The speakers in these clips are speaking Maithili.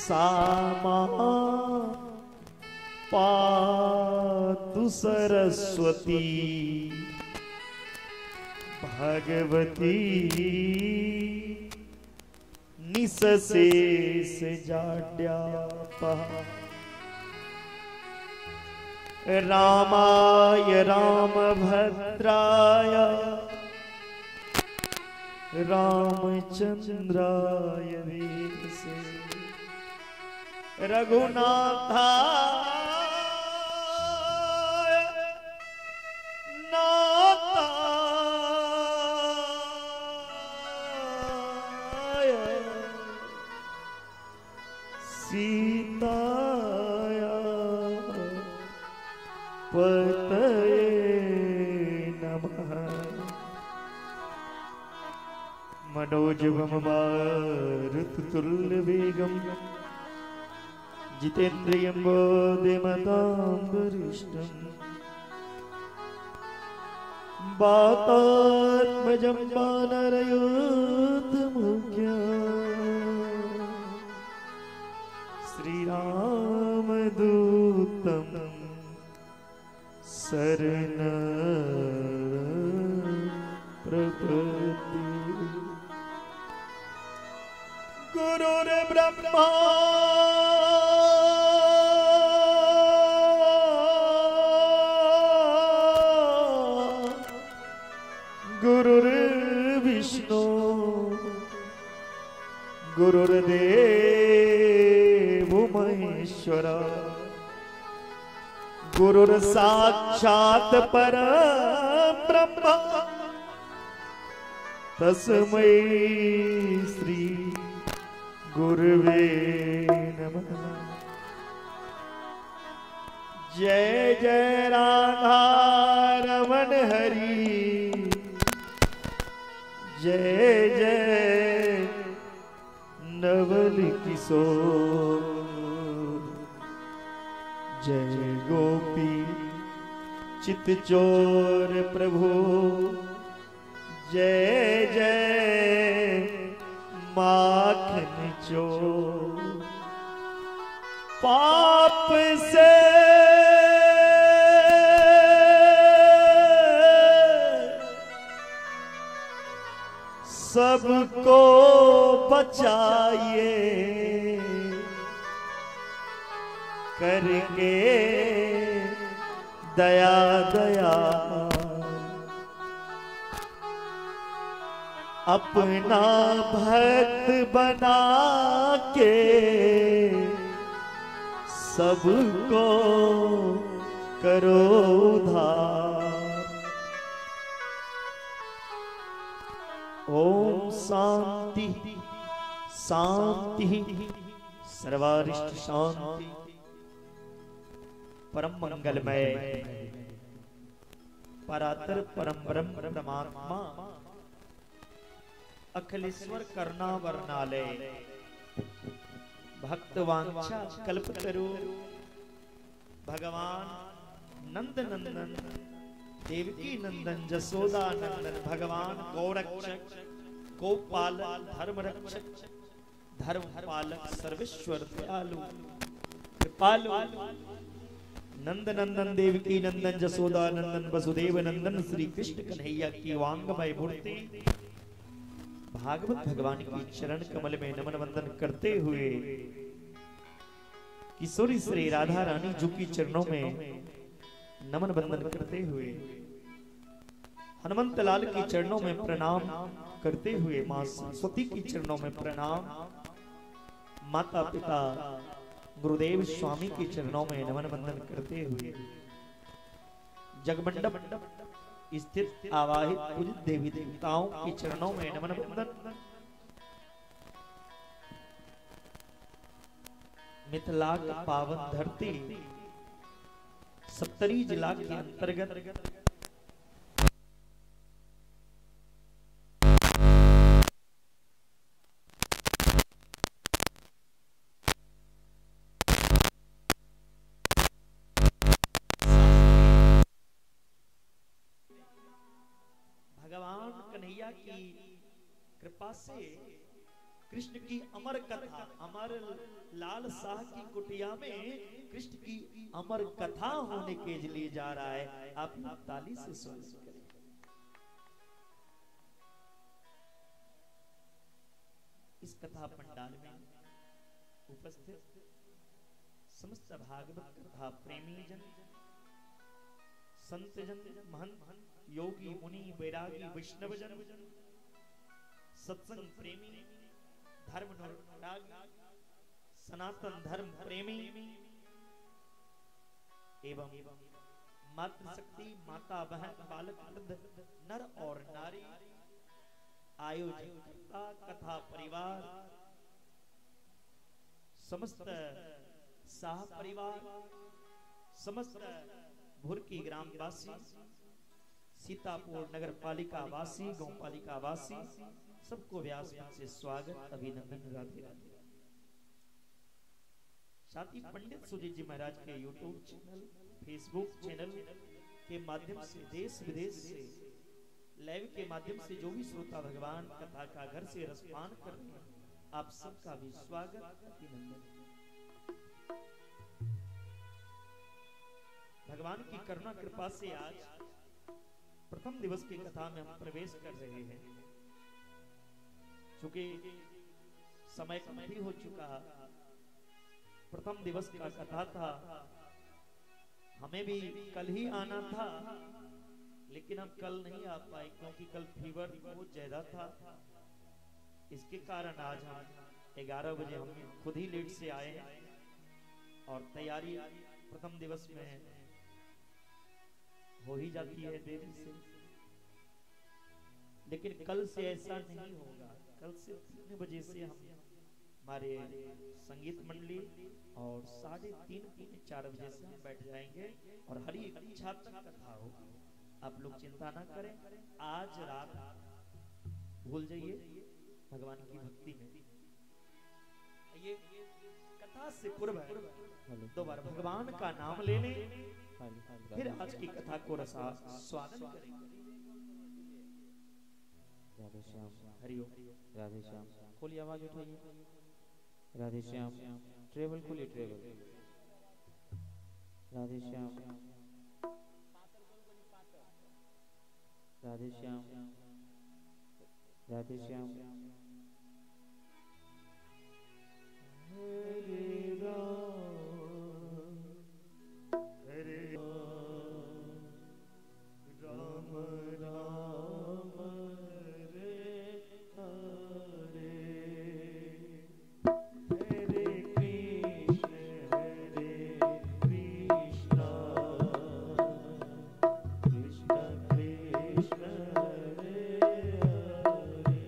सामा पातु सरस्वती भगवती निसशेष जाड्यापहा। रामाय रामभद्राय रामचंद्राय वेदसे रघुनाथाय नाथाय सीताय पतये नमः। मनोजवं मारुततुल्यवेगं जितेन्द्रियं बोधिमतां वरिष्ठं वातात्मजं वानरयूथमुख्यं श्रीरामदूतं शरणं प्रपद्ये। गुरुर्ब्रह्मा गुरुर्विष्णु गुरुर्देवो महेश्वर गुरुर्साक्षात् परब्रह्म तस्मै श्री गुरुवे नमः। जय जय राधा रमन हरि जय जय नवल किशोर जय गोपी चित चोर प्रभु जय जय माखन चोर। पाप से सबको बचाइए करके दया दया अपना भक्त बना के सबको करो उद्धार। ओम शांति शांति सर्वारिष्ट शांति। परम मंगलमय परातर परम ब्रह्म परमात्मा अखिलेश्वर करुणावरणालय भक्तवांछा कल्पतरु भगवान नंद नंदन देवकी नंदन जसोदा नंदन भगवान गौरक्षक गोपाल धर्मरक्षक धर्मपालक सर्वेश्वर दयालु कृपालु नंद नंदन देवकी नंदन जसोदा नंदन वसुदेव नंदन श्री कृष्ण कन्हैया की वांगमय मूर्ति भागवत भगवान की चरण कमल में नमन वंदन करते हुए किशोरी श्री राधा रानी जी की चरणों में नमन वंदन करते हुए हनुमंत लाल की चरणों में प्रणाम करते हुए मां सरस्वती की चरणों में प्रणाम, माता पिता गुरुदेव स्वामी के चरणों में नमन वंदन करते हुए जगमंडप स्थित आवाहित पूजित देवी देवताओं के चरणों में नमन वंदन, मिथिला का पावन धरती सप्तरी जिला के अंतर्गत भगवान कन्हैया की कृपा से कृष्ण की अमर कथा, अमर लाल शाह की कुटिया में कृष्ण की अमर कथा होने के लिए जा रहा है। आप ताली से स्वागत करें। इस कथा पंडाल में उपस्थित समस्त भागवत कथा प्रेमी जन, संत जन, महंत, योगी, मुनि, वैरागी, वैष्णव जन, सत्संग प्रेमी, धर्म अनुरागी, सनातन धर्म प्रेमी एवं मातृशक्ति, माता बहन, बालक, वृद्ध, नर और नारी, आयोजक कथा परिवार, समस्त शाह परिवार, समस्त भुरकी ग्रामवासी, सीतापुर नगर पालिका वासी, गौपालिका वासी, सबको व्यास मंच से स्वागत, अभिनंदन, राधे राधे। साथ ही पंडित सुजीत जी महाराज के YouTube channel, Facebook channel के माध्यम से देश विदेश से लाइव के माध्यम से जो भी श्रोता भगवान कथा का घर से रसपान कर रहे हैं, आप सबका भी स्वागत, अभिनंदन। भगवान की करुणा कृपा से आज प्रथम दिवस की कथा में हम प्रवेश कर रहे हैं। चूंकि समय काफी हो चुका, प्रथम दिवस का कथा था, हमें भी कल ही आना था, लेकिन हम कल नहीं आ पाए क्योंकि कल फीवर बहुत ज्यादा था। इसके कारण आज हम 11 बजे हम खुद ही लेट से आए हैं और तैयारी प्रथम दिवस में हो ही जाती है देरी से, लेकिन कल से ऐसा नहीं होगा। कल से 3 बजे से हम हमारे संगीत मंडली और 3:30 3:45 बजे से हम बैठ जाएंगे और हरी इच्छा तक कथा होगी। आप लोग चिंता ना करें, आज रात भूल जाइए भगवान की भक्ति में। ये कथा से पूर्व दो बार भगवान का नाम ले लें, फिर आज की कथा को रसास्वादन करेंगे। राधे श्याम, हरिओम। राधे श्याम, खोली आवाज उठाइए। राधे श्याम, ट्रेवल खोलिए, ट्रेवल। राधे श्याम, राधे श्याम, राधे श्याम। हरे राम हरे राम राम हरे हरे, हरे कृष्ण हरे कृष्ण कृष्ण कृष्ण हरे हरे।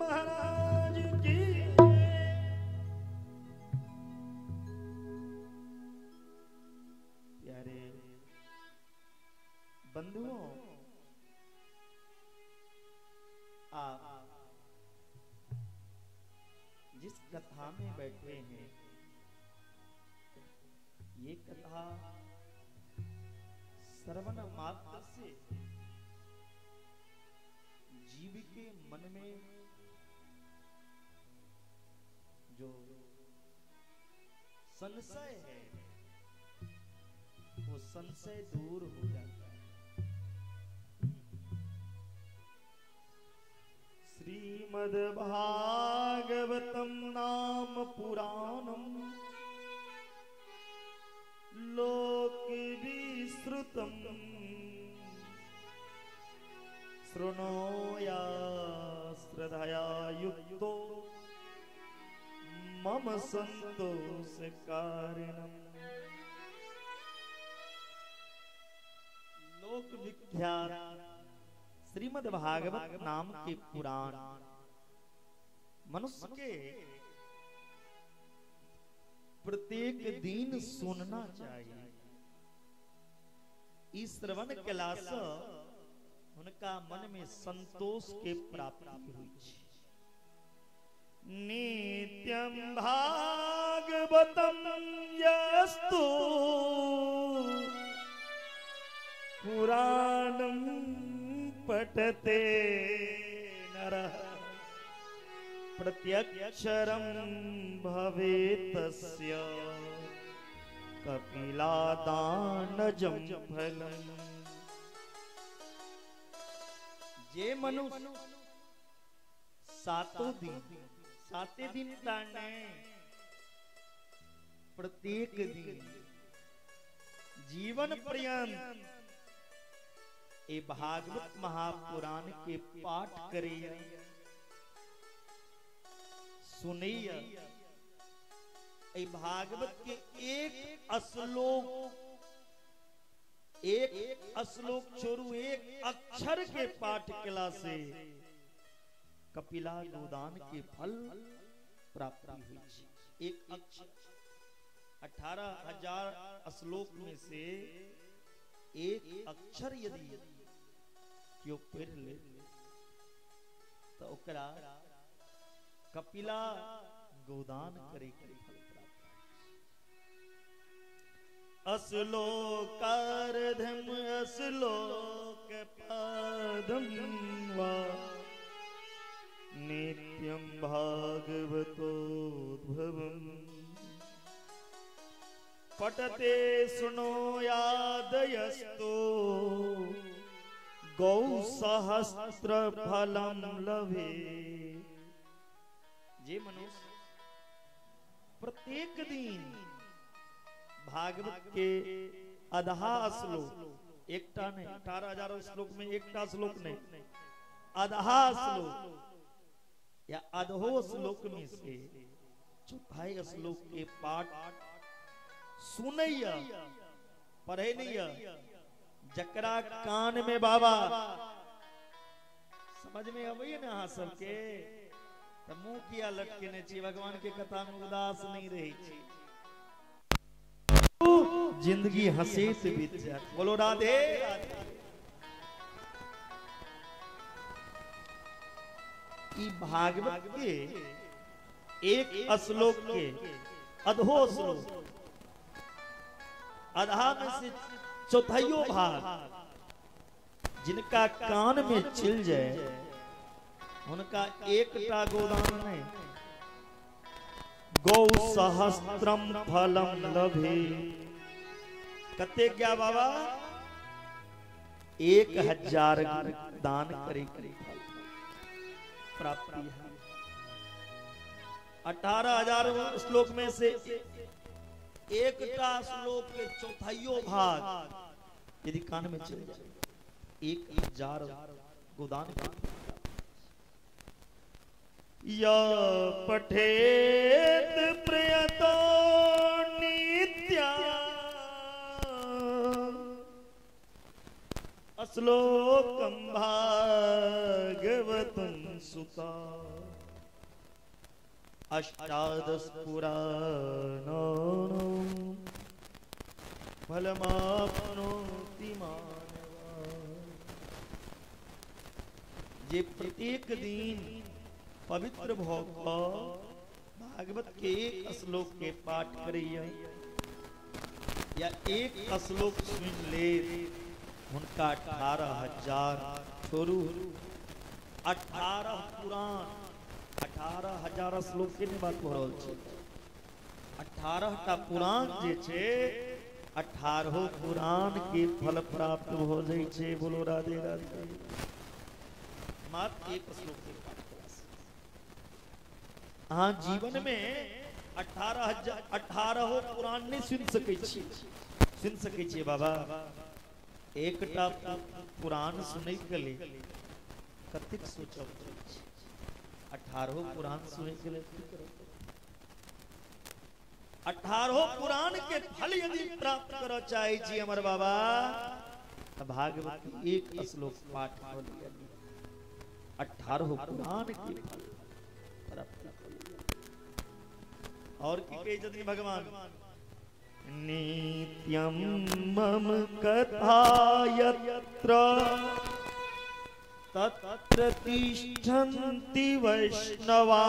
महाराज की। प्यारे बंधुओं, आप जिस कथा में बैठे हैं ये कथा श्रवण मात्र से जीव के मन में जो संशय है वो संशय दूर हो जाता है। श्रीमद् भागवतम नाम पुराणम लोक विश्रुतम शृणो या श्रद्धया युक्तो मम संतोष कारणम। लोक विख्यात श्रीमद् भागवत नाम के पुराण मनुष्य के प्रत्येक दिन सुनना चाहिए। इस श्रवण कला से उनका मन में संतोष के प्राप्ति हुई। नित्यं भागवतम यस्तु पुराणं पठते नरः प्रत्यक्षरं भवेतस्य कपिलादानजं फलम्। जे मनुष्य सातों दिन, साते दिन ताने प्रत्येक दिन जीवन पर्यंत ए भागवत महापुराण के पाठ करे सुनिय, ए भागवत के एक श्लोक, एक श्लोक छोड़ू एक अक्षर के पाठ कला से कपिला गोदान के फल प्राप्ति हुई। एक अक्षर 18,000 श्लोक में से एक अक्षर यदि क्यों पढ़ ले तो ओकरा कपिला गोदान करे के फल प्राप्त। अश्लोकार्धम अश्लोक पादम वा नित्यं भागवतोद्भवम् पठते सुनो यादयस्तु गौ सहस्त्र फलम लभे। जे मनुष्य प्रत्येक दिन भागवत के आधा श्लोक, एकटा नहीं 18,000 श्लोक में एकटा श्लोक नहीं, आधा श्लोक या आधो श्लोक में से चौथाई श्लोक के पाठ सुनैया पढ़े नहीं, जकरा कान में बाबा समझ में अबैया ना अहाँ सबके त मुंह किया लटकेने छी, भगवान के कथा में उदास नहीं रहे छी, जिंदगी हंसी से बीत जाए। बोलो राधे राधे। ई भागवत के एक श्लोक के अधो श्लोक, आधा में से चौथाइयो भाग जिनका कान में चिल जाए उनका एकटा गोदान नहीं, गौ सहस्त्रम फलम लभे। कते क्या बाबा? 1000 दान करे के फल प्राप्ति है। 18,000 श्लोक में से एकटा श्लोक के चौथाइयो भाग यदि कान में चल जाए 1000 गोदान। या पठेत प्रयतो नित्या श्लोकं भागवतं सुता अष्टादश पुराणानां फलमाप्नोति मानवा। जे प्रत्येक दिन पवित्र भ क भागवत के एक श्लोक के पाठ करैया या एक श्लोक सुन ले, हुनका 18,000 छोड़ू 18 पुराण 18,000 श्लोक के नहीं बात हो रहल छै। 18 टा पुराण जे छै 18 पुराण के फल प्राप्त हो जाइ छै। बोलो राधे राधे। मात्र एक श्लोक के पाठ कयला से अहाँ जीवन में 18 पुराण नहीं सुन सकै छी। सुन सकै छियै बाबा? एकटा पुराण सुनै के लेल कतेक सोचब पड़ै छै। 18 पुराण सुनै के लेल की करब? 18 पुराण के फल यदि प्राप्त करऽ चाहै छी हमर बाबा, तऽ भागवत एक श्लोक पाठ कऽ लिअ, 18 पुराण के फल प्राप्त कऽ लिअ। और की कहै छथिन भगवान? नित्यं मम कथा यत्र तत्र तिष्ठन्ति वैष्णवा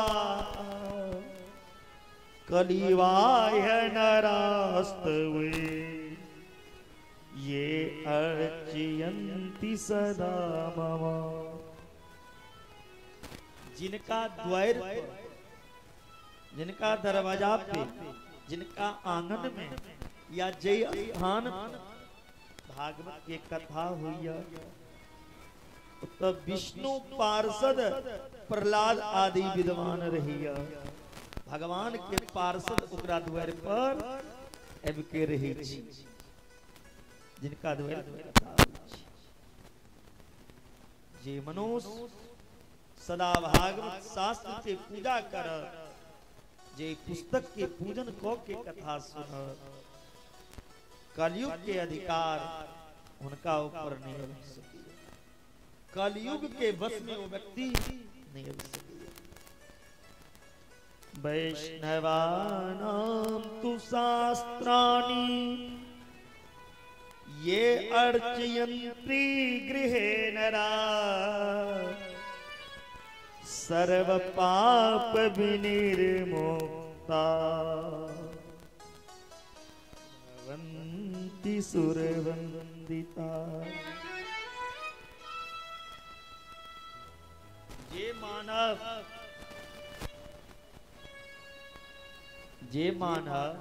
कलिवाय नरास्तवे ये अर्चयन्ति सदा मम। जिनका द्वार पर, जिनका दरवाजा पे, जिनका आंगन में या जय स्थान भागवत के कथा हुई, तब विष्णु पार्षद प्रहलाद आदि विद्वान रहिया। भगवान के पार्षद ओकरा द्वार पर आबि के रहै छी, जिनका द्वार पर कथा होइ छै। जे मनुष्य सदा भागवत शास्त्र के पूजा करत, जे पुस्तक के पूजन क के कथा सुनत, कलयुग के अधिकार उनका ऊपर नहीं आबि सकैए। कलयुग के वश में वो व्यक्ति नहीं आबि सकैए। वैष्णवानां तु शास्त्राणि ये अर्चयन्ति गृहे नरा सर्व पाप विनिर्मुक्ता भवन्ति सुरवंदिता। जे मानव, जे मानव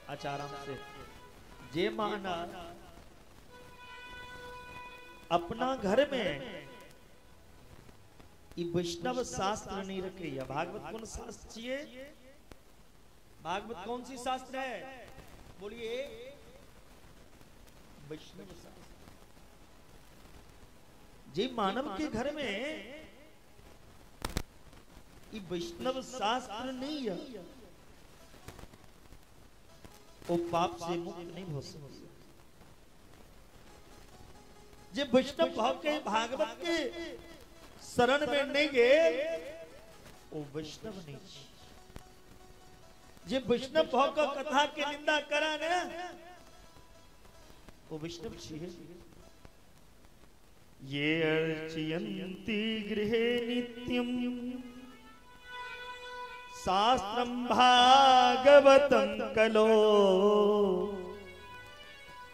अच्छा आराम से, जे मानव अपना घर में वैष्णव शास्त्र नहीं रखे। भागवत कौन शास्त्र चाहिए? भागवत कौन सी शास्त्र है? बोलिए, वैष्णव शास्त्र। जे मानव के घर में वैष्णव शास्त्र नहीं है, वो पाप से मुक्त नहीं हो सकता। जे वैष्णव भाव के भागवत के शरण में नहीं गए, वो वैष्णव नहीं। जे वैष्णव भाव का कथा के निंदा करा ना, वो वैष्णव छिए। ये अर्चयन्ति गृहे नित्यं शास्त्रं भागवतं कलो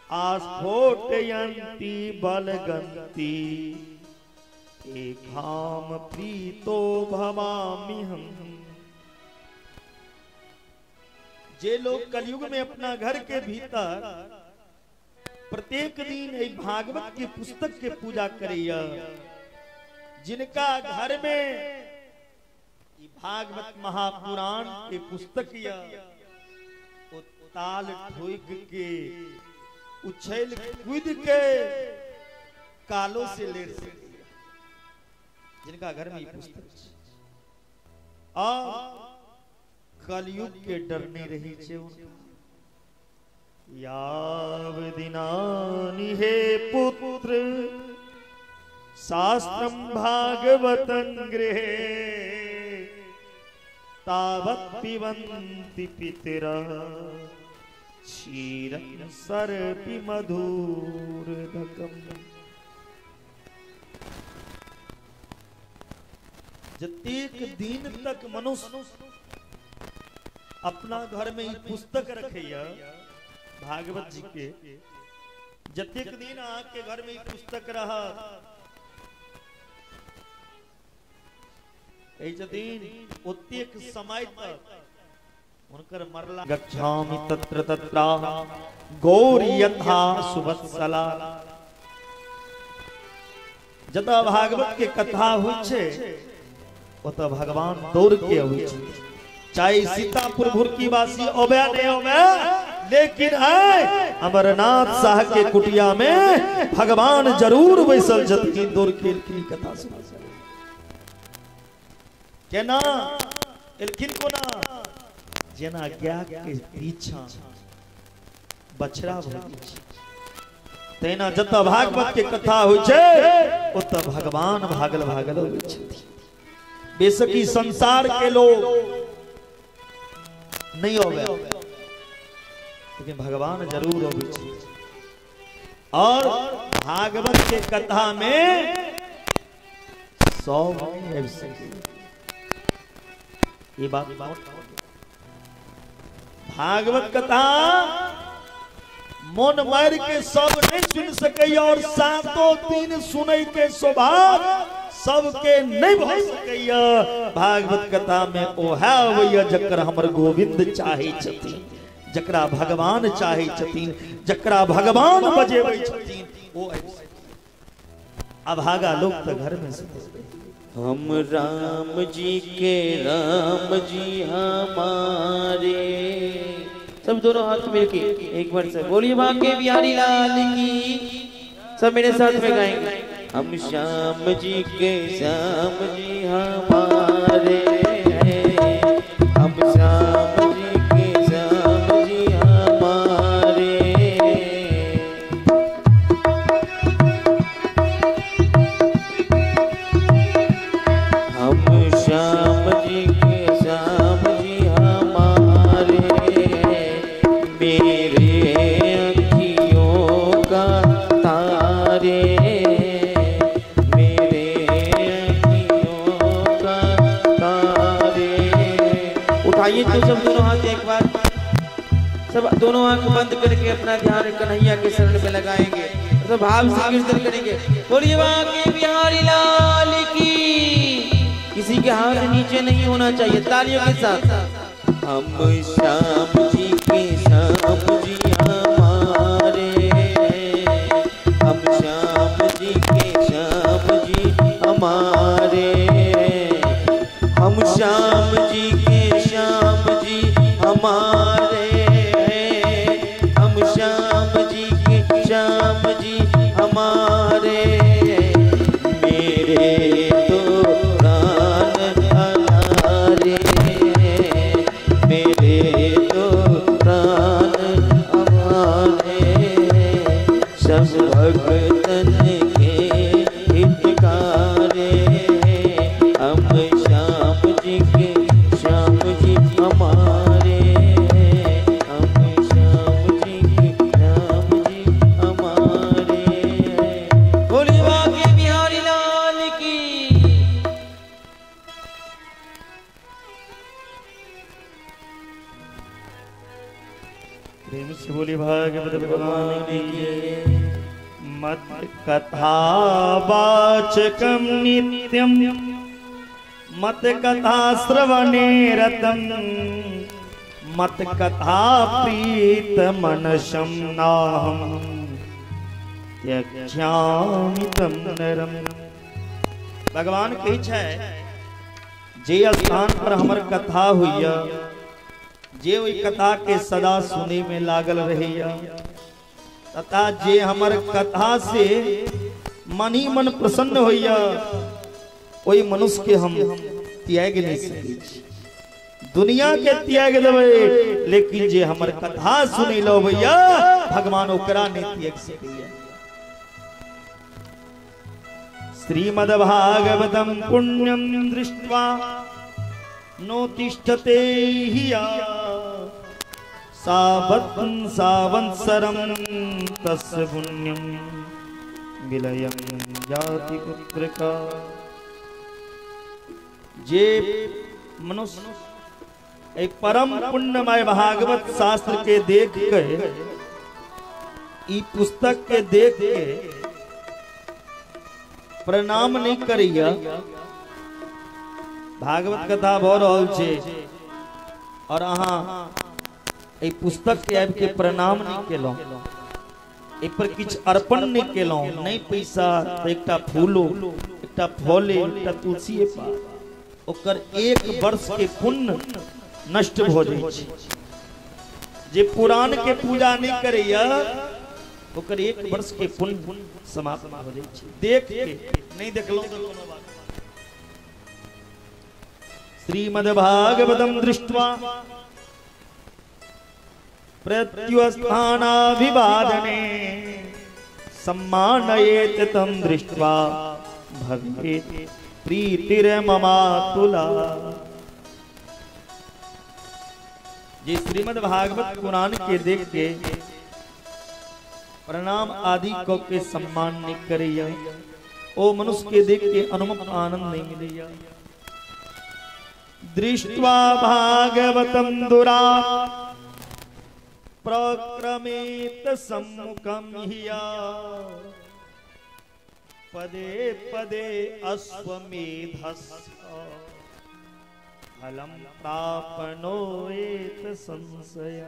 आस्फोटयन्ति बलगन्ति एकाम प्रीतो भवाम्यहम्। जे लोग कलयुग में अपना घर के भीतर प्रत्येक दिन एक भागवत की पुस्तक के पूजा करिया, जिनका घर में भागवत महापुराण के पुस्तक या ताल ठोक के उछल कूद के कालो से लेर सके, जिनका घर में पुस्तक और कलयुग के डर नहीं रही छे उनका। याव दिनानि हे पुत्र शास्त्रं भागवतं गृहे तावत् पिबन्ति पितरः क्षीरं सर्पि मधुरदकम्। जतेक दिन तक मनुष्य अपना घर में ई पुस्तक रखैया भागवत जी के, जतेक दिन अहाँ के घर में ई पुस्तक रहत, दिन ओतेक समय तक हुनकर मरला गच्छामि तत्र तत्र गौरी यथा सुवत्सला। जतऽ भागवत के कथा होइ छै ओतऽ भगवान दौड़ के अबै छै, चाहे सीतापुर भुरकी वासी अबे नहीं अबे, लेकिन आए अमरनाथ शाह के कुटिया में भगवान जरूर बैसल छथिन, दौड़ के कथा सुना। केना एलखिन कोना, जेना गाय के पीछा बछड़ा भऽ जाइ छै, तहिना जतऽ भागवत के कथा होइ छै ओतऽ भगवान भागल भागल अबै छथिन। बेशक ई संसार के लोग नहीं अबै, लेकिन भगवान जरूर अबै छै। और भागवत के कथा में सब नहीं आबि सकै, ये बात। भागवत कथा मन मार के सब नहीं सुन सकै और सातों दिन सुनै के स्वभाव सबके नहीं भऽ सकैया। भागवत कथा में ओहे अबैया जकर हमर गोविंद चाहै छथिन, जकरा भगवान चाहै छथिन, जकरा भगवान बजेबै छथिन, ओ आबि सकैया। अभागा लोग तऽ घर में सुतल। हम राम जी के राम जी हमारे, सब दोनों हाथ मिलके एक बार से बोलिए बांके बिहारी लाल की। सब मेरे साथ में गाएंगे। हम श्याम जी के श्याम जी हमारे, हम श्याम जी के श्याम जी हमारे। हम श्याम जी के श्याम जी हमारे, मेरे अखियों का तारे, मेरे अखियों का तारे। उठाइए तो सब दोनों हाथ एक बार, सब दोनों आंख बंद करके अपना ध्यान कन्हैया के शरण में लगाएंगे, सब भाव से कीर्तन करेंगे। बोलिए बांके बिहारी लाल की। किसी के हाथ नीचे नहीं होना चाहिए, तालियों के साथ। हम श्याम जी के श्याम जी हमारे, हम श्याम जी के श्याम जी हमारे, हम श्याम जी के श्याम जी हमारे, हम श्याम जी के श्याम जी हमारे। मेरे तो प्राण हमारे, मेरे तो प्राण हमारे, सब भगतन के हितकारे। हम श्याम जी के श्याम जी हमारे, हम श्याम जी के श्याम जी हमारे। बोलिए बांके बिहारी लाल की। प्रेम से बोली भागवत भगवान की जय। मत कथा वाचकम नित्यम मत कथा श्रवणे रतम मत कथा प्रीत मनसम नाहम त्यक्ष्यामि तम नरम। भगवान कहै छै जे स्थान पर हमर कथा होइया, जे ओहि कथा के सदा सुने में लागल रहैया तथा जे हमर कथा से मन ही मन प्रसन्न होइया, ओहि मनुष्य के हम त्याग नहीं सकै छी। दुनिया के त्याग देबै, लेकिन जे हमर कथा सुनै लऽ अबैया भगवान ओकरा नहीं त्याग सकैया। श्रीमद्भागवतं पुण्यं दृष्ट्वा नो तिष्ठते हिया सावत्सरं तस्य पुण्यं विलयं जाति पुत्रका। जे मनुष्य एक परम पुण्यमय भागवत शास्त्र के देख के, ई पुस्तक के देख के प्रणाम नहीं करिया, भागवत कथा भ रहल छे और अहाँ एहि पुस्तक के आबि के प्रणाम नहीं केलहुँ, एहि पर किछु अर्पण नहीं केलहुँ, नहीं पैसा तो एकटा फूलो, एकटा फले, एकटा तुलसीए पात, ओकर एक वर्ष के पुण्य नष्ट भ जाइ छै। जे पुराण के पूजा नहीं करैया ओकर एक वर्ष के पुण्य समाप्त भ जाइ छै। देख के नहीं देखलहुँ तो कोनो बात। श्रीमद्भागवतं दृष्ट्वा प्रत्युत्थानाभिवादने सम्मानयेत तं दृष्ट्वा भवेत् प्रीतिर्ममातुला। जे श्रीमद् भागवत पुराण के देख के प्रणाम आदि को के सम्मान नहीं करैया, ओ मनुष्य के देख के अनुपम आनंद नहीं मिलैया। दृष्ट्वा भागवतं दुरा प्रक्रमेत सम्मुखं हिया पदे पदे अश्वमेधस्य फलं प्राप्नोएत संशय।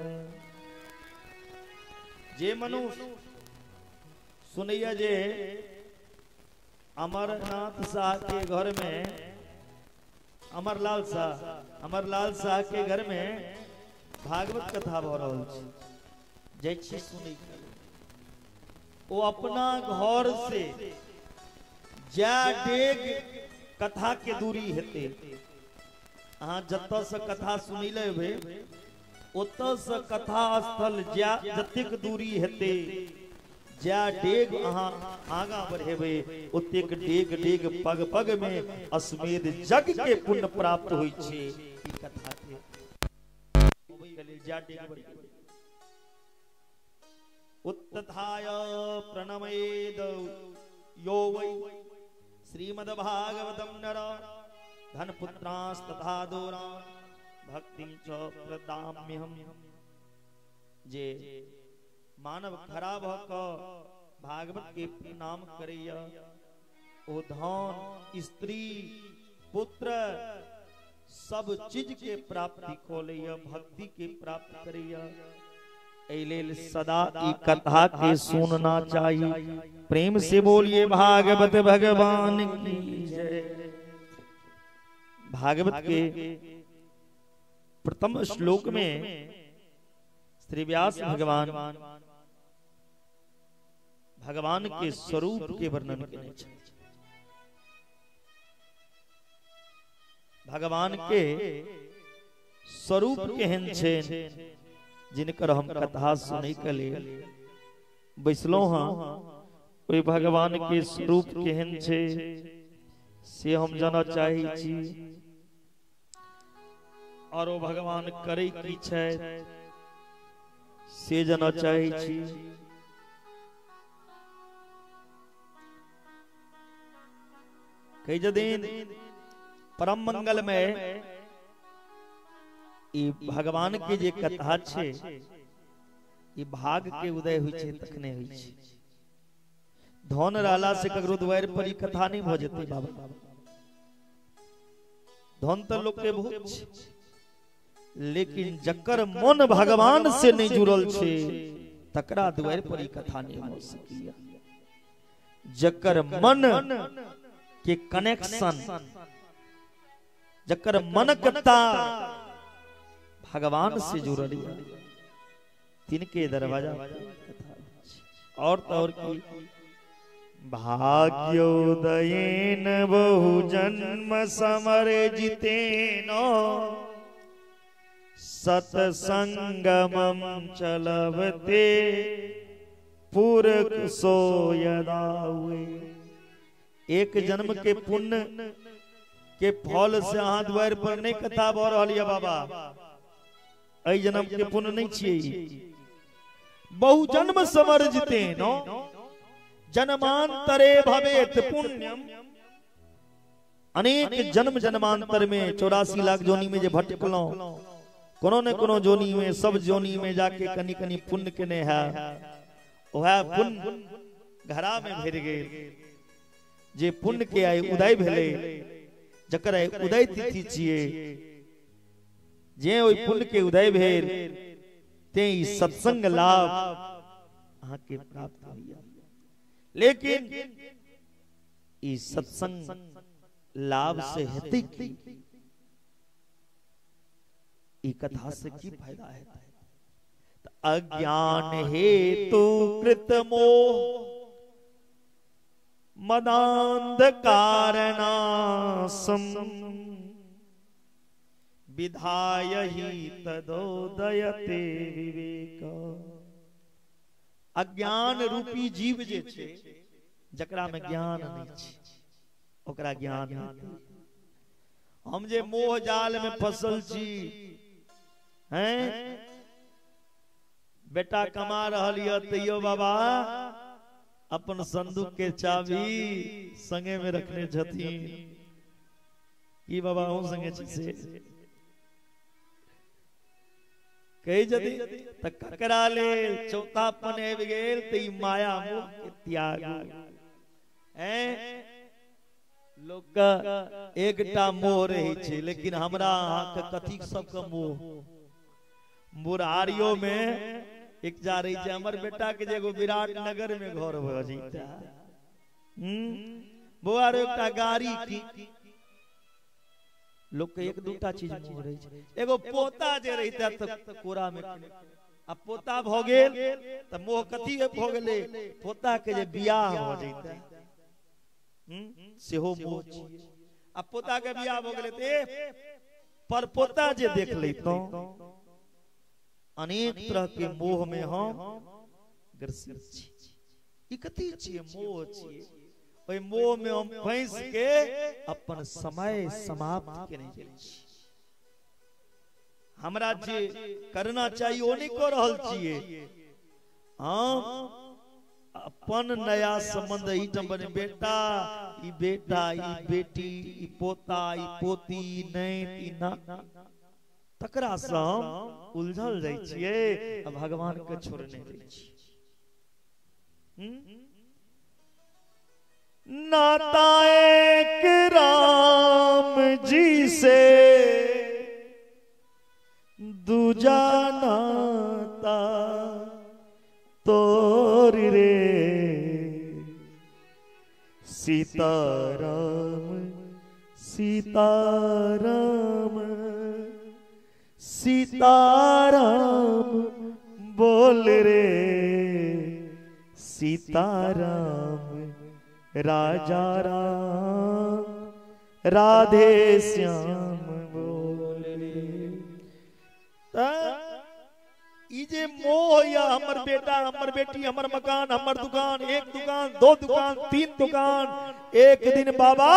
जे मनुष्य सुनैया जे अमरनाथ शाह के घर में, अमरलाल शाह, अमरलाल शाह के घर में भागवत कथा भ रहल छै, जाइ छी सुनै, ओ अपना घर से जा डेग कथा के दूरी हेतै। अहाँ जतऽ से कथा सुनै ले हेबै ओतऽ से कथा स्थल जा जतेक दूरी हेतै, जा डेग अहाँ आगा बढ़ेबै ओतेक डेग डेग पग पग में अश्वमेध यज्ञ के पुण्य प्राप्त होइ छै। ई कथा के जा डेग बढ़ेबै। उत्थाय प्रणमेद यो वै श्रीमद्भागवतं नर धनपुत्रास्तथा दूरान् भक्तिं च प्रदाम्यहम्। जे मानव खड़ा भ क भागवत के प्रणाम करैया, ओ धन स्त्री पुत्र सब चीज के प्राप्ति क लैया, भक्ति के प्राप्त करैया। एहि लेल सदा ई कथा के सुनना चाहिए। प्रेम से बोलिए भागवत भगवान की जय। भागवत के प्रथम श्लोक में श्री व्यास भगवान भगवान के स्वरूप के वर्णन केने छथि। भगवान के स्वरूप केहन छै जिनकर हम कथा सुनै के लेल बैसलहुँ हँ, ओहि भगवान के स्वरूप केहन छै से हम जानऽ चाहै छी, और ओ भगवान करै की छै से जानऽ चाहै छी। कहि जदिन परम मंगल में ई भगवान के जे कथा छै ई भाग के उदय होइ छै तखने होइ छै। धन रहला से ककरो दुआरि पर ई कथा नहीं भ जेतै बाबा। धन तऽ लोक के बहुत छै, लेकिन जकर मन भगवान से नहीं जुड़ल छै तकरा दुआरि पर ई कथा नहीं हो सकैया। जकर मन के कनेक्शन, जकर मन के तार भगवान से जुड़ल तिनके दरवाजा कथा। और तो और की भाग्योदयेन बहु जन्म समर जितेन सत्संगमं चलवते पुरख सो यदा हुए। एक जन्म के पुण्य के फल से अहाँ द्वार पर नहीं कथा भऽ रहल यऽ बाबा। एहि जन्म के पुण्य नहीं छियै, बहुजन्म समर्जिते नो जन्मांतरे भवेत पुण्यम। अनेक जन्म जन्मांतर में 84 लाख जोनी में जे भटकलहुं, कोनो ने कोनो जोनी में, सब जोनी में जाके कनी कनी पुण्य केने है, वह पुण्य घरा में भरि गेल। जे पुण्य के आइ उदय भेलै, जकर आइ उदय तिथि छियै, जे ओहि पुण्य के उदय भेल ते ई सत्संग लाभ अहाँ के प्राप्त होइया। लेकिन ई सत्संग लाभ से हेतै की, ई कथा से की फायदा हेतै? अज्ञान हेतु कृत मोह मदांध कारणासम विधाय ही तदोदयते विवेक। अज्ञान रूपी जीव जे छै, जकरा में ज्ञान नहीं छै, ओकरा ज्ञान हेतै। हम जे मोह जाल में फसल छी, हैं बेटा कमा रहल यऽ तैयो बाबा अपन संदूक के चाबी संगे में रखने छथिन। की बाबा अहूँ संगे छी से कहै छथिन तऽ ककरा लेल चौथापन आबि गेल तऽ ई माया मोह के त्याग। हैं लोक के एकटा मोह रहै छै, लेकिन हमरा अहाँके कथी सबके मोह। बुढ़ारियो में एक जा रही छै हमर बेटा के जे एगो विराट नगर में घर भऽ जैता, बौआ रे एकटा गाड़ी की। लोक के एक दूटा चीज मोह रहै छै। एगो पोता जे रहिता तऽ कोरा में, आ पोता भऽ गेल तऽ मोह कथी भऽ गेलै? पोता के जे बियाह भऽ जैता सेहो मोह छियै। आ पोता के बियाह भऽ गेलै तऽ पर पोता जे देख लैतौं। अनेक तरह के मोह में हम ग्रसित छी। ई कथी छियै? मोह छियै। ओहि मोह में हम फंसि के अपन समय समाप्त केने जाइ छी। हमरा जे करना चाहिए ओ नहीं कऽ रहल छियै। हम अपन नया संबंध एहिठाम बने, बेटा ई बेटा, ई बेटी, ई पोता, ई पोती, ई नैत, ई ना, तकरा से हम उलझल जाइ छियै आ भगवान के छोड़ने जाइ छियै। नाता एक राम जी से दूजा नाता तोर रे, सीताराम सीताराम सीताराम बोल रे, सीताराम राजा राम राधे श्याम बोल रे। ई जे मोह या हमर बेटा, हमर बेटी, हमर मकान, हमर दुकान, एक दुकान, दो दुकान, तीन दुकान, एक दिन बाबा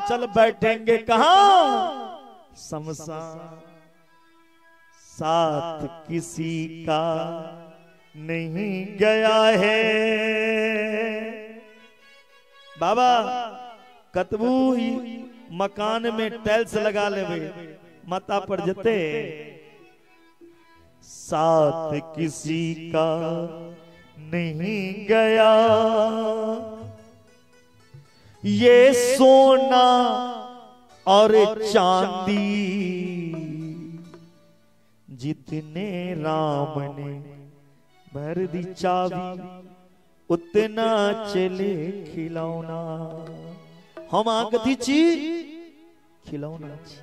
चल बैठेंगे कहाँ? शमशान। साथ किसी का नहीं गया है। बाबा कतबू ही मकान में टाइल्स लगा लेवे, माता पर जते साथ किसी का नहीं गया। ये सोना और चांदी जितने राम ने भर दी चाबी, उतना चले खिलौना। हम अहाँ कथी छी? खिलौना छी।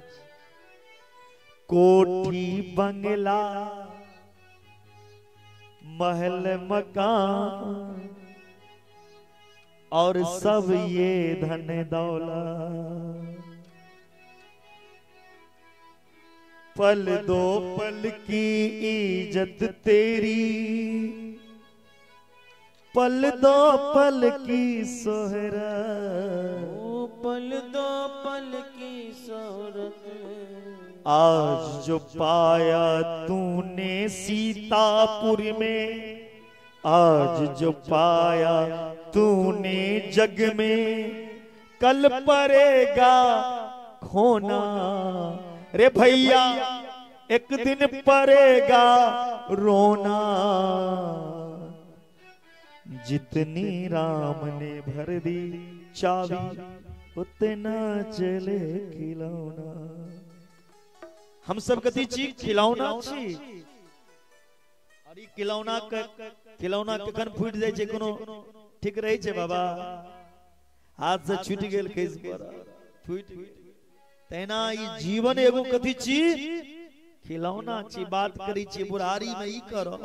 कोठी बंगला महल मकान और सब ये धन दौलत, पल दो पल की इज्जत तेरी, पल दो पल की सोहरा, पल दो पल की सोहरत। आज जो पाया तूने सीतापुर में, आज जो पाया तूने जग में, कल पड़ेगा खोना रे भैया, एक दिन पड़ेगा रोना। जितनी राम ने भर दी चाबी, उतना चले खिलौना। हम सब कथी छी? खिलौना छी। और खिलौना के खिलौना कखन फूटि जाइ छै कोनो ठीक रहै छै बाबा? हाथ से छूटि गेल खसि पड़ल, फूटि गेल। तहिना ई जीवन एगो कथी छी? खिलौना छी। बात करै छी बुढ़ारी में ई करो,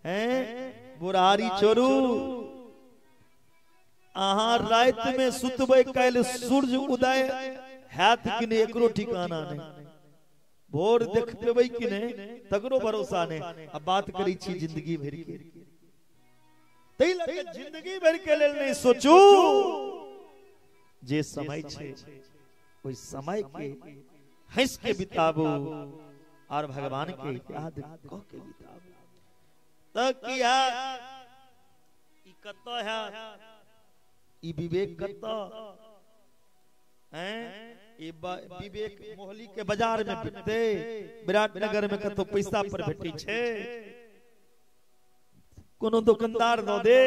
हैं बुढ़ारी छोड़ू, अहाँ राति में सुतबै काल्हि सूर्य उदय हैत कि नहि एकरो ठिकाना नहि, भोर देख पेबै कि नहि तकरो भरोसा नहि। आ बात करै छी जिंदगी भरि के, ताहि लऽ कऽ जिंदगी भरि के लेल नहि सोचू, जे समय छै ओहि समय के हंस के बिताबू और भगवान के याद कऽ के बिताबू। तऽ की हैत? ई कतऽ हैत? ई विवेक कतऽ? हैं ई विवेक मोहली के बाजार में बिकते, विराटनगर में कतौ पैसा पर भेटै छै, कोनो दुकानदार दऽ दे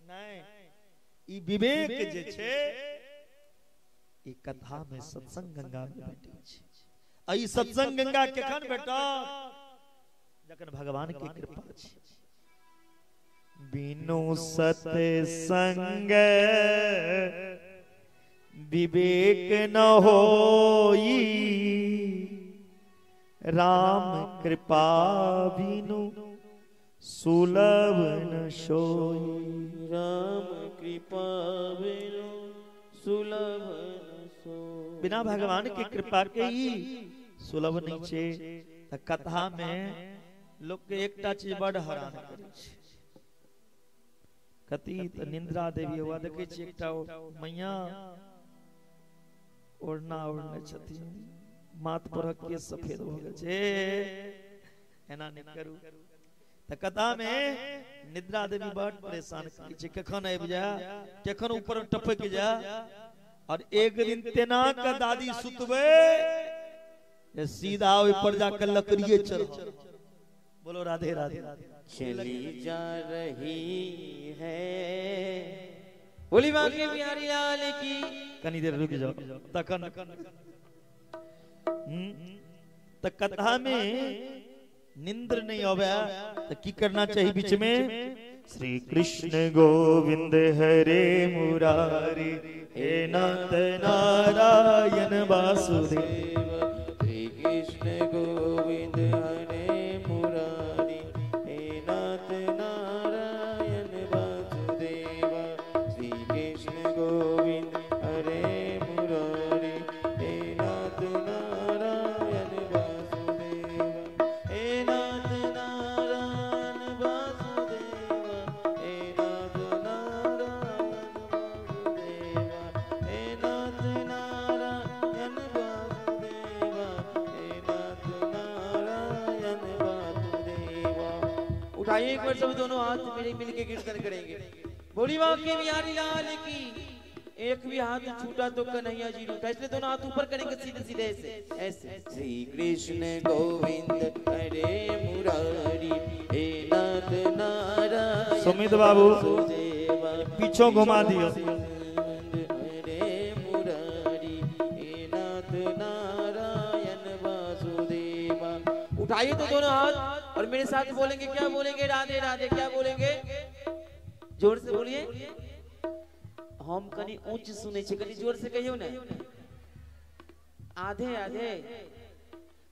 नहीं। ई विवेक जे छै ई कथा में सत्संग गंगा में भेटै छै। आ ई सत्संग गंगा केखन भेटत? जखन भगवान के कृपा छै। बिनु सत्संग विवेक न होई, राम कृपा बिनु सुलभ न सोई। राम कृपा बिनु सुलभ न सोई। बिना भगवान के कृपा के ही सुलभ नहीं छे। त कथा में लोग के एकटा चीज बड़ हैरान करै छै। कथी? त निंद्रा देवी हुआ देखै छी एकटा मैया ओढ़ना ओढ़ने छथिन, माथ पर केस सफेद भऽ गेल छै, एना नहि करू। त कथा में निद्रा देवी बड़ परेशान करै छै, कखन आबि जाय, कखन ऊपर टपकि जाय। और एक दिन तेना के दादी सुतबै सीधा ओहि पर जाकर लकड़िए चढ़। बोलो राधे राधे। चली जा रही है बोली बांके बिहारी लाल की। कनी देर रुक जाओ तखन। त कथा में निंद्र नहीं आवे तो की करना चाहिए बीच में? श्री कृष्ण गोविंद हरे मुरारी, हे नाथ नारायण वासुदेव। श्री कृष्ण गोविंद हरे मुरारी, हे नाथ नारायण वासुदेव। श्री कृष्ण गोविंद हरे मुरारी, हे नाथ नारायण वासुदेव। हे नाथ नारायण वासुदेव, हे नाथ नारायण वासुदेव, हे नाथ नारायण वासुदेव, हे नाथ नारायण वासुदेव। उठाइए एक बार सब दोनों हाथ मेरे मिलके कीर्तन करेंगे। बोली बांके बिहारी लाल की। एक भी हाथ छूटा तो कन्हैया जी रूठा, इसलिए दोनों हाथ ऊपर करेंगे सीधे सीधे ऐसे ऐसे। श्री कृष्ण गोविंद हरे मुरारी, हे नाथ नारायण सुमित बाबू पीछो घुमा दियो। हरे मुरारी, हे नाथ नारायण वासुदेव। उठाइए तो दोनों हाथ और मेरे साथ बोलेंगे। क्या बोलेंगे? राधे राधे। क्या बोलेंगे? जोर से बोलिए। हम कनी ऊंच सुने छे, कनी जोर से कहियो ने। आधे आधे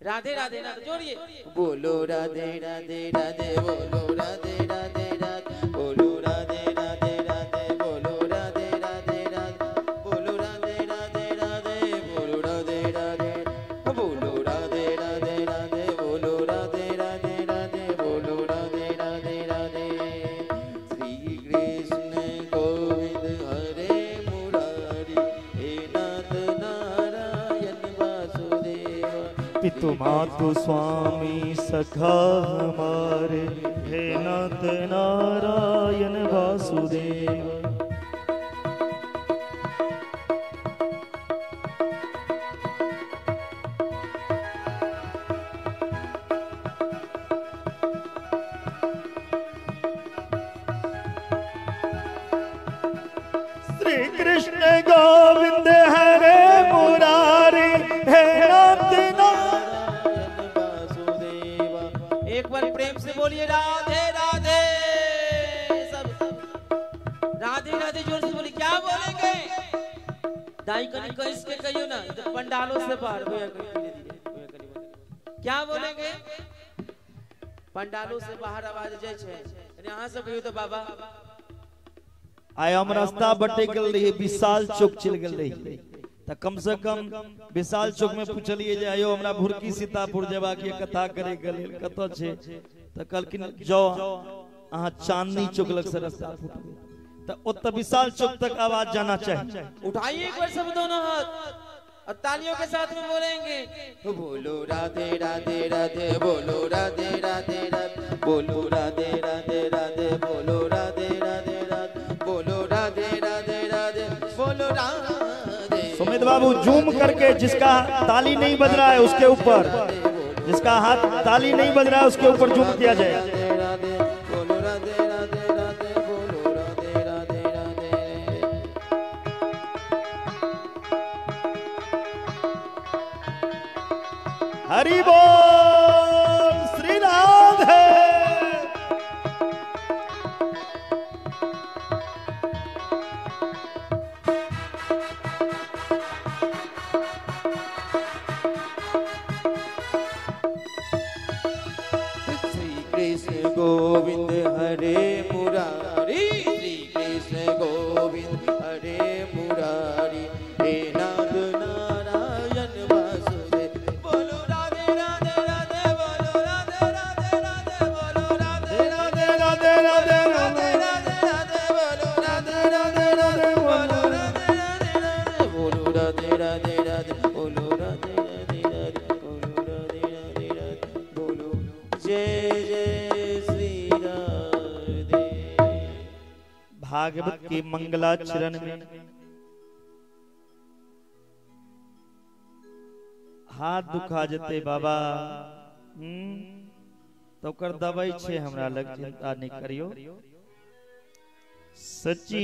राधे राधे ना जोड़िए। बोलो राधे राधे राधे, बोलो राधे राधे राधे, बोलो राधे राधे राधे, बोलो राधे राधे राधे, बोलो राधे राधे राधे, बोलो राधे राधे, बोलो राधे राधे राधे, बोलो राधे राधे राधे, बोलो राधे राधे राधे। श्री पितु मातु स्वामी सखा हमारे, हे नाथ नारायण वासुदेव। श्री कृष्ण गोविंद हरे मुरारी, हे नाथ नारायण वासुदेव। एक बार प्रेम से बोलिए राधे राधे, सब राधे राधे जोर से बोलिए। क्या बोलेंगे? दाई कनी कस के कहियो ना, तो पंडालों से बाहर भैया कनी धीरे धीरे क्या बोलेंगे? पंडालों से बाहर आवाज जाय छै। यहाँ से कहियो तो बाबा आय हम रास्ता बटे गेल रही, विशाल चौक चल गेल रही, त कम से कम विशाल चौक में पूछलिए जे आयो हमरा भुरकी सीतापुर जेबाक ये कथा करे गेल कत छै, त कहलखिन जाओ अहाँ चांदनी चौक लग से रास्ता फुटबे, त ओत विशाल चौक तक आवाज जाना चाहिए। उठाइए एक बार सब दोनों हाथ और तालियों के साथ में बोलेंगे, बोलो राधे राधे राधे, बोलो राधे राधे राधे, बोलो राधे राधे राधे, बोलो राधे राधे राधे, बोलो राधे राधे राधे, बोलो राधे। सुमित बाबू जूम करके जिसका ताली नहीं बज रहा है उसके ऊपर, जिसका हाथ ताली नहीं बज रहा है उसके ऊपर जूम किया जाए। बोलो राधे राधे राधे, बोलो राधे राधे राधे। हरि बोल श्री राधे। श्री कृष्ण गोविंद हरे मुरारी, श्री कृष्ण गोविंद हरे मुरारी, हे नाथ नारायण वासुदेव। बोलो राधे राधे राधे, बोलो राधे राधे राधे, बोलो राधे राधे राधे राधे राधे राधे राधे, बोलो राधे राधे राधे, बोलो राधे राधे राधे, बोलो राधे राधे राधे, बोलो राधे राधे राधे, बोलो राधे राधे राधे, बोलो जय जय श्री राधे। भागवत के मंगलाचरण में हाथ दुखा जते बाबा, तो ओकर दवाई छे हमरा लग, चिंता नहीं करियो। सचितानंद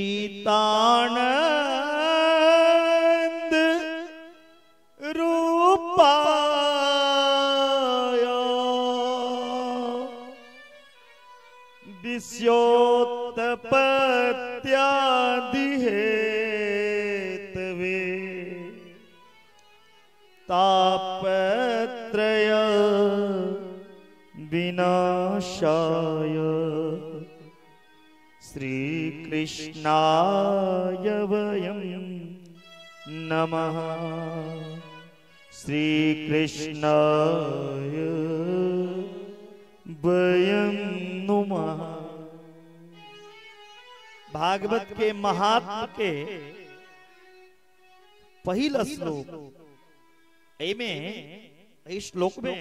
रूपाय विश्योत्पत्त्यादि हेतवे तापत्रय विनाशाय श्री कृष्णाय वयं नमः। श्री कृष्णाय वयं नमः। भागवत के महात्म्य के पहिल श्लोक, एमे श्लोक में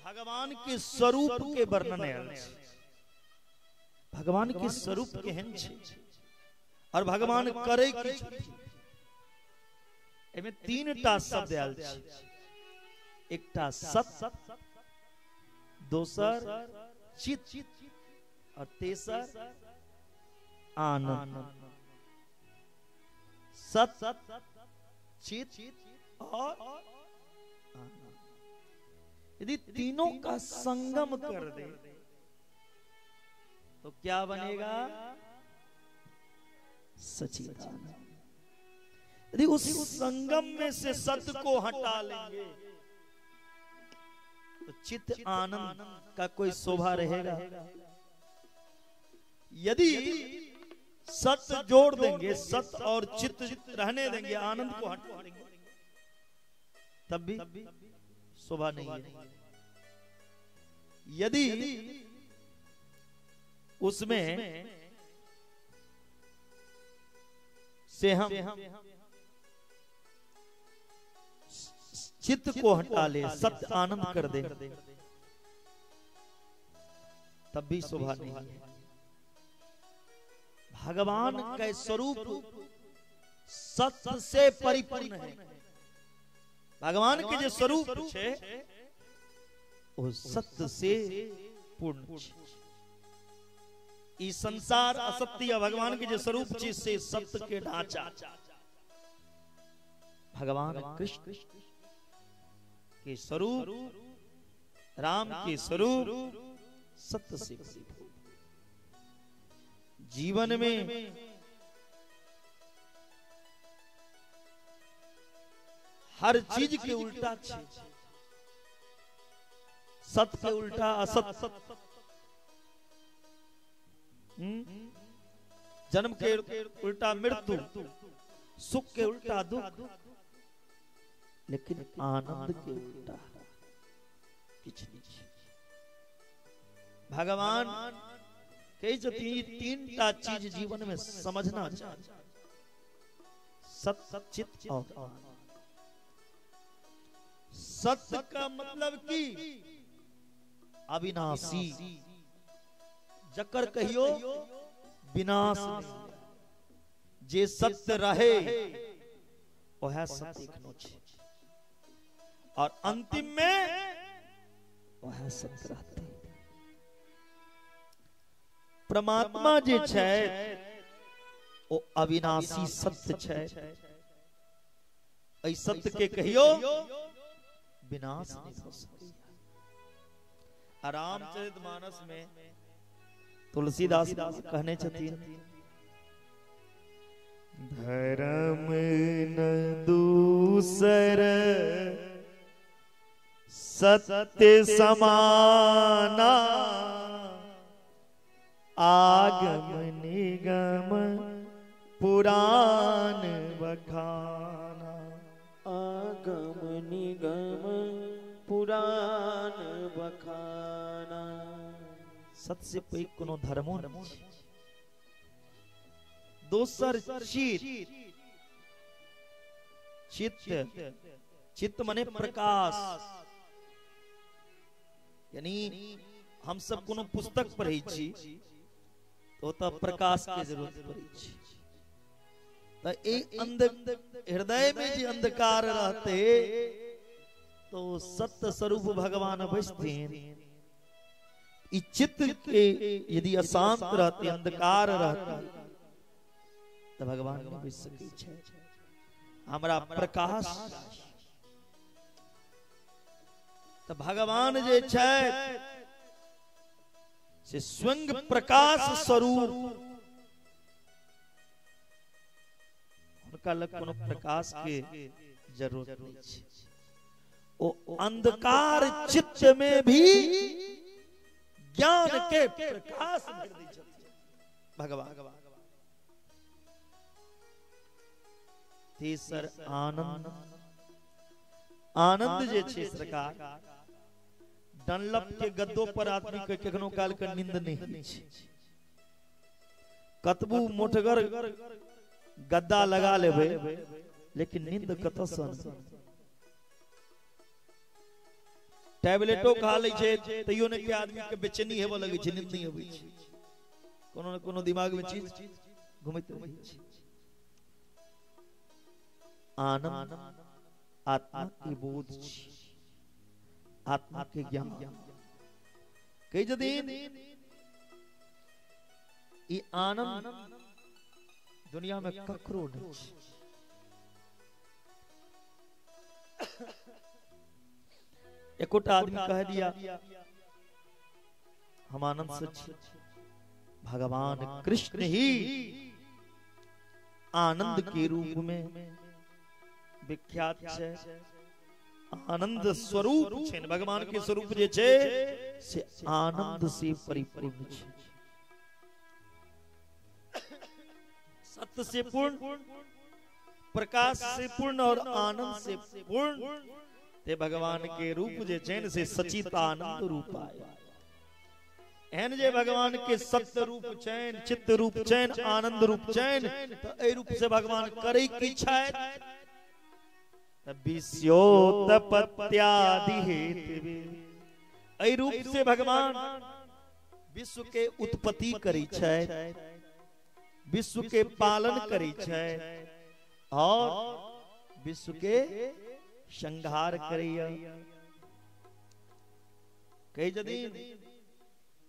भगवान के स्वरूप के वर्णन आयल छै। भगवान के स्वरूप केहन छै और भगवान करे की छथिन, एमे तीन टा शब्द आयल छै। एकटा सत, दोसर चित और तेसर आनंद। सत, चित और आनंद, यदि तीनों का संगम कर दे तो क्या बनेगा? सच्चिदानंद। यदि उस संगम में से सत को हटा लेंगे तो चित आनंद का कोई शोभा रहेगा? यदि सत जोड़ देंगे, सत और चित रहने देंगे, आनंद को हटा देंगे, तब भी शोभा नहीं है। यदि उसमें से हम चित्त को हटा ले, सत्य आनंद कर दे, तब भी शोभा नहीं है। भगवान का स्वरूप सत्य से परिपूर्ण है। भगवान के जो स्वरूप छे वो सत्य से पूर्ण छे। इस संसार असत्य या भगवान के जो स्वरूप छे से सत्य के ढांचा। भगवान कृष्ण के स्वरूप, राम के स्वरूप सत्य से परिपूर्ण। जीवन में हर चीज के उल्टा छे, सत्य के उल्टा असत्य, जन्म के उल्टा मृत्यु, सुख के उल्टा दुख, लेकिन आनंद के उल्टा किछ नहीं। भगवान कही छथिन तीन टा चीज जीवन में समझना चाहिए, सत्य, चित्त और आनंद। सत्य का मतलब की अविनाशी, जकर कहियो विनाश नहीं, जे सत्य रहे वह सत्य एखनो छे और अंतिम में वह सत्य रहते। परमात्मा जे छे ओ अविनाशी सत्य छे, एहि सत्य के कहियो विनाश नहीं हो सके। रामचरित मानस में तुलसीदास कहने छथिन, धर्म न दूसर सत्य समाना, आगम निगम पुराण बखाना। आगम निगम पुराण बखाना। सत्य से पैघ कोनो धर्मो नहीं। दोसर चित, चित्त, चित्त मने प्रकाश, यानी हम सब कोनो पुस्तक पढ़ै छी तो त प्रकाश के जरूरत पड़ै छै। त ए अंध हृदय में जे अंधकार रहते तो सत्य स्वरूप भगवान बसथिन। ई चित्त के यदि अशांत रहते, अंधकार रहते, तो भगवान नहीं बस सकै छै। हमरा प्रकाश तो भगवान जे छै से स्वयं प्रकाश स्वरूप, हुनका लग कोनो प्रकाश के जरूरत नहीं छै। ओ अंधकार चित्त में भी ज्ञान के प्रकाश भर दै छथिन भगवान। तेसर आनंद, आनंद जे छै सरकार, डनलप के गद्दो पर आदमी के कखनो काल के नींद नहीं होइ छै। कतबू मोटगर गद्दा लगा लेबै लेकिन नींद कतऽ सँ? टैबलेटो खा लै छै तैयो ने के आदमी के बेचैनी हेबऽ लगै छै, नींद नहीं अबै छै, कोनो ने कोनो दिमाग में चीज घुमैत रहै छै। आनंद आत्मा के बोध छी, आत्मा के ज्ञान। कही जदीन ई आनंद दुनिया में ककरो नहीं छै। एकोटा आदमी कह दिया हम आनंद से छी, भगवान कृष्ण ही आनंद के रूप में विख्यात छै, आनंद स्वरूप छै। भगवान के स्वरूप जे छै से आनंद से परिपूर्ण छै, सत्य से पूर्ण, प्रकाश से पूर्ण और आनंद से पूर्ण। ते भगवान के रूप जे छै से सचित आनंद रूप आया। एहन जे भगवान के सत्य रूप छैन, चित्त रूप छैन, आनंद रूप छैन, तो एहि रूप से भगवान करै की छथि? विश्वोत्पत्त्यादि हेतु। एहि रूप से भगवान विश्व के उत्पत्ति करै छै, विश्व के पालन करै छै और विश्व के संहार करैया। कहि यदि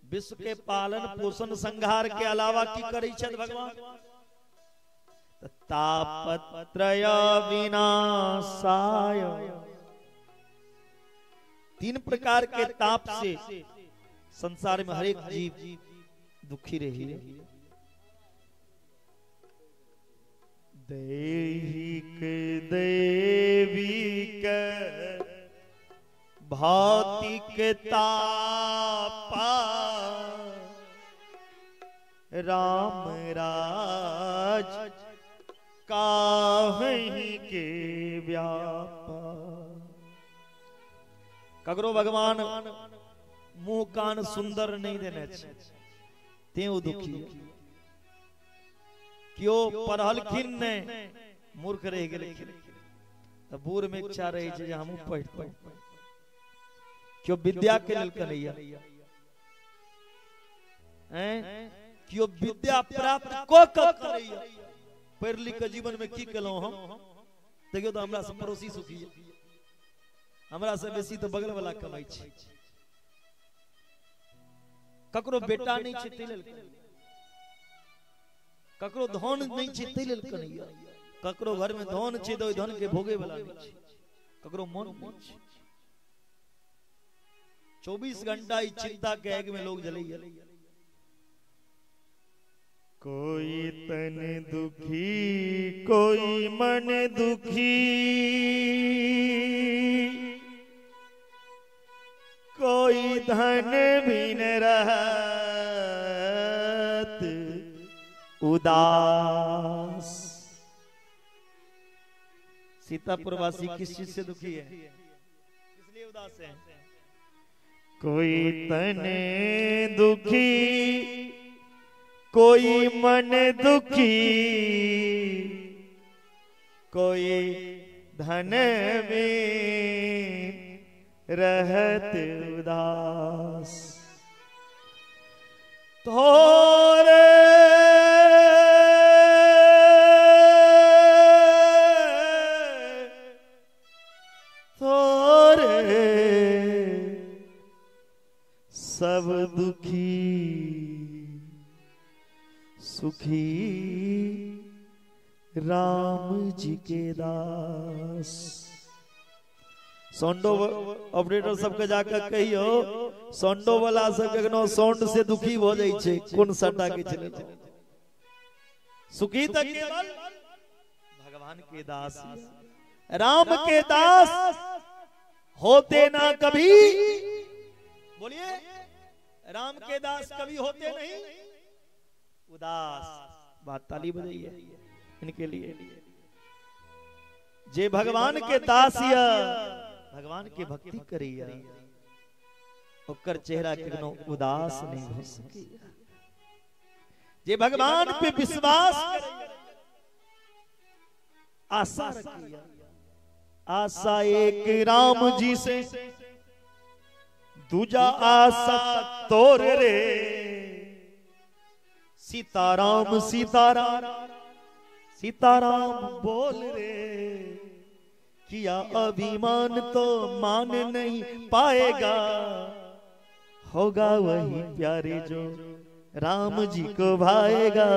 विश्व के पालन पोषण संहार के अलावा की करै छथि भगवान? तापत्रय विनाशाय। तीन प्रकार के ताप से संसार में हरेक जीव दुखी रही। दैहिक देविक भौतिक तापा राम राज काहि के व्यापा। ककरो भगवान मुंह कान सुंदर नहीं देने छे ते ओ दुखी, क्यों पढ़लखिन नहीं मूर्ख रह गेलखिन त बूढ़ में इच्छा रहे छे जे हमहूँ पढ़तौं, क्यों विद्या के लेल कन्हैया क्यों विद्या प्राप्त क करैया। पढ़ लिख के जीवन में की केलहुं हम? देखियो तो हमरा से पड़ोसी सुखी, हमरा से बेसी तो बगल वाला कमाई छै। ककरो बेटा नहीं छै तै लेल, ककरो धन नहीं छै तै लेल कन्हैया, ककरो घर में धन छै तो धन के भोगे वाला नहीं छै, ककरो मन नहीं छै। 24 घंटा ई चिंता के आग में लोग जलैया। कोई तन दुखी कोई मन दुखी, कोई धन भी न रहत उदास। सीतापुरवासी किस चीज से दुखी है, इसलिए उदास है? कोई तन दुखी कोई मन दुखी, कोई धन में रहत उदास। थोरे थोरे सब दुखी सुखी राम जी के दास। साउंडो ऑपरेटर सबके जाकर कहियो साउंडो वाला सब कखनो साउंड से दुखी भ जाय छै, कोन सट्टा के चले सुखी त केवल भगवान के दास, राम के दास होते ना कभी। बोलिए, राम के दास कभी होते नहीं उदास। बात ताली बजाइए इनके लिए। जे भगवान के दास या भगवान के भक्ति करिया ओकर चेहरा कखनो उदास नहीं हो सके। जे भगवान पे विश्वास आशा रखिया, आशा एक राम जी से दूजा आशा तोर रे। सीताराम सीताराम सीताराम बोल रे, किया अभिमान तो मान नहीं पाएगा, होगा वही प्यारे जो राम जी को भाएगा,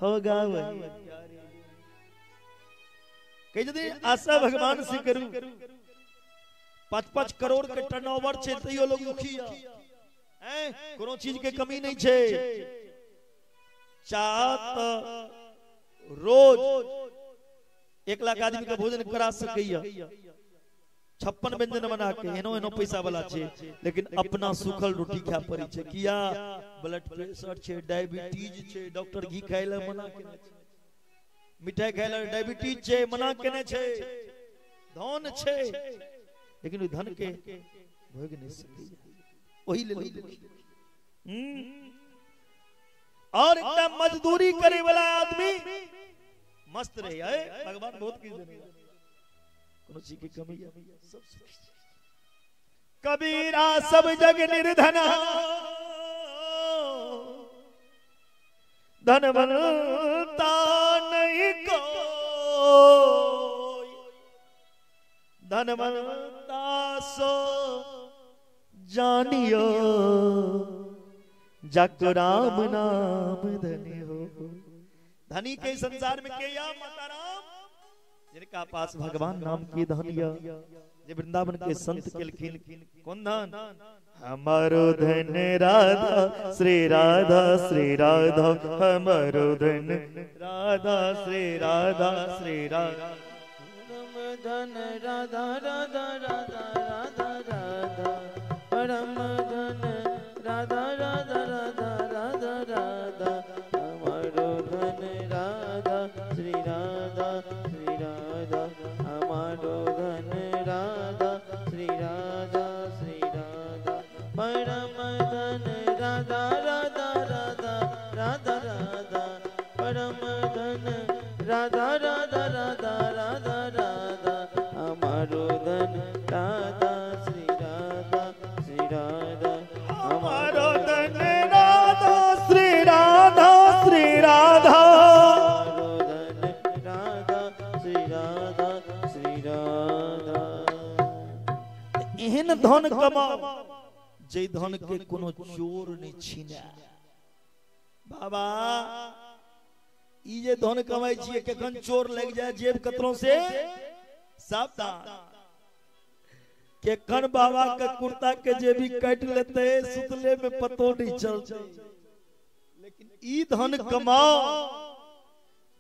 होगा वही प्यारे। कही आशा भगवान से करूं, 5-5 करोड़ के टर्नओवर छे तैयो लोग दुखी है, कोनो चीज के कमी नहीं छे। चाहत रोज 1 लाख आदमी के भोजन करा सकैया, 56 व्यंजन बना के एनो एनो पैसा वाला छे, लेकिन अपना सूखल रोटी खा पड़ी छे। किया? ब्लड प्रेशर छे, डायबिटीज छे, डॉक्टर घी खाय ला मना केने छे, मिठाई खाय ला डायबिटीज छे मना केने छे, धन छे लेकिन ओइ धन के भोग नहीं सकैया, ओही लेल। और एकटा मजदूरी करे वाला आदमी मस्त रहे, भगवान बहुत किछु देने। कोनो चीज के कमी सब सुखी। कबीरा सब जग निर्धना धनवंता नहीं कोई, धनवंता सो जानियो जग राम नाम धनी हो। धनी के संसार में के या माता राम जिनका पास भगवान नाम की धन या, जे वृंदावन के संत केलखिन कोन धन? हमारो धन राधा श्री राधा श्री राधा, हमारो धन राधा श्री राधा श्री राधा, परम धन राधा राधा राधा राधा राधा, परम धन राधा राधा राधा राधा राधा, हमारो धन राधा श्री राधा श्री राधा, हमारो धन राधा श्री राधा श्री राधा, परम धन राधा राधा राधा राधा राधा, परम धन राधा राधा राधा राधा राधा, हमारो धन राधा श्री राधा श्री राधा, हमारो धन राधा श्री राधा श्री राधा, हमारो धन राधा श्री राधा श्री राधा। एहन धन कमाओ जे धन के कोनो चोर नहीं छीने। बाबा ई जे धन कमाई छियै कखन चोर लग जाए जेब कतरों से सावधान, केखन बाबा के कुर्ता के जेबी काट लेते सुतले में पतो नहीं चलते। लेकिन ई धन कमाओ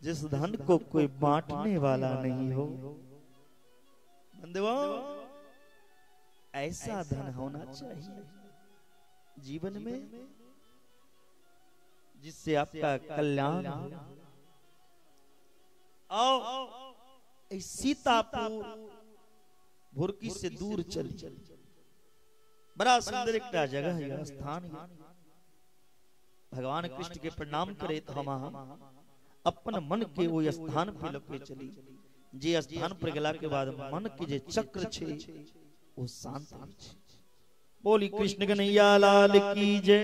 जिस धन को कोई बांटने वाला नहीं हो। बंधुओं ऐसा धन होना चाहिए जीवन में जिससे आपका कल्याण हो। आओ सीतापुर भुरकी से दूर चली, बड़ा सुंदर एक जगह है, स्थान है। भगवान कृष्ण के प्रणाम करे तो हम अपन मन के वो स्थान पे लके चली, जे स्थान पर गेला के बाद मन के जे चक्र छे वो शांत हो छे। बोली कृष्ण कन्हैया लाल की जय।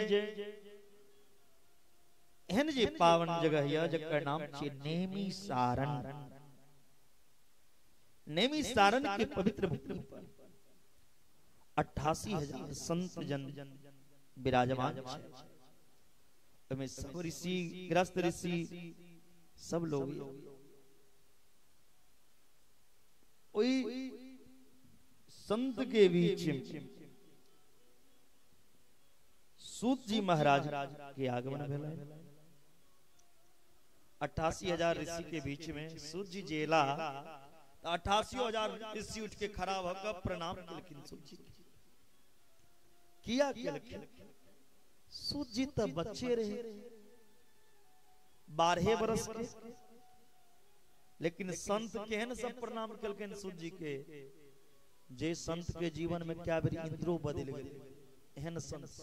एहन जे पावन जगह है जकर नाम छे नेमी सारण। नेमी सारण के पवित्र भूमि पर 88,000 संत जन विराजमान छे। ओमे सब ऋषि ग्रस्त ऋषि सब लोग ओई संत के बीच में सूत जी महाराज के आगमन भेलै। 88,000 ऋषि के बीच में सूत जी जेला 88,000 ऋषि उठ के खड़ा होकर प्रणाम केलखिन सूत जी। किया केलखिन? सूत जी तब बच्चे रहे 12 बरस के, लेकिन संत केहन सब प्रणाम केलखिन सूत जी के, जे संत के जीवन में क्या बेर इंद्रो बदल गेलै एहन संत।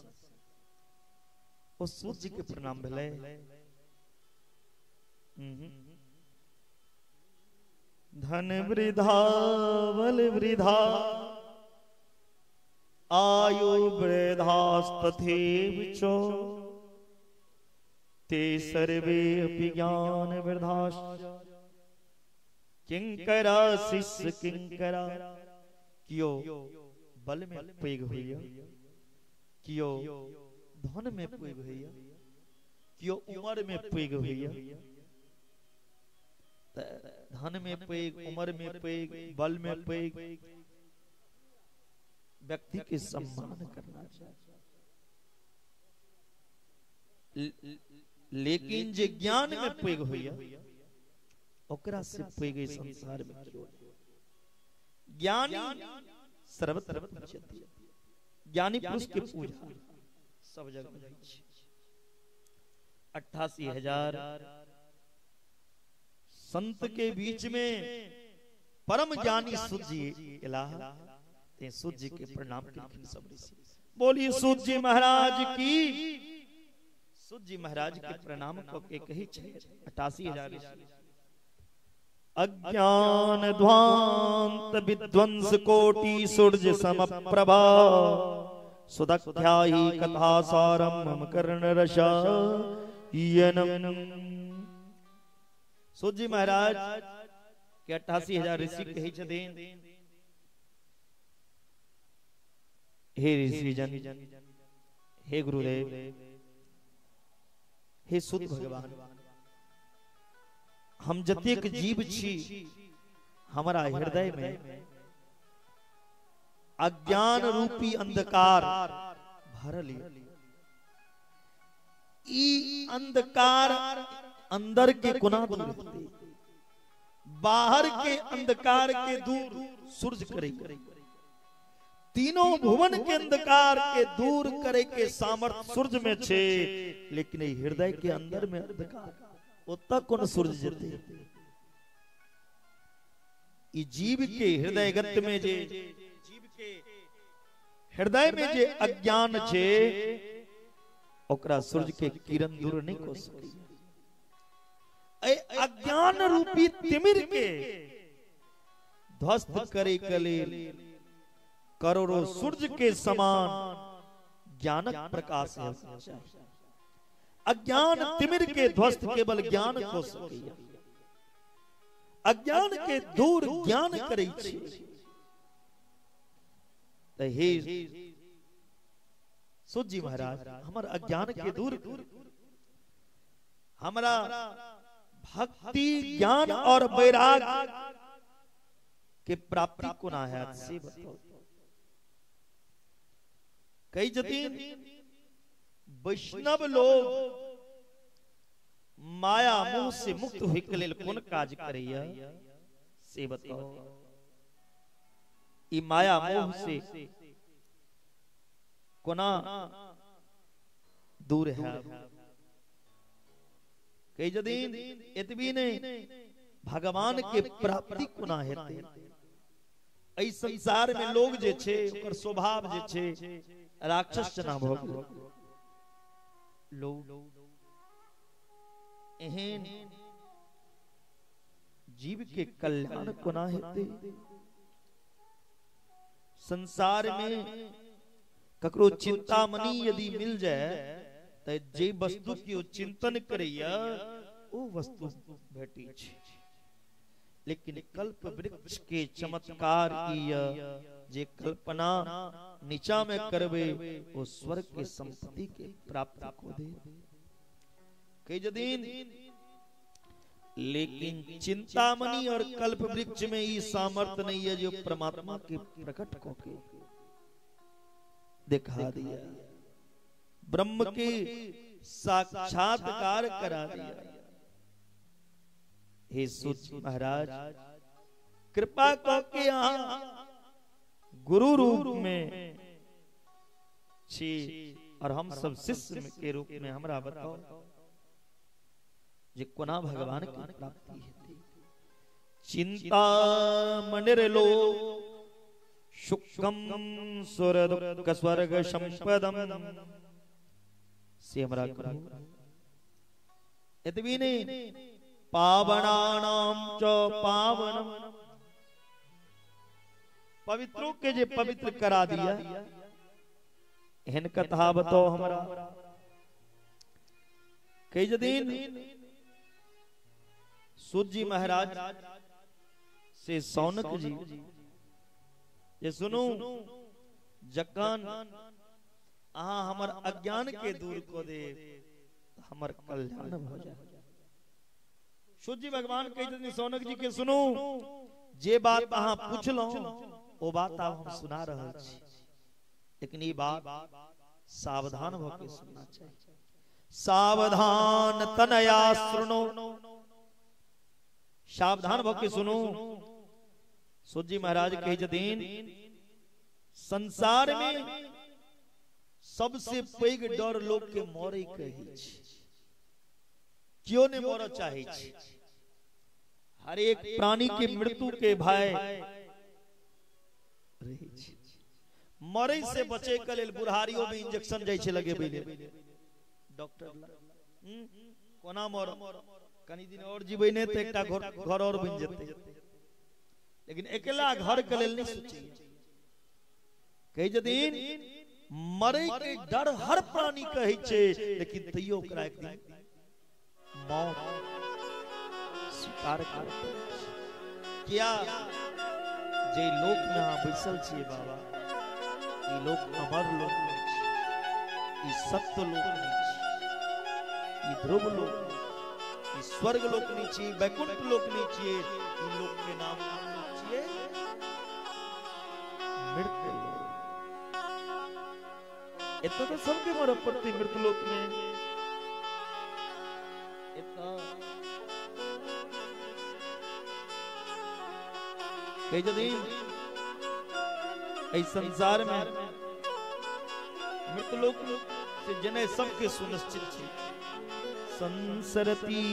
ओ सूत जी के प्रणाम भेलै। धन वृद्धा बल वृद्धा आयु वृद्धास्तथैव च ते सर्वे अपि ज्ञान वृद्धाश्च किंकरा शिष्य किंकरा। कियो बल में पैघ होइया, कियो धन में पैघ होइया, कियो उम्र में पैघ होइया। धन में पैघ, उम्र में पैघ, बल में पैघ व्यक्ति के सम्मान करना चाहिए। लेकिन जे ज्ञान में पैघ होइया ओकरा से पैघ संसार में क्यों नहीं। ज्ञानी सर्वत्र पूज्यते, ज्ञानी पुरुष के पूजा सब जगह। 88,000 संत के बीच में परम ज्ञानी सूत जी इलाह, ते सूत जी के प्रणाम केलखिन सब ऋषि। बोलिए सूत जी महाराज की। सूत जी महाराज के प्रणाम क के कहै छै 88,000 ऋषि, अज्ञान ध्वांत विध्वंस कोटि सूर्य समप्रभा सुदख्याहि कथा सारम मम कर्ण रसायनम। सूत जी महाराज के 88,000 ऋषि कहै छथिन, हे ऋषिजन, हे गुरुदेव, हे सुत भगवान, हम जतेक जीव छी हमारा हृदय में अज्ञान रूपी अंधकार भरल। ई अंधकार अंदर के कोना दूर हेतै, बाहर के अंधकार के दूर सूर्य करे, तीनों भुवन के अंधकार के दूर करे के सामर्थ्य सूर्य में छे, लेकिन हृदय के अंदर में अंधकार ओतऽ कोन सूर्य जेतै। ई जीव के हृदय गत में जे जीव के हृदय में जे अज्ञान छे ओकरा सूर्य के किरण दूर नहीं कऽ सकैया। अज्ञान रूपी तिमिर के ध्वस्त करे के लेल करोड़ों सूर्य के समान ज्ञानक प्रकाश है। अज्ञान तिमिर के ध्वस्त केवल ज्ञान को सकैया, अज्ञान के दूर ज्ञान करै छै। त हे सूत जी महाराज, हमर अज्ञान के दूर, हमरा भक्ति ज्ञान और वैराग के प्राप्ति कोना हैत से बताओ। कई जतिन वैष्णव लोग माया मोह से मुक्त होय के लेल कोन काज करैया से बताओ। ई माया मोह से कोना दूर है। कई जदिन एतबी नहीं, भगवान के प्राप्ति कोना हेतै। एहि संसार में लोग जे छे ओकर स्वभाव जे छे राक्षस जना भऽ गेल। लोग एहन जीव के कल्याण कोना हेतै। संसार में ककरो चिंतामणि यदि मिल जाए त जे वस्तु के ओ चिंतन करैया ओ वस्तु भेटै छै। लेकिन कल्प वृक्ष के चमत्कार जे कल्पना नीचा में करबे वो स्वर्ग के संपत्ति के प्राप्त को दे। कई जदीन लेकिन चिंतामणि और कल्प वृक्ष में ये सामर्थ्य नहीं है जो परमात्मा के प्रकट को के दिखा दिया, ब्रह्म के साक्षात्कार करा दिया। हे सूत महाराज, कृपा करके यहाँ गुरु रूप में छी और हम सब शिष्य के रूप में हमरा बताओ जे कोना भगवान की प्राप्ति हेतै। चिंता मनिर लो शुकम सुर दुःख स्वर्ग संपदम से हमरा कहू। एतबी नहीं, पावनानाम च पावनम, पवित्रों के जे पवित्र करा दिया, एहन कथा बताओ हमरा। कई जदीन सूत जी महाराज से सौनक जी ये सुनू, जखन अहाँ हमर अज्ञान के दूर को दे हमर कल्याण भ जाए। सूत जी भगवान कह देथिन सौनक जी के सुनू, जे बात अहाँ पुछलहुं ओ बात आब हम सुना रहल छी, लेकिन ई बात सावधान भ के सुनना चाहिए। सावधान तनया सुनो, सावधान भ के सुनू। सूत जी महाराज कह छथिन संसार में सबसे पैघ डर लोग के मरे के होइ छै, क्यों नहीं मरऽ चाहे छै। हर एक प्राणी के मृत्यु के भय रहै छै। मरे से बचे के लेल बुढ़ारियों में इंजेक्शन जाइ छै लगेबै लेल डॉक्टर लग। कोना मरब, कनी दिन और जीबै ने तऽ एकटा घर और बनि जेतै। लेकिन अकेला घर के लेल नहीं सोचैया। कहे जदिन मरे के डर हर प्राणी कहै छै, लेकिन तैयो ओकरा एक दिन मौत स्वीकार करऽ पड़ै छै। किया जे लोक में अहाँ बैसल छियै बाबा, ई लोक अमर लोक नहीं छै, ई सत्य लोक नहीं छै, ई ध्रुव लोक नहीं, ई स्वर्ग लोक नहीं छै, वैकुंठ लोक नहीं छियै, ई लोक के नाम छियै मृत्यु लोक। एतऽ तऽ सबके मरऽ पड़तै मृत्यु लोक में। एतऽ कहे जदिन एहि संसार में मृत्यु लोक से जने सबके सुनिश्चित छै। संसरती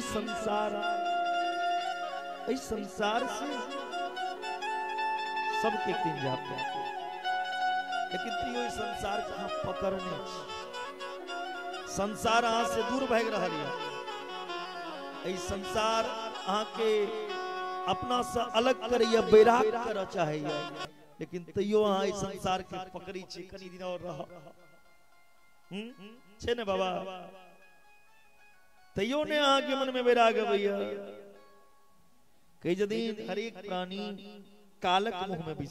संसार, एहि संसार से सबके एक दिन जाय पड़तै, लेकिन तैयो ई संसार के अहाँ पकड़ने छी। संसार अहाँ से दूर भागि रहल यऽ, एहि संसार अहाँ के अपना से अलग करैया, बैराग करऽ चाहैया, लेकिन तैयो अहाँ एहि संसार के पकड़ी छी, कनी दिन और रह छै ने बाबा, तैयो ने अहाँ के मन में बैराग अबैया। कहे जदिन हरेक प्राणी कालक मुंह में भी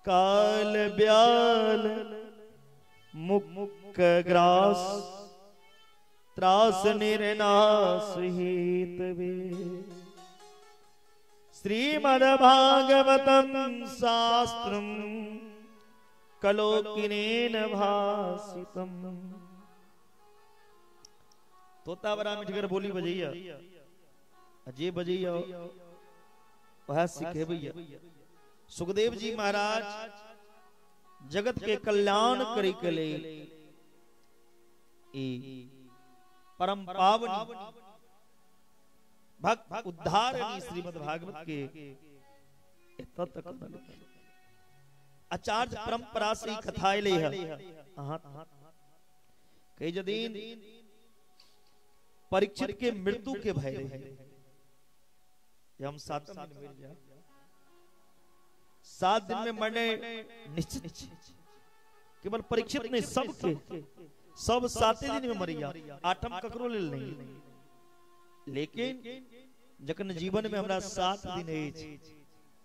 काल ब्याल मुख ग्रास त्रास निर्नाश हेतवे श्रीमद् भागवतम शास्त्रम कलोकिनेन भासितम। तोता बड़ा मिठगर बोली बजैया, जे बजैया वह सिखेबैया। सुखदेव जी महाराज जगत के कल्याण करे के लिए परम पावनी भक्त उद्धारणी श्रीमद् भागवत के एतऽ तक लिखल। आचार्य परंपरा से ई कथा एलै है। अहाँ कहे जदिन परीक्षित के मृत्यु के भय रहे, हम 7 दिन मर जाए, 7 दिन में मरने निश्चित, केवल परीक्षित नहीं सबके सब 7 दिन में मरिया, 8म ककरो लेल नहीं। लेकिन जखन जीवन में हमरा 7 दिन अछि,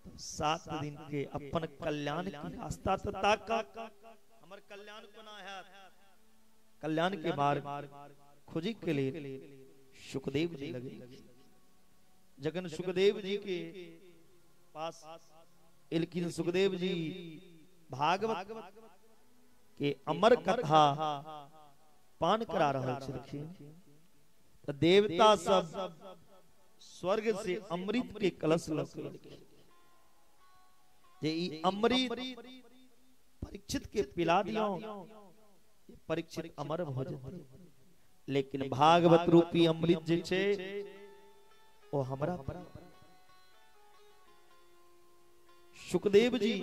तो 7 दिन के अपन कल्याण के रास्ता त ताका, हमर कल्याण कोना हैत, कल्याण के मार्ग खोजी के लिए सुखदेव जी लगे। जखन सुखदेव जी के पास एलखिन, सुखदेव जी भागवत के अमर कथा पान करा रहल छलखिन, त देवता सब स्वर्ग से अमृत के कलश लऽ के एलखिन, जे ई अमृत परीक्षित के पिला दियौ, परीक्षित अमर भऽ जेतै। लेकिन भागवत रूपी अमृत जे छै ओ हमरा पर। सुखदेव जी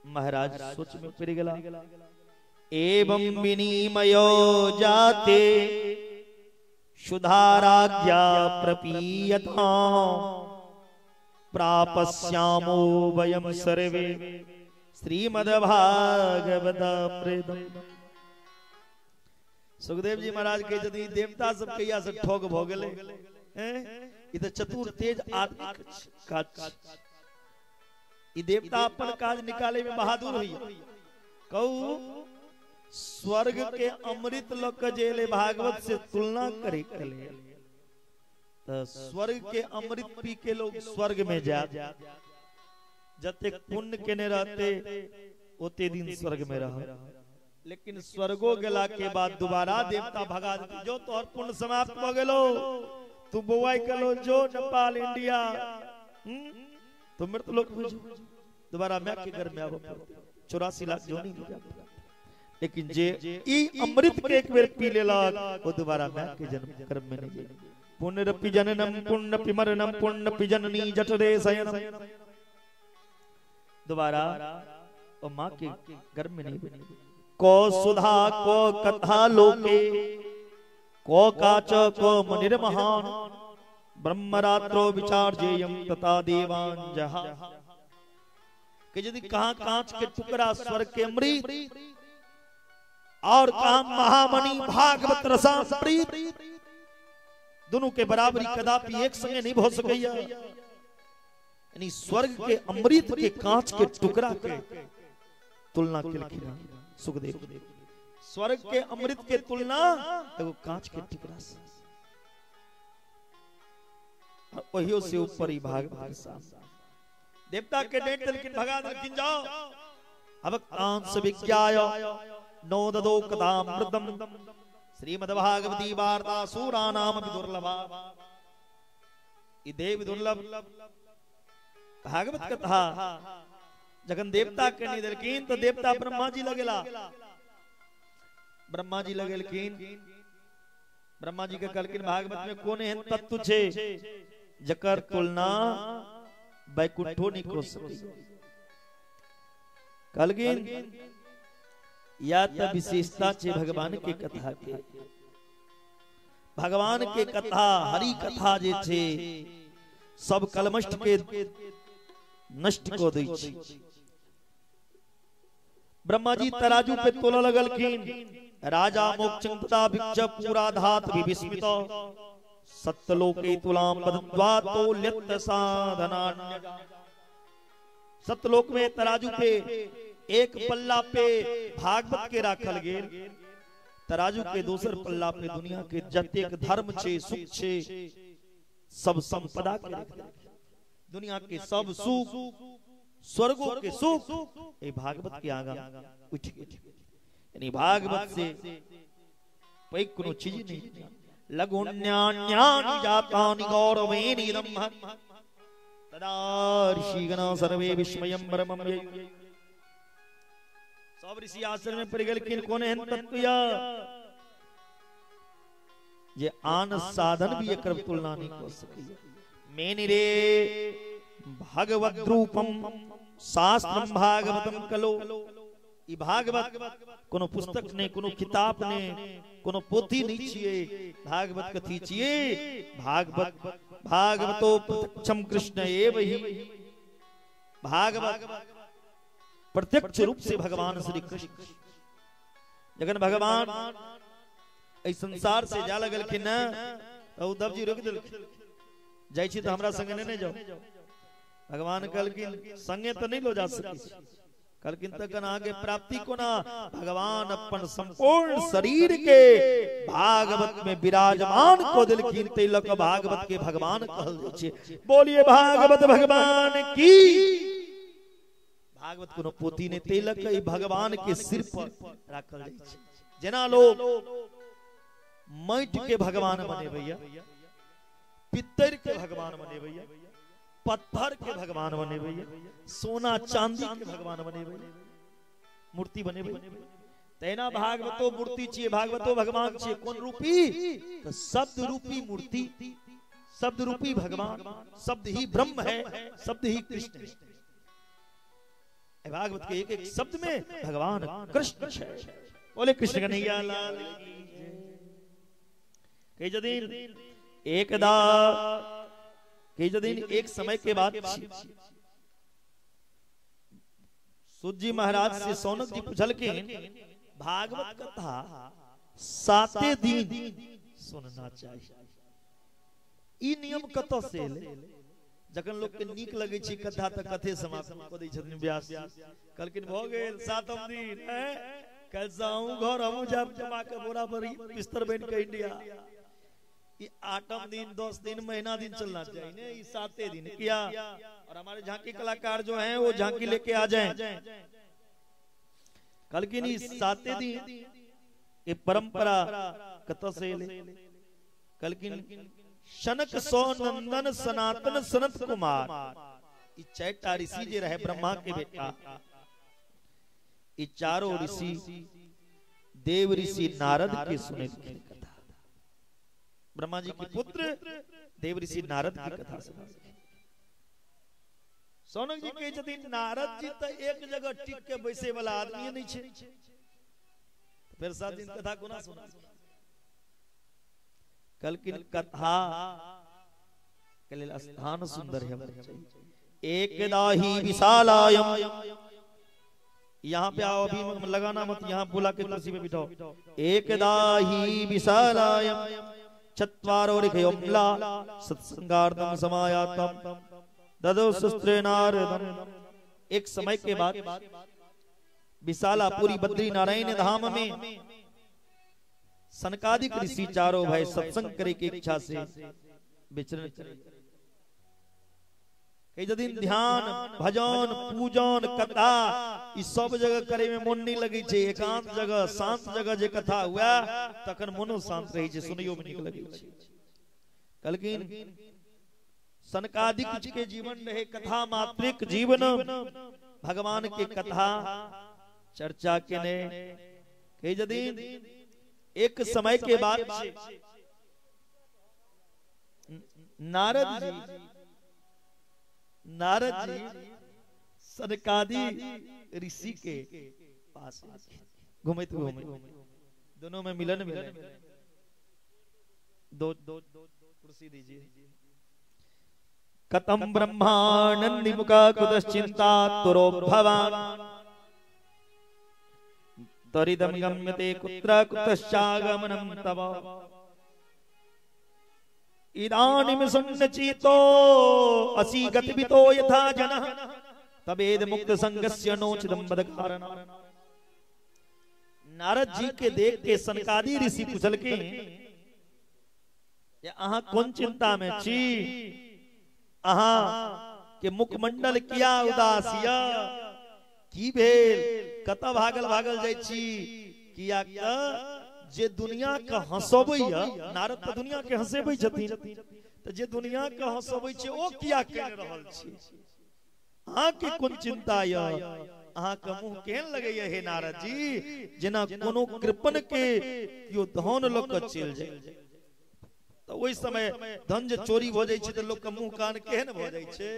महाराज सोच में पड़ गेला। एवं विनिमयो जाते सुधाराज्ञा प्रपीयतां प्रापस्यामो वयं सर्वे श्रीमद्भागवतामृतम्। सुखदेव जी महाराज के यदि देवता सब कहिया से ठोक भ गेलै, ई त चतुर तेज आदमी काज, ई देवता अपन काज निकाले में बहादुर होइया। कहू स्वर्ग के अमृत ल के जे एलै भागवत से तुलना करे के लेल, त स्वर्ग के अमृत पी के लोग स्वर्ग में जात, जतेक पुण्य केने रहते ओते दिन स्वर्ग में रह, लेकिन स्वर्गो गेला के बाद दोबारा देवता भगा देते, जो तोहर पुण्य समाप्त भ गेलो, तू बौआई कलो जो नेपाल इंडिया, तो मृत्यु लोक में दोबारा मैं के घर में आबो, 84 लाख जोनी में जाबो। लेकिन जे ई अमृत के एक बेर पी लेलक वो दोबारा मैं के जन्म कर्म में नहीं जाए। पुनरपि जननम पुण्यपि मरणम पुण्यपि जननी जठरे शयनम, दोबारा और माँ के गर्भ में नहीं बने। को सुधा को कथा लोके को काच को मुनिर महान ब्रह्मरात्रो विचार्जेयम तथा देवांजहा। कि यदि कहां कांच के टुकड़ा स्वर्ग के अमृत और कहां महामणि भागवत रसामृत, दोनों के बराबरी कदापि एक संगे नहीं हो सकैया। यानी स्वर्ग के अमृत के कांच के टुकड़ा के तुलना केलखिन सुखदेव। स्वर्ग के अमृत के तुलना एगो कांच के टुकड़ा से, ओहियो से ऊपर ही भागवत। देवता के डेट देलखिन, भगा देलखिन, जाओ। अवक्तांश विज्ञाय नो ददो कदामृतम श्रीमद्भागवती वार्ता सूरानाम दुर्लभा। ई देव दुर्लभ भागवत कथा जखन देवता के नहीं देलखिन तो देवता ब्रह्मा जी लगेला। ब्रह्मा जी लगेलखिन, ब्रह्मा जी के कहलखिन भागवत में कोन एहन तत्व छे जकर तुलना बैकुंठो नहीं कर सकै। कहलखिन या त विशेषता छे भगवान के कथा के। भगवान के कथा हरि कथा जे छे सब कलमष्ट के नष्ट को दै छे। ब्रह्मा जी तराजू पे तोला लगलखिन। राजा मोक्षं तथा भिक्ष पूरा धात विस्मित सत्यलोके तुलाम बदत्वा तोल्यत साधनान्य। सत्यलोक में तराजू पे एक पल्ला पे भागवत के राखल गेल, तराजू के दोसर पल्ला पे दुनिया के जतेक धर्म छे सुख छे सब संपदा के राखल, दुनिया के सब सुख स्वर्गों के सुख ए भागवत के आगा उठ गेल। यानी भागवत से पैघ कोनो चीज नहीं। लघुन्यान्यानि जातानि गौरवेनि ब्रह्म तदा ऋषिगण सर्वे विस्मयं परमं ययु। सब ऋषि आश्रम में पड़ गेलखिन कोन एहन तत्व या जे आन साधन भी एकर तुलना नहीं कर सकैया। मेनिरे भगवद रूपम शास्त्रम भागवतम कलो। ई भागवत कोनो पुस्तक ने, कोनो किताब ने, कोनो पोथी नहीं छिए। भागवत कथी छिए? भागवत भागवतो प्रत्यक्षम कृष्ण एव ही। भागवत प्रत्यक्ष रूप से भगवान श्री कृष्ण। जखन भगवान एहि संसार से जा लगलखिन न त उद्धव जी रोकि देलखिन, जाइ छी त हमरा संगे नहि जाउ। भगवान कहलखिन संगे त नहि लो जा सकै छी। कहलखिन तखन अहाँके प्राप्ति कोना? भगवान अपन संपूर्ण शरीर के भागवत में विराजमान कऽ देलखिन, तै लऽ कऽ भागवत के भगवान कहल जाइ छै। बोलिए भागवत भगवान की। भागवत कोनो पोथी नहि, तै लऽ कऽ भगवान के सिर पर राखल जाइ छै। जेना लोग माटि के भगवान बनेबैया, पित्तर के भगवान बनेबैया, पत्थर के भगवान बनेबैया, सोना चांदी के भगवान बनेबैया, मूर्ति बनेबैया, तहिना भागवतो मूर्ति छियै, भागवतो भगवान छियै। कोन रूपी? तो शब्द रूपी मूर्ति, शब्द रूपी भगवान। शब्द ही ब्रह्म है, शब्द ही कृष्ण है। भागवत के एक एक शब्द में भगवान कृष्ण है। बोले कृष्ण कन्हैया लाल की जय। कहि एकदा कहि एक समय के बाद सूत जी महाराज से सौनक जी पूछलखिन भागवत कथा 7 दिन सुनना चाहिए, ई नियम कतऽ से एलै? जखन लोक के नीक लगै छै कथा तऽ कथे समाप्त कऽ दै छथिन व्यास। कहलखिन भऽ गेल 7म दिन, काल्हि से अहूँ घर हमहूँ जायब जमा के बोरा पर बिस्तर बनि के इंडिया। 8म दिन 10 दिन महीना दिन चलना चाहिए ने, ये 7 दिन किया। और हमारे झांकी कलाकार जो हैं वो झांकी लेके आ जाएं। कहलखिन 7 दिन ये परंपरा कतऽ से एलै? कहलखिन शनक सौ नंदन सनातन सनत कुमार, ई 4टा ऋषि जे रहे ब्रह्मा के बेटा, ई चारों ऋषि देव ऋषि नारद के सुनेलखिन कथा। ब्रह्मा जी के पुत्र देव ऋषि नारद की कथा सुनेलखिन। सौनक जी कहै छथिन नारद जी तऽ एक जगह टिक के बैसे वाला आदमी नहीं छै, फिर 7 दिन कथा कोना सुना? कहलखिन कथा के लेल स्थान सुंदर है। एकदा ही विशालायम, यहाँ पे आओ, अभी लगाना मत, यहाँ बुला के कुर्सी पे बिठाओ। एकदा ही विशालायम चत्वारो ऋषयोम्ला सत्संगार्थम समायातम ददो शस्त्रेणारदम। एक समय के बाद विशाला पूरी बद्री नारायण धाम में सनकादिक ऋषि चारों भाई सत्संग करे की इच्छा से विचरण करे। कई दिन ध्यान भजन पूजन कथा ई सब जगह करे में मन नहीं लगे छे। एकांत जगह शांत जगह जे कथा हुआ तखन मनो शांत रहे छे, सुनियो में नीक लगे छे। कहलखिन सनकादिक के जीवन रहे कथा मात्रिक जीवन, भगवान के कथा चर्चा केने। कई दिन एक समय के बाद नारद जी सनकादि ऋषि के पास घूमते घूमते दोनों में मिलन मिले। दो दो कुर्सी दीजिए। कतम ब्रह्मानंद मुका कुतश्चिंता तुरो भवान तरिदम गम्यते कुत्र कुतश्चागमनम तव इदानीं सुन्नचितो असि गतिवितो यथा जनः तबेद मुक्त संगस्य नोचिदं बदकारणा। नारद जी के देख के सनकादि ऋषि पूछल के अहाँ कोन चिंता में छी, अहाँ के मुखमंडल किया उदास या, की भेल, कत भागल भागल जाइ छी? किया जे दुनिया के हंसबैया, नारद त दुनिया के हंसेबै छथिन, त जे दुनिया के हंसबै छै ओ किया कहि रहल छी? अहाँ के कोन चिंता या, अहाँ के मुंह केहन लगैया हे नारद जी, जेना कोनो कृपण के केओ धन लऽ के चलि जाय। त ओहि समय धन जे चोरी भऽ जाइ छै त लोक के मुंह कान केहन भऽ जाइ छै,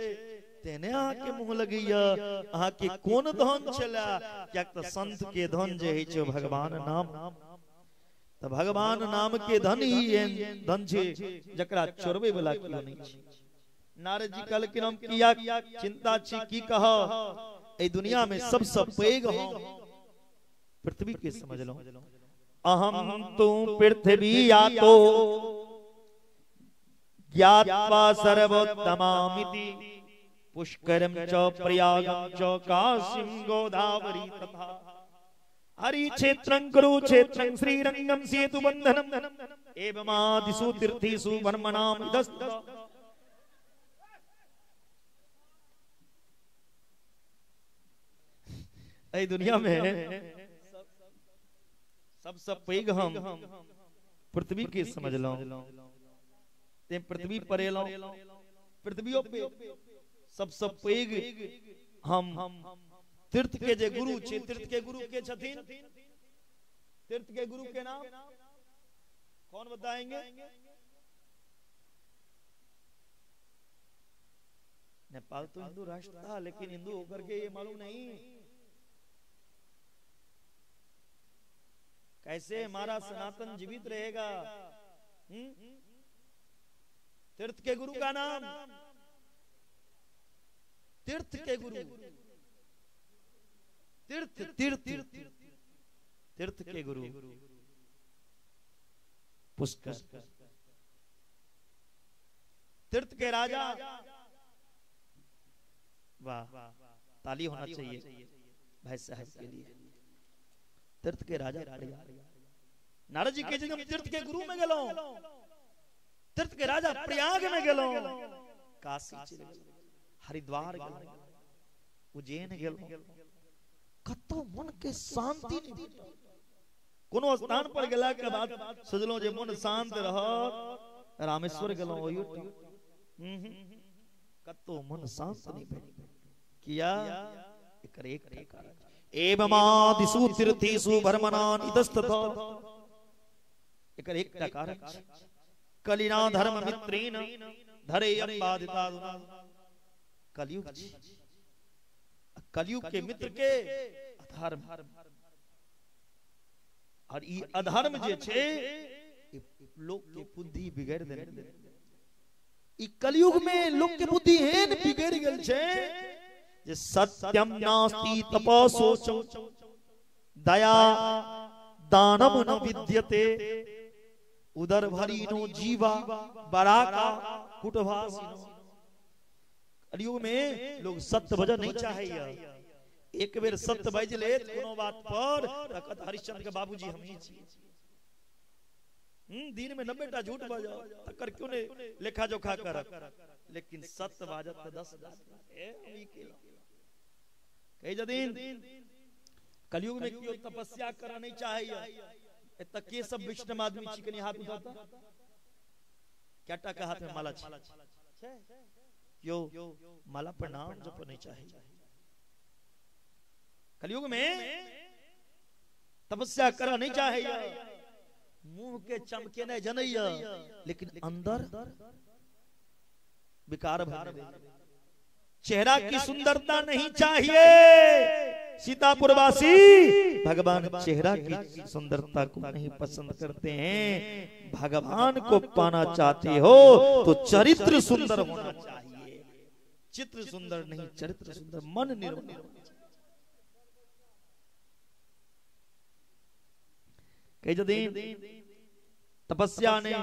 तेने अहाँ के मुंह लगैया। अहाँ के कोन धन छला? कियाक त संत के धन जे होइ छै भगवान नाम, त भगवान नाम के धन ही एहन धन छै जकरा चोरबै वाला केओ नहि छै। नारद जी कहलखिन हम किया चिंता छी, की कहब, एहि दुनिया में सबसे पैघ हम पृथ्वी के समझलहुं। अहम तू पृथ्वी यातो ज्ञात्वा सर्वोत्तमामिति पुष्करं च प्रयागं च काशीं गोदावरी तथा हरिक्षेत्रं कुरुक्षेत्रं श्रीरंगं सेतुबन्धनं एवमादिषु तीर्थेषु ब्रह्मणां इदस्त। एहि दुनिया में सबसे पैघ हम पृथ्वी के समझलहुं, ते पृथ्वी पर एलहुं, पृथ्वियो पे सबसे पैघ हम तीर्थ के जे गुरु छे, तीर्थ के गुरु के छथिन, तीर्थ के गुरु के नाम कौन बताएंगे? नेपाल तो हिंदू राष्ट्र था, लेकिन हिंदू होकर के ये मालूम नहीं कैसे हमारा सनातन जीवित रहेगा। तीर्थ के गुरु का नाम, तीर्थ के गुरु, तीर्थ तीर्थ तीर्थ के गुरु पुष्कर, तीर्थ के राजा। वाह, ताली होना चाहिए भाई साहब के लिए। तीर्थ के राजा नारद जी के हम तीर्थ के गुरु में गेलौं, तीर्थ के राजा प्रयाग में गेलौं, काशी चलि गेलौं, हरिद्वार गेलौं, उज्जैन गेलौं, कतौ मन के शांति नहीं भेटल। कोनो स्थान पर गेला के बाद सोचलौं जे मन शांत रहत, रामेश्वर गेलौं, ओहियो कतौ मन शांत नहीं भेटल। किया? एकर एक कारण। एवमादिषु तीर्थेषु भ्रमणान् इतस्ततः, एकर एकटा कारण। कलिना धर्म मित्रेण धरेयं बाधिता। कलयुग, कलयुग के मित्र के अधर्म, और ई अधर्म जे छे लोग के बुद्धि बिगाड़ देने। ई कलयुग में लोग के बुद्धि एहन बिगड़ गेल छै जे सत्यम नास्ति तपसो दया दानम न विद्यते उदर भरीनो जीवा बराका कुटभासिनो। कलयुग में लोग सत्य भजन नहीं चाहैया। एक बेर सत्य बाजि लेत कोनो बात पर त हरिश्चंद्र के बाबूजी हम ही छी। दिन में 90 टा झूठ बाजो तकर क्यों ने लेखा जोखा करत, लेकिन सत्य बाजत त 10 कहि जदिन कलयुग में क्यों तपस्या करना नहीं चाहैया। एत के सब वैष्णव आदमी छी कनी हाथ उठाता, क्या टा के हाथ में माला छी, क्यों माला पर नाम जप नहीं चाहिए। कलयुग में तपस्या करना नहीं चाहैया, मुंह के चमके नहीं जनैया, लेकिन अंदर विकार भरे। चेहरा की सुंदरता नहीं चाहिए सीतापुरवासी, भगवान चेहरा की सुंदरता को नहीं पसंद करते हैं। भगवान को पाना चाहते हो तो चरित्र सुंदर होना चाहिए, चित्र सुंदर नहीं, चरित्र सुंदर, मन निर्मल। तपस्या ने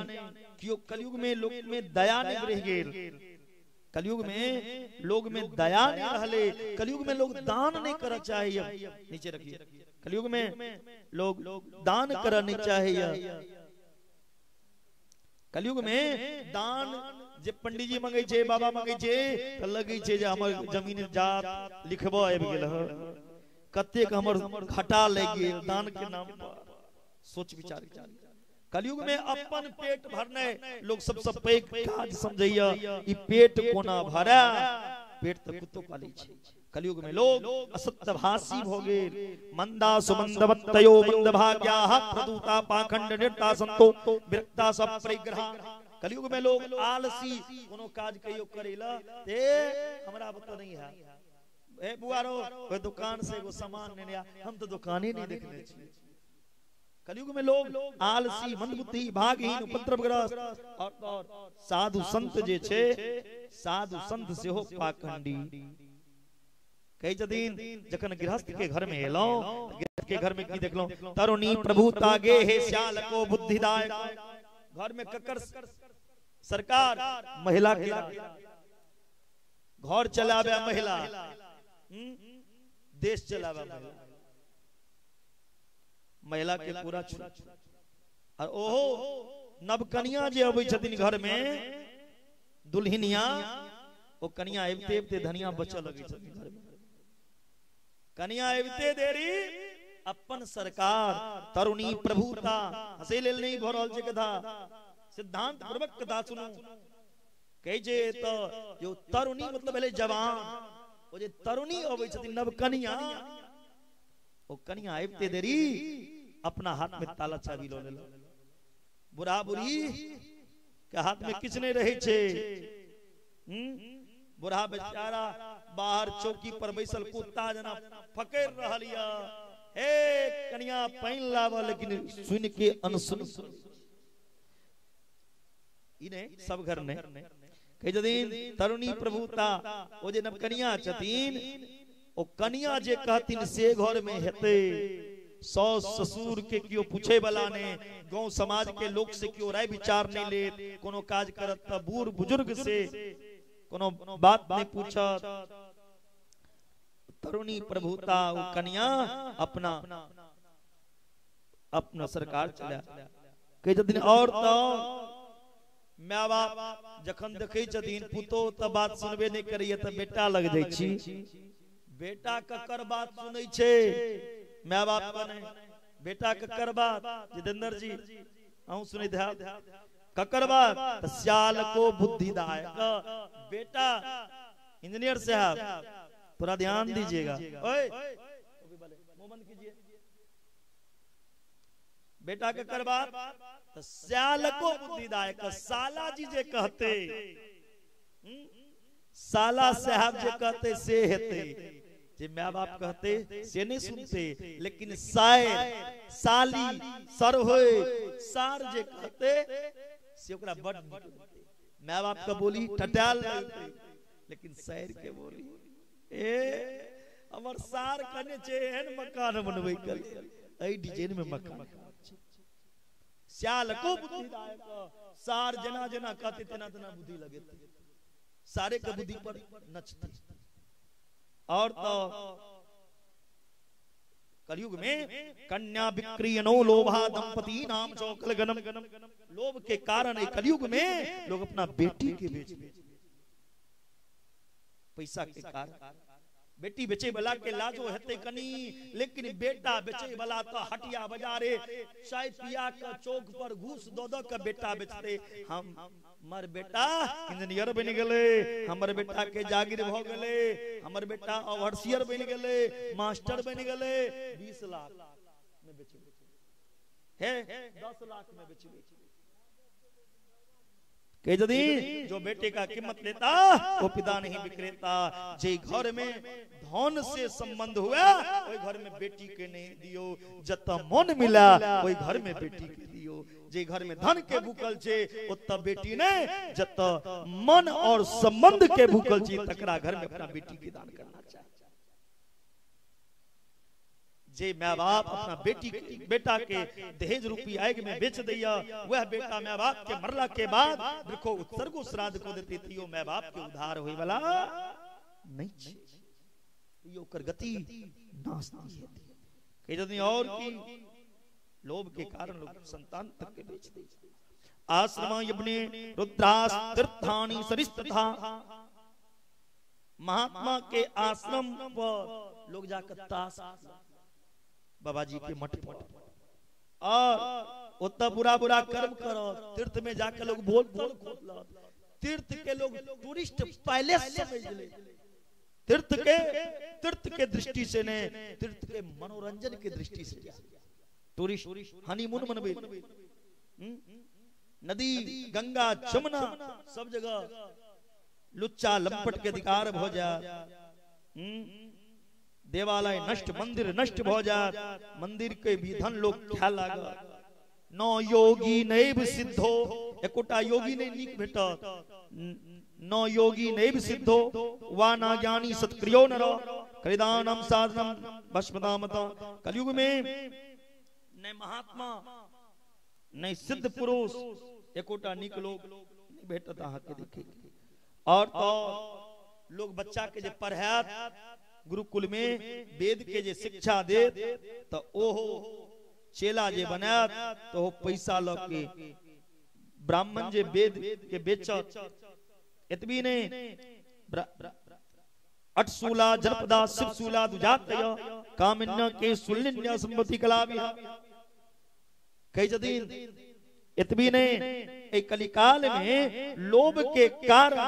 क्यों कलयुग में लोग में दया नहीं रह गेल, कलयुग में लोग में दया नहीं रहले, कलयुग में लोग दान नहीं करना चाहिए। नीचे रखिए, कलयुग में लोग दान करना नहीं चाहिए। कलयुग में दान जे पंडित जी मंगे छे, बाबा मंगे छे, त लगे छे जे हमर जमीन जात लिखबो आबि गेल ह, कतेक हमर घाटा लागि गेल दान के नाम पर। सोच विचार कलयुग में अपन पेट भरने लोग सबसे पैघ काज समझैया, ई पेट कोना भरा, पेट त कुत्तो पालै छै। कलयुग में लोग असत्यभाषी भ गेल। मंदा सुमंदवत्तयो मंदभाग्याः प्रदूता पाखंड निरता संतो विरक्ता सब परिग्रह। कलयुग में लोग आलसी, कोनो काज कहियो करेला ते हमरा बता नहीं है, ए बुआरो ओइ दुकान से एगो सामान नेने आ, हम तो दुकाने नहीं देखने छी। कलयुग में लोग आलसी, मंदबुद्धि, भागहीन, उपद्रवग्रस्त और साधु संत जे छे, साधु संत सेहो पाखंडी। कहि छथिन जखन गृहस्थ के घर में एलौं, गृहस्थ के घर में की देखलौं, तरुणी प्रभुता गेहे श्याल को बुद्धिदायक। घर में ककर सरकार, महिला के घर चलावे महिला, देश चलावे महिला, महिला के पूरा छूट। और ओहो नवकनिया जे अबै छथिन घर में, दुल्हनिया, ओ कनिया अबिते अबिते धनिया बचऽ लगै छथिन घर में। कनिया अबिते देरी अपन सरकार तरुणी प्रभुता, हंसै लेल नहीं भऽ रहल छै कथा, सिद्धांत पूर्वक कथा सुनू। कहै छै तऽ जो तरुणी मतलब भेलै जवान, ओ जे तरुणी अबै छथिन नवकनिया, ओ कनिया अबिते देरी अपना हाथ में ताला चाबी लऽ लेलक। बूढ़ा बूढ़ी के हाथ में किछु नहीं रहै छै। बूढ़ा बेचारा बाहर चौकी पर बैसल कुत्ता जना फकड़ रहल या, हे कनिया पानि लाबऽ, लेकिन सुन के अनसुन। ई नहि सब घर नहि। कहै छथिन तरुणी प्रभुता, ओ जे नवकनिया छथिन, ओ कनिया जे कहथिन से घर में हेतै। सास ससुर के क्यों पूछे वाला ने, गांव समाज के लोग से क्यों राय विचार नहीं लेत, कोनो काज करत त बूढ़ बुजुर्ग से कोनो बात नहीं पूछत। तरुणी प्रभुता ओ कनिया अपना अपना सरकार चला। कहै छथिन और तो my बाप जखन देखै छथिन पुतोह त बात सुनबे नहीं करैया त बेटा लग जाइ छी। बेटा ककर बात सुनै छै, my बाप का नहीं, बेटा ककर बात। जितेंद्र जी अहूँ सुनैत हैब, ककर बात, श्याल को बुद्धिदायक। बेटा इंजीनियर साहब थोड़ा ध्यान दीजिएगा, ओए मुंह बंद कीजिए। बेटा ककर बात, श्याल को बुद्धिदायक। साला जी जे कहते, साला साहब जे कहते से हेते, जे my बाप कहते से नहीं सुनते, लेकिन सायर साली सर होए सार जे कहते से ओकरा बड नीक लगते। My बाप का बोली टटाल लगते, लेकिन शहर के बोली ए हमर सार कने छे एहन मकान बनबै के लेल, एहि डिजाइन में मकान। स्याल को बुद्धिदायक, सार जेना जेना कहते तेना तेना बुद्धि लगेते, सारे के बुद्धि पर नचते। और तो कलयुग में कन्या विक्रियनो लोभा दंपति नाम चौकल गणम, लोभ के कारण कलयुग में लोग अपना बेटी के बेच, पैसा के कारण। बेटी बेचे वाला के लाजो हेते कनी, लेकिन बेटा बेचे वाला तो हटिया बाजारे चाय पिया के चौक पर घूस दो दो के बेटा बेचते। हम हमर बेटा इंजीनियर बन गेले, हमर बेटा के जागीर भ गेले, हमर बेटा ओवरसियर बन गेले, मास्टर बन गेले, 20 लाख में बेचे हे, 10 लाख में बेचे। यदि जो बेटे का कीमत लेता वो पिता नहीं विक्रेता। जे घर में धन से संबंध हुआ वही घर में बेटी के नहीं दियो, जत मन मिला वही घर में बेटी के दियो। जे घर में धन के भूखल छे ओत बेटी ने, जत मन और संबंध के भूखल छे तकरा घर में अपना बेटी के दान करना चाहिए। जे माँ बाप अपना बेटी बेटा के दहेज रूपी आग में बेच दिया, वह बेटा माँ बाप के मरला के बाद देखो उत्सर्गो श्राद्ध को देती थी, माँ बाप के उधार होए वाला नहीं छे, ओकर गति नास्ती है। और की लोभ के कारण लोग संतान तक के बेच दे। आश्रम यज्ञ रुद्रास तीर्थानि सरिस्तथा, महात्मा के आश्रम पर लोग जाकर ताश बाबा जी के मठ पर और उतना बुरा बुरा कर्म करो। तीर्थ में जाकर लोग बोल बोल, तीर्थ के लोग टूरिस्ट पैलेस समझ ले, तीर्थ के दृष्टि से ने, तीर्थ के मनोरंजन के दृष्टि से टूरिस्ट हनीमून मनबे। नदी गंगा जमुना सब जगह लुच्चा लंपट के अधिकार हो जा, देवालय नष्ट, मंदिर नष्ट भ जात, मंदिर के भी धन लोग खाए लागल। न योगी नैव सिद्धो, एकोटा योगी नहीं नीक भेटत। न योगी नैव सिद्धो वा ना ज्ञानी सत्क्रियो नर करिदानम साधनम भस्मदामत। कलयुग में न महात्मा न सिद्ध पुरुष एकोटा नीक लोग नहीं भेटत अहाँ के देखे। और तो लोग बच्चा के जे पढ़ायत गुरुकुल में वेद के जे शिक्षा दे तो ओहो चेला जे बनायत तो पैसा ल के ब्राह्मण जे वेद के बेचत। एतबी नहीं, अटसूला जलपदा शिवसूला दुजातय कामिन्य के सुलिन्य संपत्ति कलाविह। कही जदीन एतबी नहीं, एक कलिकाल में लोभ के कारण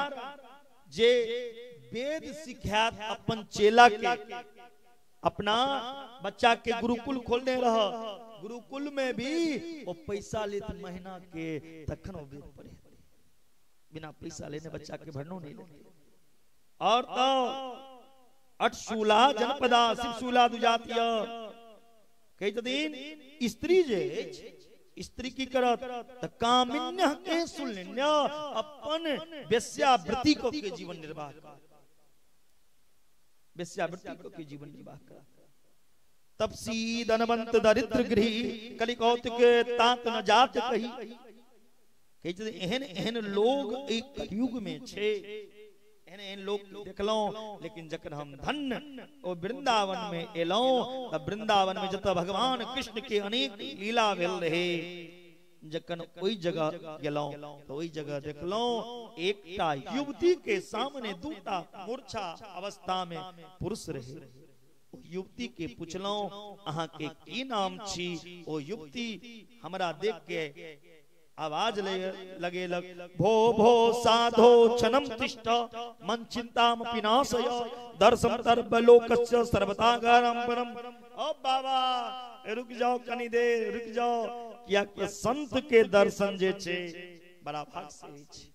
जे वेद सिखात अपन चेला के, अपना बच्चा के गुरुकुल खोलने रह, गुरुकुल में भी वो पैसा लेत महीना के तखन वो वेद पढ़े, बिना पैसा लेने बच्चा के भरनो नहीं लेते। और तो अटशूला जनपदा शिवशूला दुजातीय। कही दिन स्त्री जे स्त्री की करत त कामिन्य के सुलिन्य अपन वेश्यावृत्ति को के जीवन निर्वाह कर, वेश्यावृत्ति को के जीवन निर्वाह कर। तपसी धनवंत दरिद्र गृह कलिकौतिक तात न जात कही। कही एहन एहन लोग एक कलयुग में छे, एहन एहन लोग देखलौं। लेकिन जखन हम धन्य ओ वृंदावन में एलौं त वृंदावन में जत भगवान कृष्ण के अनेक लीला भेल रहे, जखन ओहि जगह गेलौं तो ओहि जगह देखलौं एकटा युवती के सामने दूटा मूर्छा अवस्था में पुरुष रहे। युवती के पुछलौं अहाँ के की नाम छी? ओ युवती हमरा देख के आवाज लगे लग, भो भो साधो क्षणम तिष्ठ मन चिंताम पिनाशय दर्शम सर्वलोकस्य सर्वतागारम परम। ओ बाबा रुक जाओ कनी देर रुक जाओ, किया कि संत के दर्शन जे छे बड़ा भाग से छे।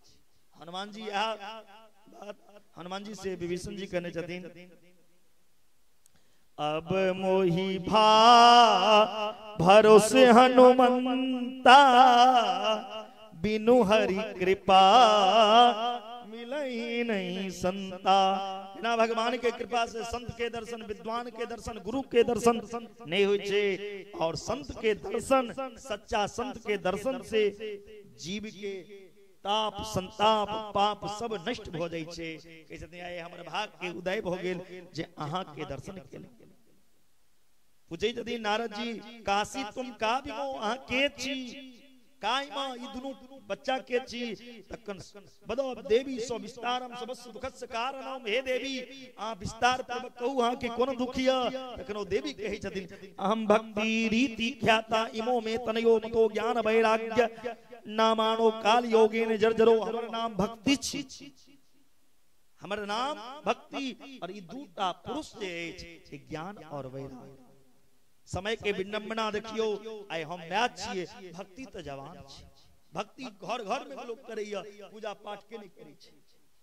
हनुमान जी आ बात हनुमान जी से विभीषण जी कहने छथिन, अब मोही भा भरोसे हनुमंता बिनु हरि कृपा मिलई नहीं संता। बिना भगवान के कृपा से संत के दर्शन, विद्वान के दर्शन, गुरु के दर्शन नहीं होय छे। और संत के दर्शन, सच्चा संत के दर्शन से जीव के ताप संताप पाप सब नष्ट भ जाय छे। कहै छथिन आइ हमर भाग के उदय भ गेल जे अहाँ के दर्शन केल। पूछै छथिन नारद जी काशी तुम का बिमो, अहाँ के छी, कायमा ई दुनू बच्चा के छी। तखन बदो देवी सो विस्तारम सबस दुखस्य कारणम, हे देवी आ विस्तार पूर्वक कहू अहाँ के कोन दुख य। तखन ओ देवी कहै छथिन अहम भक्ति रीति ख्याता इमो मे तनयो मतो ज्ञान वैराग्य नामानो काल योगेन जर्जरो। हमर नाम भक्ति छी, हमर नाम भक्ति। और ई दूटा पुरुष जे अछि ज्ञान और वैराग्य। समय के विडंबना देखियो, आइ हम माय छियै, भक्ति तऽ जवान छै। भक्ति घर घर में लोग करैया, पूजा पाठ के नहीं करै छै,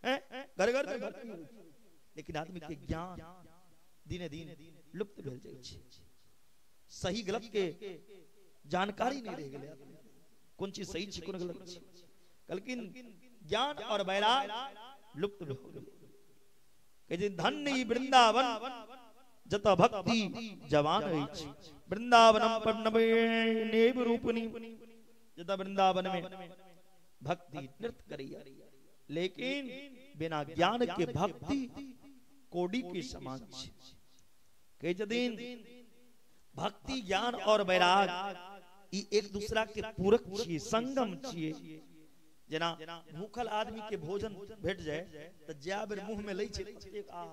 हैं घर घर में भक्ति होइ छै। लेकिन आदमी के ज्ञान दिने दिन लुप्त भेल जाइ छै, सही गलत के जानकारी नहीं रहि गेलै, कोन चीज सही छै कोन गलत छै। कहलखिन ज्ञान और वैराग लुप्त भऽ गेलै। कहै छै धन्य ई वृंदावन जतऽ भक्ति जवान अछि। वृंदावनम पद्मनेव रूपिणी, जतऽ वृंदावन में भक्ति नृत्य करैया। लेकिन बिना ज्ञान के भक्ति कोडी के समान छै। कहै छथिन भक्ति ज्ञान और वैराग ई एक दूसरा के पूरक छियै, संगम छियै। जेना भूखल आदमी के भोजन भेट जाय तऽ जै बेर मुंह में लै छै ततेक आ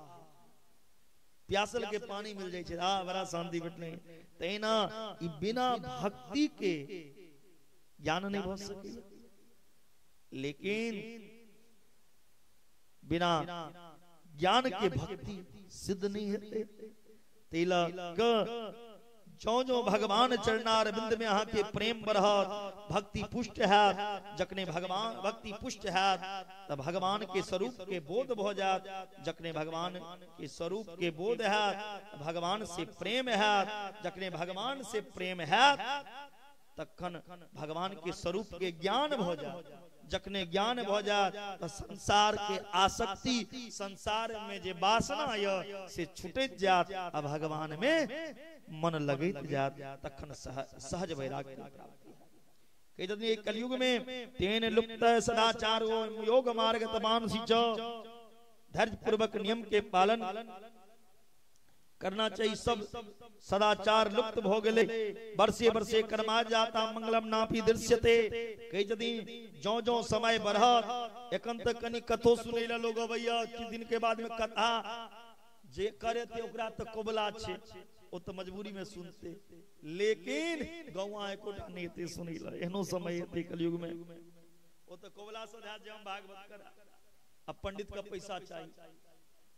प्यासल के पानी मिल जाय छै, आ बड़ा शांति भेटलै। तहिना ई बिना भक्ति के ज्ञान नहीं भऽ सकै, लेकिन बिना ज्ञान के भक्ति सिद्ध नहीं हेतै। ताहि लऽ कऽ जौं जौं भगवान चरणार बिंद में अहाँ के प्रेम बढ़त, भक्ति पुष्ट हैत। जखने भगवान भक्ति पुष्ट हैत तऽ भगवान के स्वरूप के बोध भऽ जायत। जखने भगवान के स्वरूप के बोध हैत भगवान से प्रेम हैत। जखने भगवान से प्रेम हैत तखन भगवान के स्वरूप के ज्ञान भऽ जायत। जखने ज्ञान भऽ जायत तऽ संसार के आसक्ति, संसार में जे वासना यऽ से छूटैत जायत आ भगवान में मन लगैत जायत। तखन सहज वैराग्य प्राप्ति। कहै छथिन कलयुग में तेन लुप्त सदाचार योग मार्ग तमानसी च। धैर्य पूर्वक नियम के पालन करना चाहिए। सब सदाचार लुप्त भ गेलै। बरसे बरसे कर्मा जाता मंगलम नापी दृश्यते। कहै छथिन जौं जौं समय बढ़त, एखन तक कनि कथो सुनै ला लोग अबैया, किछु दिन के बाद में कथा जे करे ते ओकरा तऽ कोबला छै, ओ तऽ मजबूरी में सुनते, लेकिन गौआ एकोटा नहि एतै सुनै ला। एहनो समय एतै कलयुग में। ओ तऽ कोबला से जे हम भागवत करा, अब पंडित का पैसा चाहिए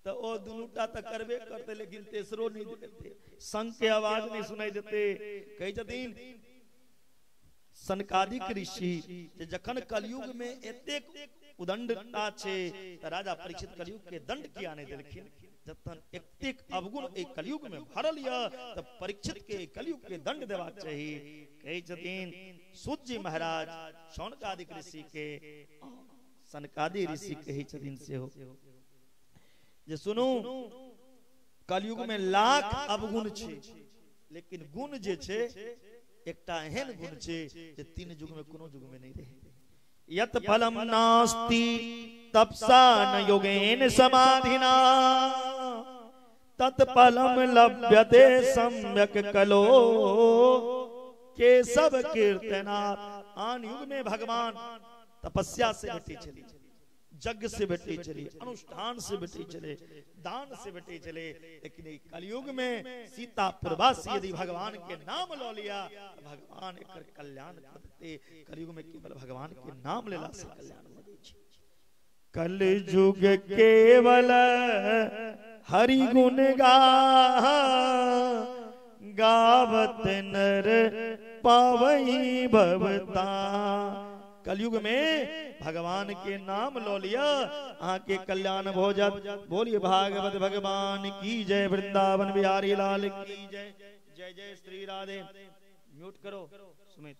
तो ओ दुनूटा तऽ करबे करते, लेकिन तेसरो नहीं देते, संघ के आवाज नहीं सुनाई देते। कहै छथिन सनकादिक ऋषि जे जखन कलयुग में एतेक उदंडता छै तऽ राजा परीक्षित कलयुग के दंड किया नहीं देलखिन। जतन एतेक अवगुण एहि कलयुग में भरल यऽ तऽ परीक्षित के कलयुग के दंड देबाक चाही। कहै छथिन सूत जी महाराज शौनकादिक ऋषि के, सनकादि ऋषि कहै छथिन सेहो जे सुनू कलयुग में लाख अवगुण छै, लेकिन गुण जे छै एकटा एहन गुण छै जे तीन युग में कोनो युग में नहीं रहे। यत फलम नास्ति तपसा न योगेन समाधिना तत् फलम लभ्यते सम्यक कलो केशव कीर्तनात्। आन युग में भगवान तपस्या से भेटै छली, यज्ञ से भेटै छले, अनुष्ठान से भेटै छले, दान से भेटै छले, लेकिन कलयुग में सीतापुरवासी यदि भगवान के नाम लऽ लिया भगवान एकर कल्याण कर देते। कलयुग में केवल भगवान के नाम लेला से कल्याण भऽ जाइ छै। कलयुग केवल हरि गुण गावत नर पावई भवता। कलयुग में भगवान के नाम लो लिया अहाँ के कल्याण भो जात। बोलिए भागवत भगवान की जय, वृंदावन बिहारी लाल की जय, जय जय श्री राधे। म्यूट करो सुमित।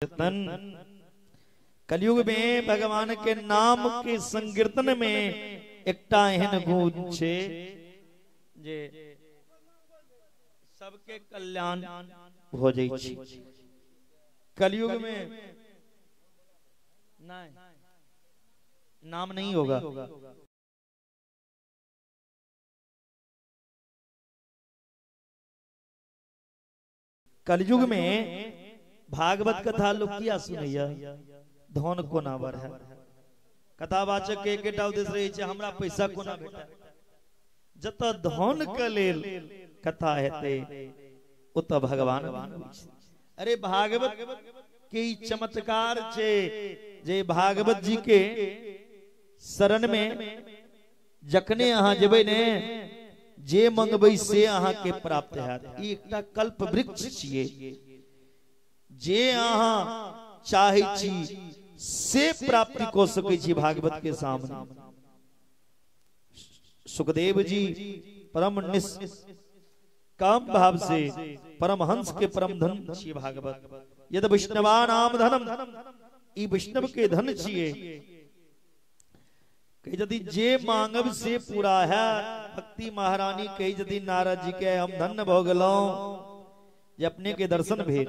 संकीर्तन। कलयुग में भगवान के नाम के संकीर्तन में एकटा एहन गुण छे जे सबके कल्याण हो जाय छै। कलयुग में नहीं नाम नहीं होगा। कलयुग में भागवत कथा लोग किया सुनैया, धन कोना बढ़े। कथावाचक के एकटा उद्देश्य रहे छै हमरा पैसा कोना भेटे। जत धन के लेल कथा हेतै ओत भगवान। अरे भागवत के ई चमत्कार छै जे भागवत जी के शरण में जखने अहाँ जेबै ने, जे मंगबै से अहाँ के प्राप्त हैत। ई एकटा कल्प वृक्ष छियै, जे अहाँ चाहै छी से प्राप्ति कऽ सकै छी भागवत के सामने। सुखदेव जी परम निष्काम भाव से परमहंस के परम धन छियै भागवत। यद वैष्णवा नाम धनम, ई वैष्णव के धन छियै। कही यदि जे मांगब से पूरा है। भक्ति महारानी कही यदि नारद जी के हम धन्य भ गेलौं जे अपने के दर्शन भेल।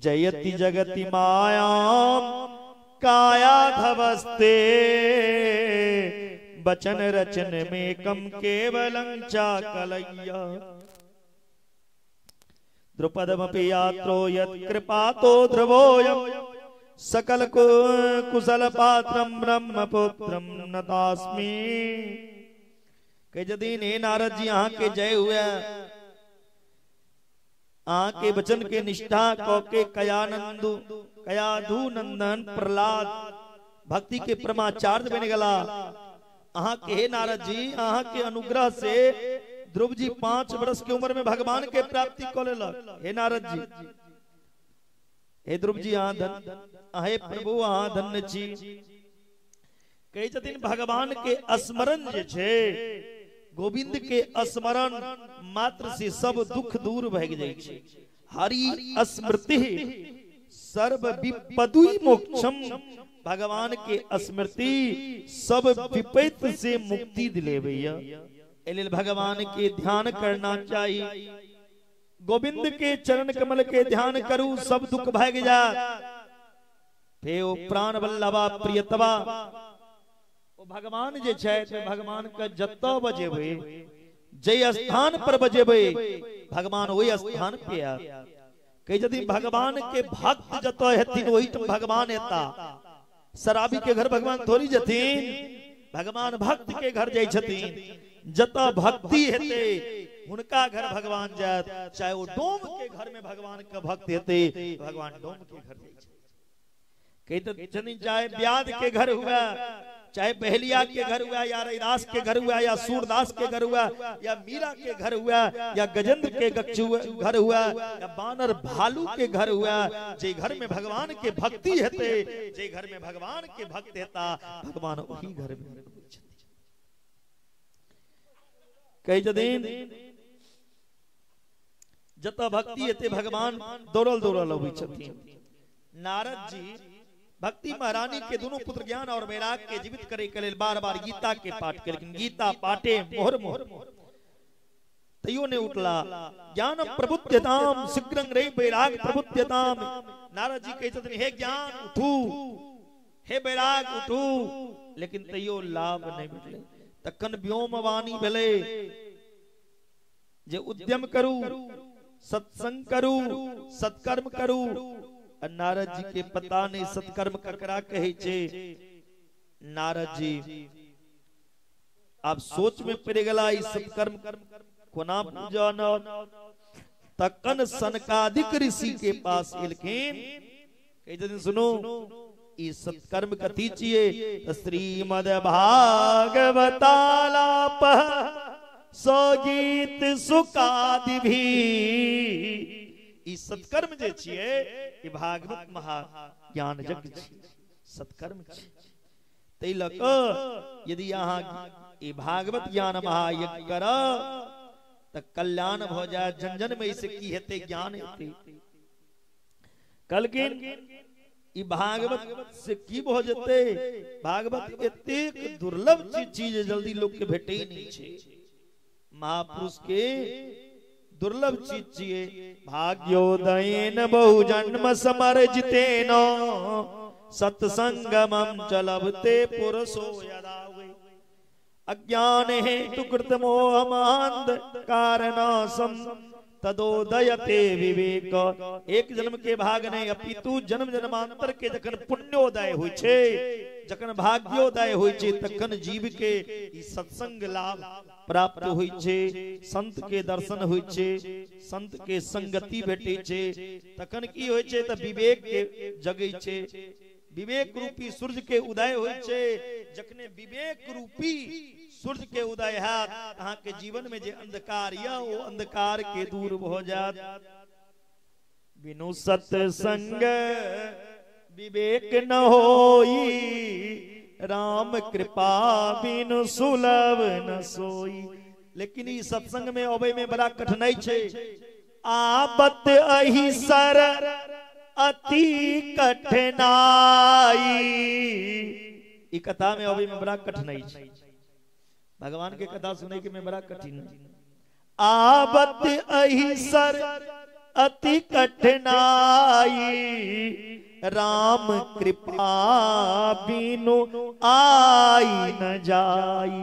जयति जगति मायाम काया धवस्ते, बचन रचन में कम केवलं चाकलय्या। द्रुपदमपि यात्रो यत् कृपातो ध्रुवोऽयं, सकल कुशल पात्रम ब्रह्मपुत्रम नतास्मि। कह यदि हे नारद जी अहाँ के जय हुए, अहाँ के वचन के निष्ठा क के कयानंदु कयाधु नंदन प्रहलाद भक्ति के परमाचार्य बन गला। अहाँ के हे नारद जी अहाँ के अनुग्रह से ध्रुव जी 5 वर्ष के उम्र में भगवान के प्राप्ति क लेलक। हे नारद जी, हे ध्रुव जी अहाँ धन, हे प्रभु अहाँ धन्य छी। कहै छथिन भगवान के स्मरण जे छै, गोविंद के स्मरण मात्र से सब दुख दूर भग जाइ छै। हरि स्मृति सर्व विपदुई मोक्षम, भगवान के स्मृति सब विपैत से मुक्ति दिलेबैया। एहि भगवान के ध्यान करना चाहिए, गोविंद के चरण कमल के ध्यान करू, सब दुख भाग जा। हे ओ प्राण वल्लभा प्रियतवा, ओ भगवान जे छै भगवान के जतऽ बजेबै, जे स्थान पर बजेबै भगवान ओहि स्थान पे आयत। कही यदि भगवान के भक्त जतऽ हेथिन ओहिठाम भगवान एता। शराबी के घर भगवान थोड़ी जथिन, भगवान भक्त के घर जाइ छथिन। जतऽ भक्ति हेतै हुनका घर भगवान जायत, चाहे वो डोम के घर में भगवान के भक्त हेतै भगवान डोम के घर जाइ छै। कही तऽ चाहे ब्याद के घर हुआ, चाहे बहलिया के घर हुआ, या रैदास के घर हुआ, या सूरदास के घर हुआ, या मीरा के घर हुआ, या गजेंद्र के घर हुआ, या बानर भालू के घर हुआ, जे घर में भगवान के भक्ति हेतै, जे घर में भगवान के भक्त हेता भगवान ओही घर में। कही छथिन जतऽ भक्ति हेतै भगवान दौड़ल दौड़ल अबै छथिन। नारद जी भक्ति महारानी के दोनों पुत्र ज्ञान और वैराग के जीवित करे के लेल बार बार गीता के पाठ केलखिन। गीता पाठे मोहर मोहर तैयो ने उठला। ज्ञान प्रबुद्धताम शीघ्रं रे वैराग प्रबुद्धताम। नारद जी कहै छथिन हे ज्ञान उठू, हे वैराग उठू, लेकिन तैयो लाभ नहीं भेटलै। तखन व्योम वाणी भेलै जे उद्यम करू, सत्संग करू, सत्कर्म करू। नारद जी के पता नहीं सत्कर्म ककरा कहै छै। नारद जी आब सोच में पड़ गेला ई सत्कर्म कोना जानब। तखन सनकादिक ऋषि के पास एलखिन, कहै छथिन सुनू ई सत्कर्म कथी छियै। श्रीमद् भागवतालाप सगीत सुखादि भी। ई सत्कर्म जे छियै ई भागवत महाज्ञान यज्ञ छियै, सत्कर्म छियै। तै लऽ कऽ यदि अहाँ ई भागवत ज्ञान महायज्ञ करब तऽ कल्याण भऽ जायत। जन जन में एहिसँ की हेतै, ज्ञान हेतै। कहलखिन ई भागवत से की भ जेतै? भागवत एतेक दुर्लभ चीज जल्दी लोक के भेटै नहीं छै। महापुरुष के दुर्लभ चीज छियै। भाग्योदयेन बहु जन्म समर्जितेन सत्संगमं चलभते पुरुषो यदा वै अज्ञान हेतु कृत मोह मांद कारणासम तदोदयते विवेक। एक जन्म के भाग नहीं अपितु जन्म जन्मांतर के जखन पुण्योदय होइ छै, जखन भाग्योदय होइ छै, तखन जीव के ई सत्संग लाभ प्राप्त होइ छै, संत के दर्शन होइ छै, संत के संगति भेटै छै। तखन की होइ छै त विवेक के जगै छै, विवेक रूपी सूर्य के उदय होइ छै। जखने विवेक रूपी सूर्य के उदय हैत, अहाँ के जीवन में जे अंधकार या ओ अंधकार के दूर भ जात। बिनु सत्संग विवेक न होई, राम कृपा बिनु सुलभ न सोई। लेकिन ई सत्संग में अबै में बड़ा कठिनाई छै। आबत अहि सर अति कठिनाई। ई कथा में अबै में बड़ा कठिनाई छै। भगवान के कथा सुनै के में बड़ा कठिन। आबत अहि सर अति कठिनाई, राम कृपा बिनु आई न जाई।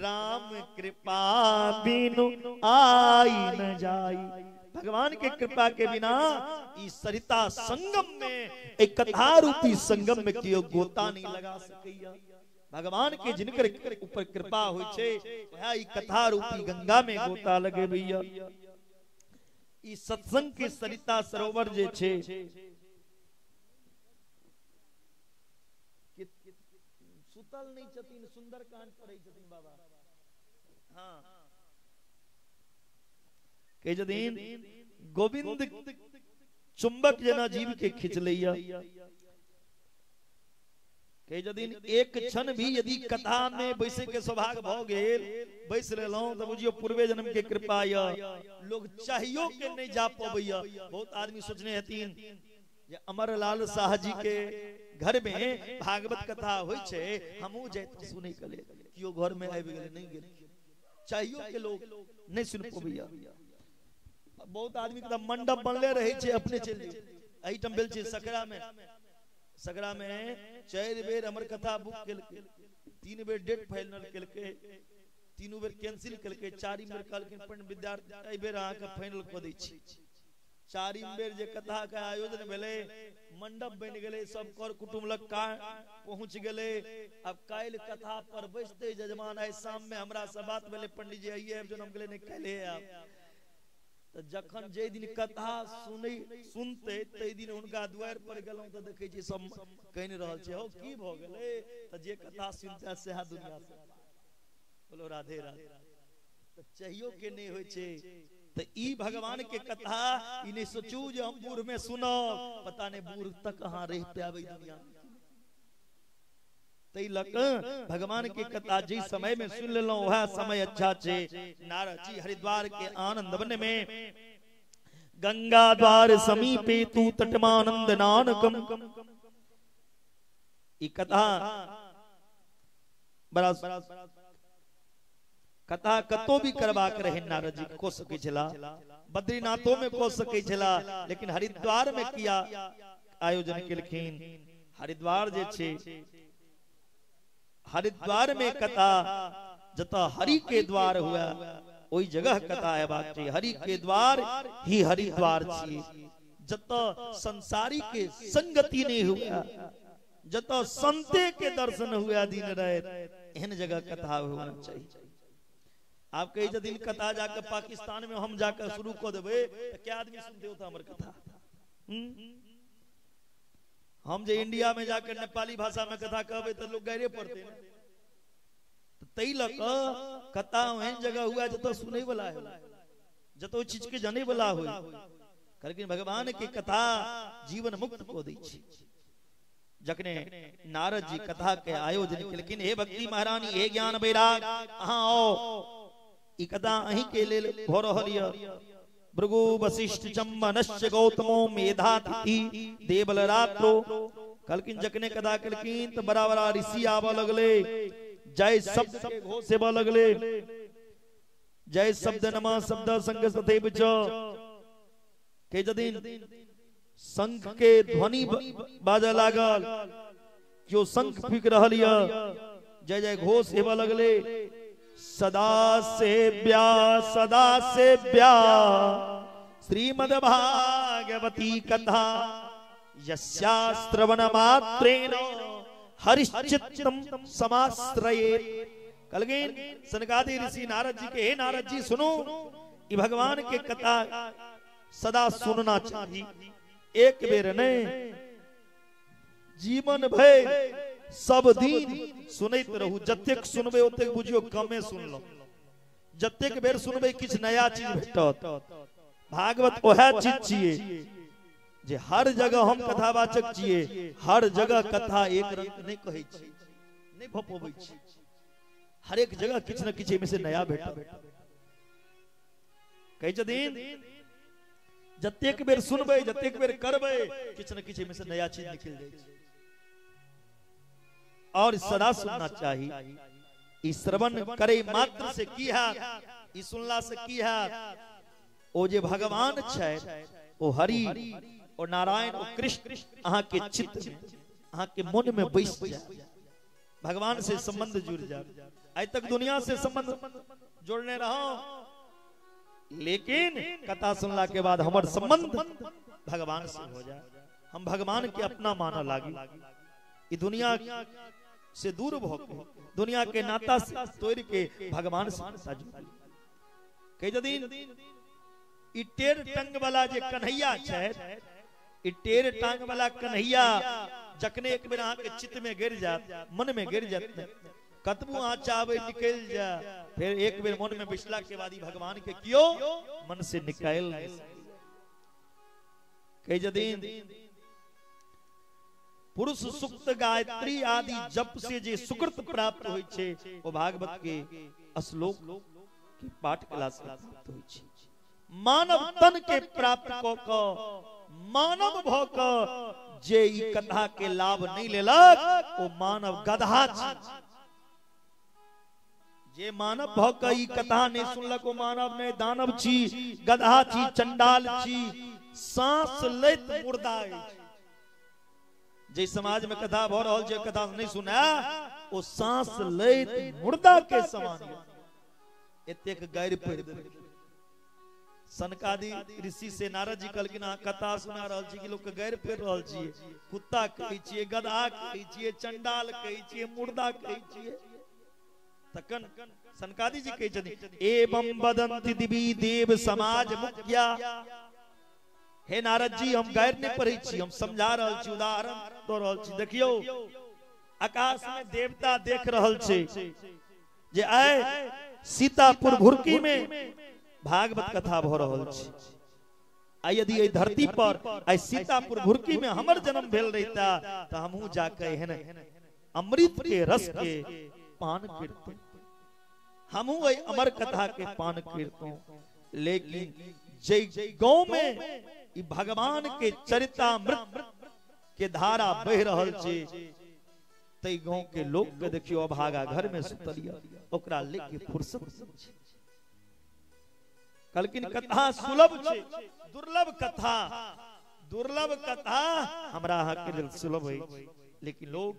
राम कृपा बिनु आई न जाई। भगवान के कृपा के बिना ई सरिता संगम में, एक कथा रूपी संगम में केओ गोता नहीं लगा सकैया। भगवान के जिनकर ऊपर कृपा होइ छै, वएह ई कथा रूपी गंगा में गोता लगेबैया। ई सत्संग के सरिता सरोवर जे छै, सुतल नहीं छथिन, सुंदर कांड पढ़ै छथिन बाबा। हाँ, कहै छथिन गोविंद चुंबक जेना जीव के खींच लैया। कहै छथिन एक क्षण भी यदि कथा में बैसे के सौभाग्य भ गेल, बैस लेलहुं त बुझियो पूर्वे जन्म के कृपा य। लोग चाहियो के नहीं जा पबैया। बहुत आदमी सोचने हथिन जे अमरलाल शाह जी के घर में भागवत कथा होइ छै, हमहूँ जैतहुँ सुनै के लेल। केओ घर में आबि गेलै, नहीं गेल, चाहियो के लोग नहीं सुन पबैया। बहुत आदमी के मंडप बनले रहे छै, अपने चलि जाउ। एहिठाम भेल छै सकरा में, सकरा में 4 बेर हमर कथा बुक केलकै, 3 बेर डेट फाइनल केलकै, 3 बेर कैंसिल केलकै, 4 बेर कहलखिन पंडित विद्यार्थी एहि बेर अहाँके फाइनल कऽ दै छी। 4 बेर जे कथा के आयोजन भेलै, मंडप बनि गेलै, सब कर कुटुम्ब लग पहुंच गेलै। अब काल्हि कथा पर बैसते जजमान, आइ शाम में हमरा से बात भेलै, पंडित जी आइए आबि जाउ, हम कहलियै नहि काल्हि आयब। तऽ जखन जे दिन कथा सुनते तै दिन हुनका दुआरि पर गेलहुँ तऽ देखै छी सब कहि रहल छै, हौ की भऽ गेलै? तऽ जे कथा सुनते सएह दुनिया से। बोलो राधे राधे। तऽ चाहियो के नहि होइ छै। तऽ ई भगवान के कथा ई नहि सोचू जे हम बूढ़ में सुनब, पता नहीं बूढ़ तक अहाँ रहि पाबै दुनिया में। तै लऽ कऽ भगवान के कथा जे समय में सुन लेलहुँ वएह समय अच्छा छै। नारद जी हरिद्वार के आनंद वन में गंगा द्वार समीपे तू तटमानंद नानकम। ई कथा बड़ा कथा कतो भी करबाक रहे नारद जी कऽ सकै छला, बद्रीनाथो में कऽ सकै छला, लेकिन हरिद्वार में किया आयोजन केलखिन। हरिद्वार जे छै, हरिद्वार में कथा जतऽ हरि के द्वार हुआ ओहि जगह कथा हेबाक चाही। हरि के द्वार ही हरिद्वार छियै। जतऽ संसारी के संगति नहीं हुआ, जतऽ संते के दर्शन हुआ दिन राति, एहन जगह कथा होना चाहिए। आप कहे छथिन कथा जाके पाकिस्तान में हम जाके शुरू कऽ देबै तऽ क्या आदमी सुनते होता हमर कथा? हम जे इंडिया में जाके नेपाली भाषा में कथा कहबै तऽ लोग गाइरे पड़ते ने। तै लऽ कऽ कथा ओहन जगह हुआ जतऽ सुनै वाला हो, जतऽ ओहि चीज के जानै वाला हो। कहलखिन भगवान के कथा जीवन मुक्त कऽ दै छै। जखने नारद जी कथा के आयोजन केलखिन, हे भक्ति महारानी, हे ज्ञान वैराग, अहाँ आओ, ई कथा अहीं के लेल भऽ रहल यऽ। भृगु वशिष्ठ चम्मनश्च गौतमो मेधातिथि देवलरात्रो। कहलखिन जखने कथा केलखिन त बड़ा बड़ा ऋषि आबऽ लगले, जय शब्द के घोष हेबऽ लगले, जय शब्द नमा शब्द संग सदैव च। के जदिन शंख के ध्वनि बाजऽ लागल, केओ शंख फूकि रहल यऽ, जय जय घोष हेबऽ लगले। सदा सेव्या सदा सेव्या श्रीमद् भागवती कथा यस्या श्रवण मात्रेण हरिश्चित्तम समाश्रयेत्। कहलखिन सनकादि ऋषि नारद जी के, हे नारद जी सुनो, ई भगवान के कथा सदा सुनना चाहिए, एक बेर नहीं, जीवन भर सब दिन सुनैत रहू। जतेक सुनबै ओतेक बुझियो कमे सुनलहुं, जतेक बेर सुनबै किछु नया चीज भेटत। भागवत ओएह चीज छियै जे हर जगह हम कथावाचक छियै, हर जगह कथा एक रंग नहीं कहै छी, नहीं भऽ पबै छी, हर एक जगह किछु न किछु एहिमे से नया भेटत। कहै छथिन जतेक बेर सुनबै जतेक बेर करबै किछु न किछु एहिमे से नया चीज निकलि जाइ छै। और सदा सुनना चाही। ई श्रवण करे मात्र से की हैत, ई सुनला से की हैत? ओ जे भगवान छै, ओ हरि, ओ नारायण, ओ कृष्ण अहाँ के चित्त में, अहाँ के मन में बैस जाए, भगवान से संबंध जुड़ जाए। आइ तक दुनिया से संबंध जोड़ने रहो, लेकिन कथा सुनला के बाद हमर संबंध भगवान से हो जाए, हम भगवान के अपना मानऽ लागी। ई दुनिया से दूर भऽ के, दुनिया के नाता से तोड़ के भगवान से नाता जोड़। कहि जदिन ई टेढ़ टंग वाला जे कन्हैया छै, ई टेढ़ टांग वाला कन्हैया जखने एक बेर अहाँ के चित्त में गिर जात, मन में गिर जात, कतबू अहाँ चाहबै निकलि जाय, फिर एक बेर मन में बैसला के बाद ई भगवान के कियो मन से निकालि नहि सकै। कहि जदिन पुरुष सुक्त गायत्री आदि जप से जे सुकृत प्राप्त होइ छै, ओ भागवत के श्लोक के पाठ कला से प्राप्त होइ छै। मानव तन के प्राप्त कऽ कऽ, मानव भऽ कऽ जे ई कथा के लाभ नहीं लेलक, ओ मानव गधा छी। जे मानव भऽ कऽ ई कथा नहीं सुनलक, ओ मानव नहीं दानव छी, गधा छी, चंडाल छी, सांस लैत मुर्दा अछि। जे समाज में कथा भऽ रहल छै, कथा नहीं सुना, ओ सांस लैत मुर्दा के समान। एतेक गैर पड़ि देलकै। सनकादि ऋषि से नारद जी कहलखिन अहाँ कथा सुना रहल छी कि लोक के गैर पड़ि रहल छियै, कुत्ता कहै छियै, गधा कहै छियै, चंडाल कहै छियै, मुर्दा कहै छियै। तखन सनकादि जी कहै छथिन एवं वदन्ति दिवि देव समाज मुख्या। हे नारद जी, हम गैर नहीं पढ़ै छी, हम समझा रहल छी, उदाहरण दऽ रहल छी। देखियौ आकाश में देवता देख रहल छै जे आइ सीतापुर भुरकी में भागवत कथा भऽ रहल छै। आ यदि एहि धरती पर आइ सीतापुर भुरकी में हमर जन्म भेल रहिता तऽ हमहूँ जाके एहन अमृत के रस के पान करितहुँ, हमहूँ एहि अमर कथा के पान करितहुँ। लेकिन जे गाँव में ई भगवान के चरितामृत के धारा बहि रहल छै, तै गाँव के लोक के देखियो अभागा घर में सुतल यऽ, ओकरा लेके फुर्सत छै। कहलखिन कथा सुलभ छै, दुर्लभ कथा, दुर्लभ कथा हमरा अहाँ के लेल सुलभ अछि, लेकिन लोग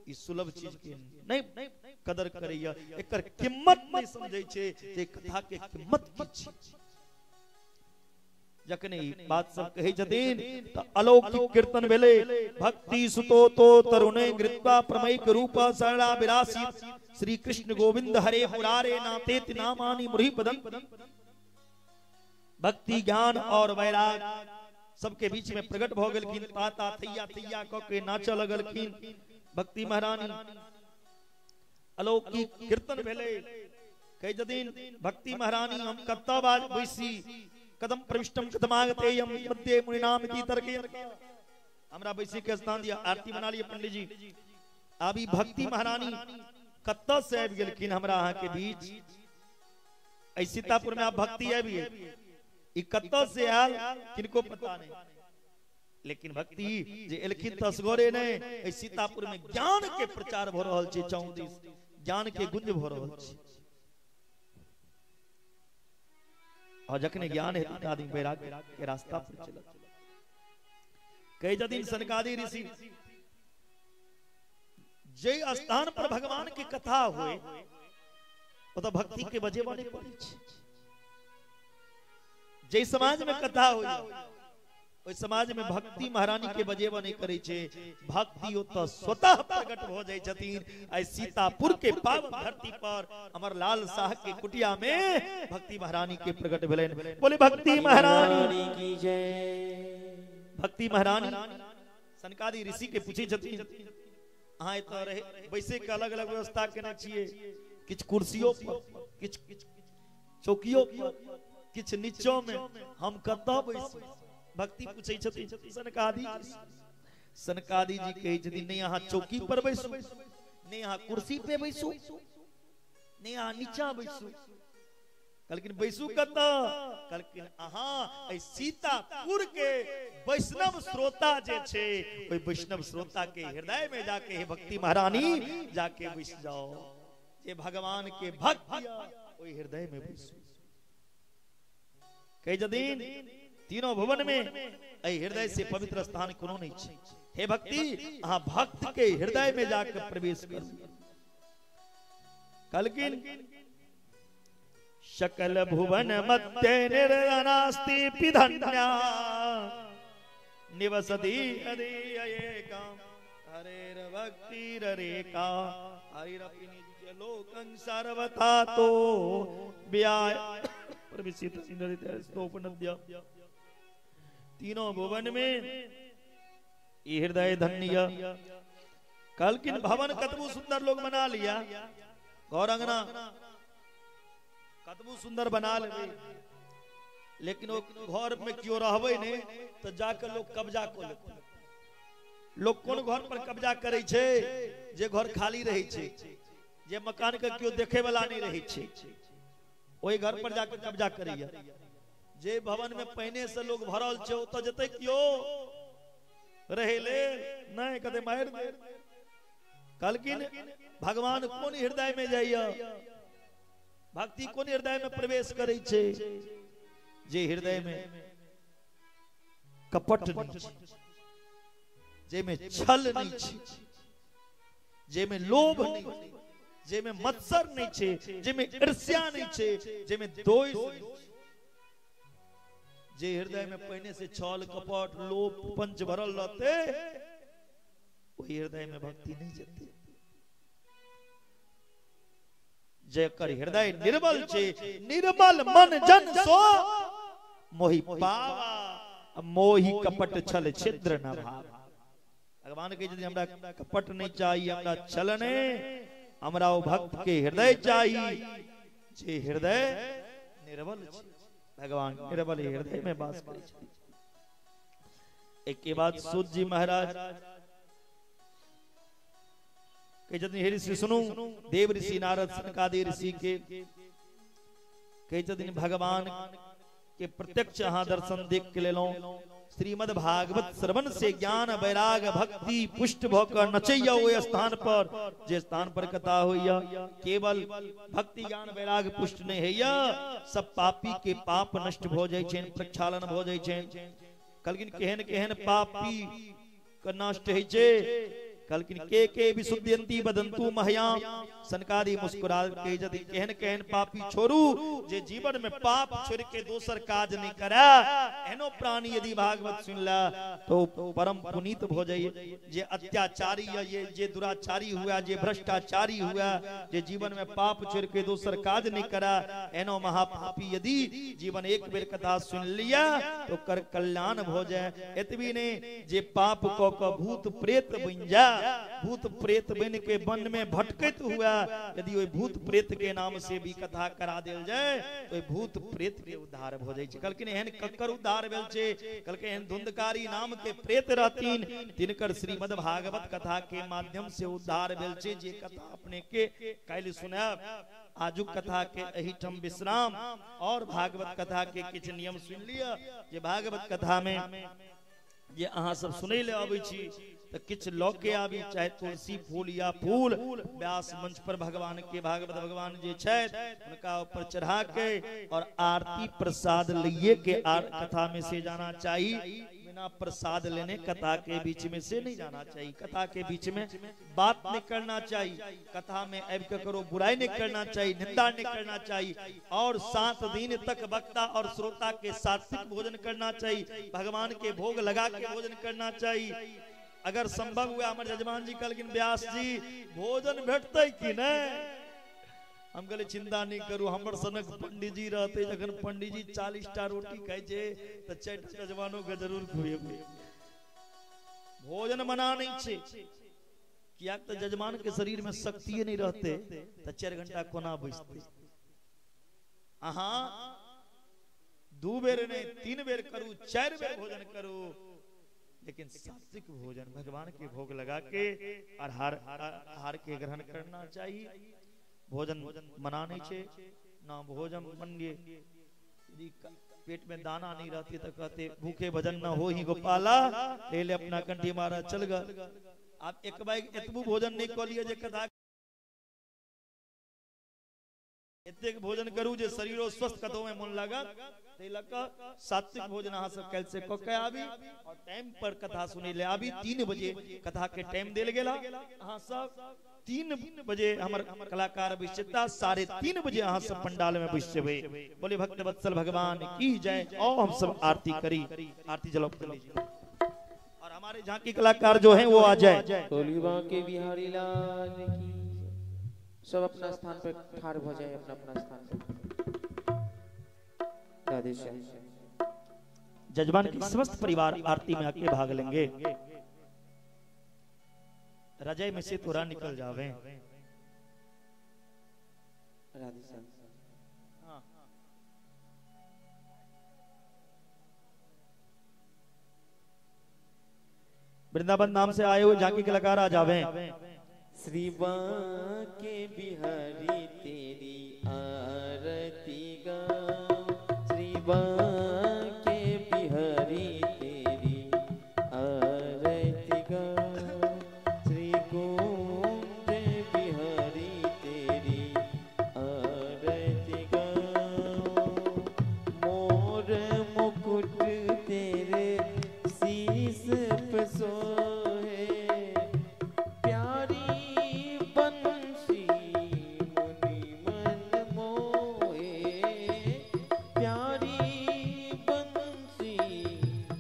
ई सुलभ चीज के नहीं कदर करैया, एकर कीमत नहीं समझै छै जे कथा के कीमत की छै। जखने ई बात सब कहै छथिन त अलौकिक कीर्तन भेलै। भक्ति सुतो तो तरुणे गृत्वा प्रमैक रूप सरला विरासी श्री कृष्ण गोविंद हरे मुरारे नातेति नामानि मुहि पदंति। भक्ति ज्ञान और वैराग सबके बीच में प्रकट भऽ गेलखिन। ताता थैया थैया कऽ के नाचऽ लगलखिन भक्ति महारानी। अलौकिक कीर्तन भेलै। कहै छथिन भक्ति महारानी हम कतऽ बैसी, कदम प्रविष्टम कदमागतेयम मध्ये मुनिनाम इति तर्कय। हमरा बैसी के स्थान दिया, आरती बना लिया पंडित जी। आब ई भक्ति महारानी कतऽ से आबि गेलखिन हमरा अहाँ के बीच? एहि सीतापुर में आब भक्ति आबि गेल। ई कतऽ से आयल किनको पता नहीं, लेकिन भक्ति जे एलखिन त असगरे नहि, एहि सीतापुर में ज्ञान के प्रचार भ रहल छै, चौदिस ज्ञान के गुंज भ रहल छै। और जखने ज्ञान हेतै त आदमी वैराग्य के रास्ता पर चलत। कई जदिन सनकादि ऋषि जे स्थान पर भगवान की कथा हुए ओतऽ भक्ति के बजेबा नहि पड़ै छै। जे समाज में कथा हुई ओहि समाज में भक्ति महारानी के बजेबा नहीं करै छै, भक्ति ओतऽ स्वतः प्रकट हो जाइ छथिन। आइ सीतापुर के पावन धरती पर अमर लाल शाह के कुटिया में भक्ति महारानी के प्रकट भेलनि। बोले भक्ति महारानी की जय। भक्ति महारानी सनकादि ऋषि के पूछै छथिन, अहाँ एतऽ रहे बैसे के अलग अलग व्यवस्था केने छियै, किछु कुर्सियों पर, किछु चौकियों पर, किछु नीचो में, हम कतऽ बैसू? भक्ति पूछै छथिन सनकादि। सनकादि जी कहै छथिन, नहीं अहाँ चौकी पर बैसू, नहीं अहाँ कुर्सी पे बैसू, नहीं अहाँ नीचा बैसू। कहलखिन बैसू कतऽ? कहलखिन अहाँ एहि सीतापुर के वैष्णव श्रोता जे छै ओहि वैष्णव श्रोता के हृदय में जाके हे भक्ति महारानी जाके बैस जाओ। जे भगवान के भक्त ओहि हृदय में बैसू। कहै छथिन तीनों भुवन में एहि हृदय से पवित्र स्थान कोनो नहीं छै। हे भक्ति अहाँ भक्त के हृदय में जाके प्रवेश करू। कहलखिन सकल भुवन मध्य निर्नास्ति पिधन्या निवसति हरिएकम हरेर भक्तिरेका हरिरपि निज लोकं सर्वथा तो व्याय प्रविशित स्तोपनद्य। तीनों भुवन में ई हृदय धन्य। कहलखिन भवन कतबू सुंदर लोग बना लिया, घर अंगना कतबू सुंदर बना लेबे, लेकिन वो घर में क्यों रहबे नहीं तो जाकर लोग कब्जा को लेते। लोग कोन घर पर कब्जा करे छै? जे घर खाली रहे छै, जे मकान के क्यों देखे वाला नहीं रहे छै, ओहि घर पर जाकर कब्जा करैया। जे भवन में पहिने से लोग भरल छै ओतऽ जते क्यों रहे ले नहीं, कते मारि दे। कहलखिन भगवान कोन हृदय में जाइया, भक्ति कोन हृदय में प्रवेश करै छै? जे हृदय में कपट नहीं छै, जे में छल नहीं छै, जे में लोभ नहीं छै, जे में मत्सर नहीं छै, जे में ईर्ष्या नहीं छै, जे में द्वेष नहीं छै, जे हृदय में पहिने से छल कपट लोभ पंच भरल रहते ओहि हृदय में भक्ति नहीं जेते। जेकर हृदय निर्मल छे, निर्मल मन जन सो मोहि पावा, मोहि कपट छल छिद्र न भावा। भगवान के यदि हमरा कपट नहीं चाहिए, हमरा छल नहीं, हमरा ओ भक्त के हृदय चाहिए जे हृदय निर्मल छे। भगवान निर्मल हृदय में वास करे छथिन। एक के बाद सूत जी महाराज के जदि हे ऋषि सुनू, देव ऋषि नारद सनकादि ऋषि के कहे छथिन भगवान के प्रत्यक्ष अहाँ दर्शन देख के लेलहुं। श्रीमद् भागवत श्रवण से ज्ञान वैराग भक्ति पुष्ट भ क नचैया ओहि स्थान पर जे स्थान पर कथा होइया। केवल भक्ति ज्ञान वैराग पुष्ट नहीं होइया, सब पापी के पाप नष्ट भ जाइ छनि, प्रक्षालन भ जाइ छनि। कहलखिन केहन केहन पापी के नष्ट होइ छै? कहलखिन के विशुद्ध्यंती बदंतु महयाम। सनकादि मुस्कुरा के यदि केहन केहन पापी छोड़ू जे जीवन में पाप छोड़ के दोसर काज नहीं करा, एहनो प्राणी यदि भागवत सुनला तो परम पुनीत भ जाइए। जे अत्याचारी या ये जे दुराचारी हुआ, जे भ्रष्टाचारी हुआ, जे जीवन में पाप छोड़ के दोसर काज नहीं करा, एहनो महापापी यदि जीवन एक बेर कथा सुन लिया तो कर कल्याण भ जाए। एतबी नहीं, जे पाप क भूत प्रेत बन जा जाय, भूत प्रेत बन के वन में भटकैत हुआ, यदि ओहि भूत प्रेत के नाम से भी कथा करा देल जाय तो भूत प्रेत के उद्धार भ जाइ छै। कहलखिन एहन ककर उद्धार भेल छै? कहलखिन एहन धुंधकारी नाम के प्रेत रहथिन तिनकर श्रीमद् भागवत कथा के माध्यम से उद्धार भेल छै। जे कथा अपने के काल्हि सुनायब। आजुक कथा के एहिठाम विश्राम और भागवत कथा के किछु नियम सुनि लिअ। जे भागवत कथा में जे अहाँ सब सुनै ले अबै छी तऽ किछु लऽ के आबी, चाहे तुलसी फूल या फूल, व्यास मंच पर भगवान के भागवत भगवान जे छथि हुनका ऊपर चढ़ा के और आरती प्रसाद लिए के कथा में से जाना चाहिए। बिना प्रसाद लेने कथा के बीच में से नहीं जाना चाहिए। कथा के बीच में बात नहीं करना चाहिए, कथा में आबि के करो बुराई नहीं करना चाहिए, निंदा नहीं करना चाहिए और 7 दिन तक वक्ता और श्रोता के सात्विक भोजन करना चाहिए, भगवान के भोग लगा के भोजन करना चाहिए। अगर संभव हुआ, हमर यजमान जी कहलखिन व्यास जी भोजन भेटतै कि नहीं? हम कहले चिंता नहीं करू, हमर सनक पंडित जी रहते, जखन पंडित जी 40 टा रोटी खाइ छै तऽ 4 टा जवानों के जरूर खुएबै। भोजन मना नहीं छै, कियाक तऽ जजमान के शरीर में शक्तिए नहीं रहते तऽ 4 घंटा कोना बैसते। अहाँ 2 बेर नहीं 3 बेर करू, 4 बेर भोजन करू, लेकिन सात्विक भोजन भगवान के भोग लगा के आहार के ग्रहण करना चाहिए। भोजन मना नहीं छे ना भोजन मन्य, यदि पेट में दाना नहीं रहती तो कहते भूखे भजन न हो ही गोपाला, ले ले अपना कंठी मारा चल गए। आप एक बार एतबू भोजन नहीं कऽ लिअ जे कथा एतेक भोजन करू जे शरीरो स्वस्थ, कतौ में मन लागत, ताहि लऽ कऽ सात्विक भोजन अहाँ सब काल्हि से कऽ के आबी और टाइम पर कथा सुनै ले आबी। 3 बजे कथा के टाइम देल गेला, अहाँ सब 3 बजे हमर कलाकार बैसता, 3:30 बजे अहाँ सब पंडाल में बैस जेबै। बोले भक्त वत्सल भगवान की जय। और हम सब आरती करी, आरती जलाओ और हमारे झांकी कलाकार जो हैं वो आ जाए। बोली बांके बिहारी लाल की। सब अपना स्थान पर ठाड़ हो जाए, अपना अपना स्थान पर। जजमान के समस्त परिवार आरती में आके भाग लेंगे। रजाई में से थोड़ा निकल जावे। वृंदावन नाम से आए हुए झांकी कलाकार आ जावे। श्री बांके बिहारी तेरी आरती गाऊं, श्री बांके बिहारी तेरी आरती गाऊं, श्री कुंज बिहारी तेरी आरती गाऊं, मोर मुकुट तेरे शीस पे सोहे, प्यारी बंसी मुनि मन मोहे, प्यारी बंसी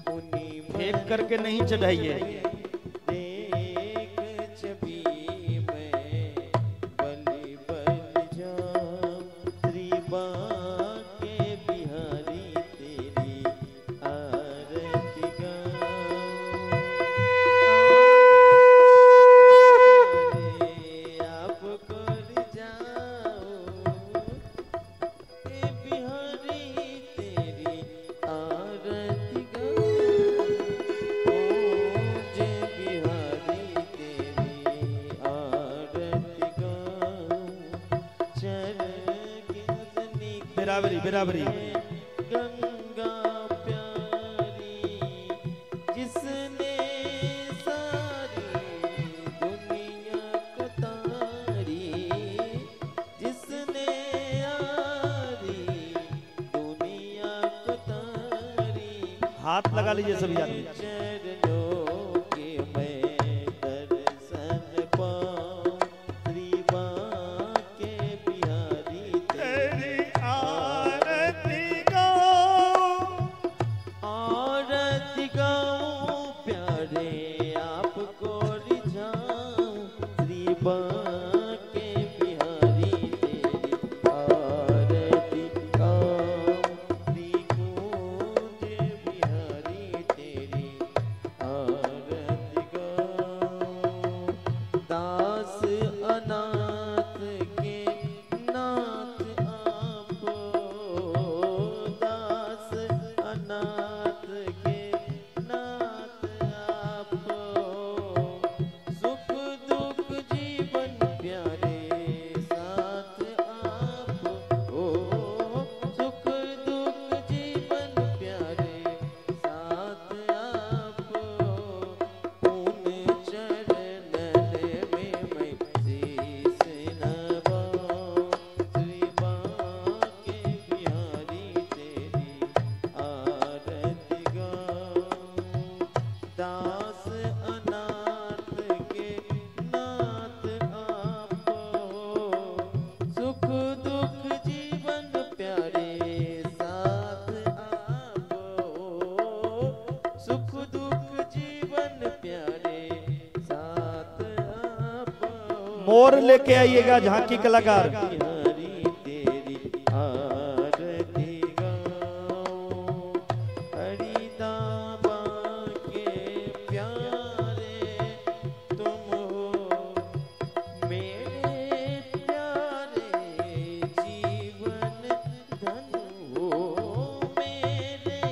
मुनि मन फेंक करके नहीं चढ़ाइए। देख छवि मैं बलि बल जाऊं, श्री बांके बिहारी तेरी आरती गाऊं, आप कर जाऊं, ए बिहारी तेरी आरती गाऊं, पूज बिहारी तेरी आरती गाऊं, चरण के बराबरी बराबरी गंगा प्यारी, जिसने सारी दुनिया को तारी, जिसने आरी दुनिया को तारी, हाथ लगा लीजिए सभी आदमी। चरणों के मैं दर्शन पाऊं, श्री बांके बिहारी तेरी आरती गाऊं, आरती गाऊं, प्यारे आपको रिझाऊं, श्री बांके बिहारी तेरी आरती गाऊं, श्री कुंज बिहारी तेरी और लेके आइएगा झांकी कलाकार। तेरी आरती गाऊं, हरिदामा के प्यारे तुम हो मेरे प्यारे, जीवन धन हो मेरे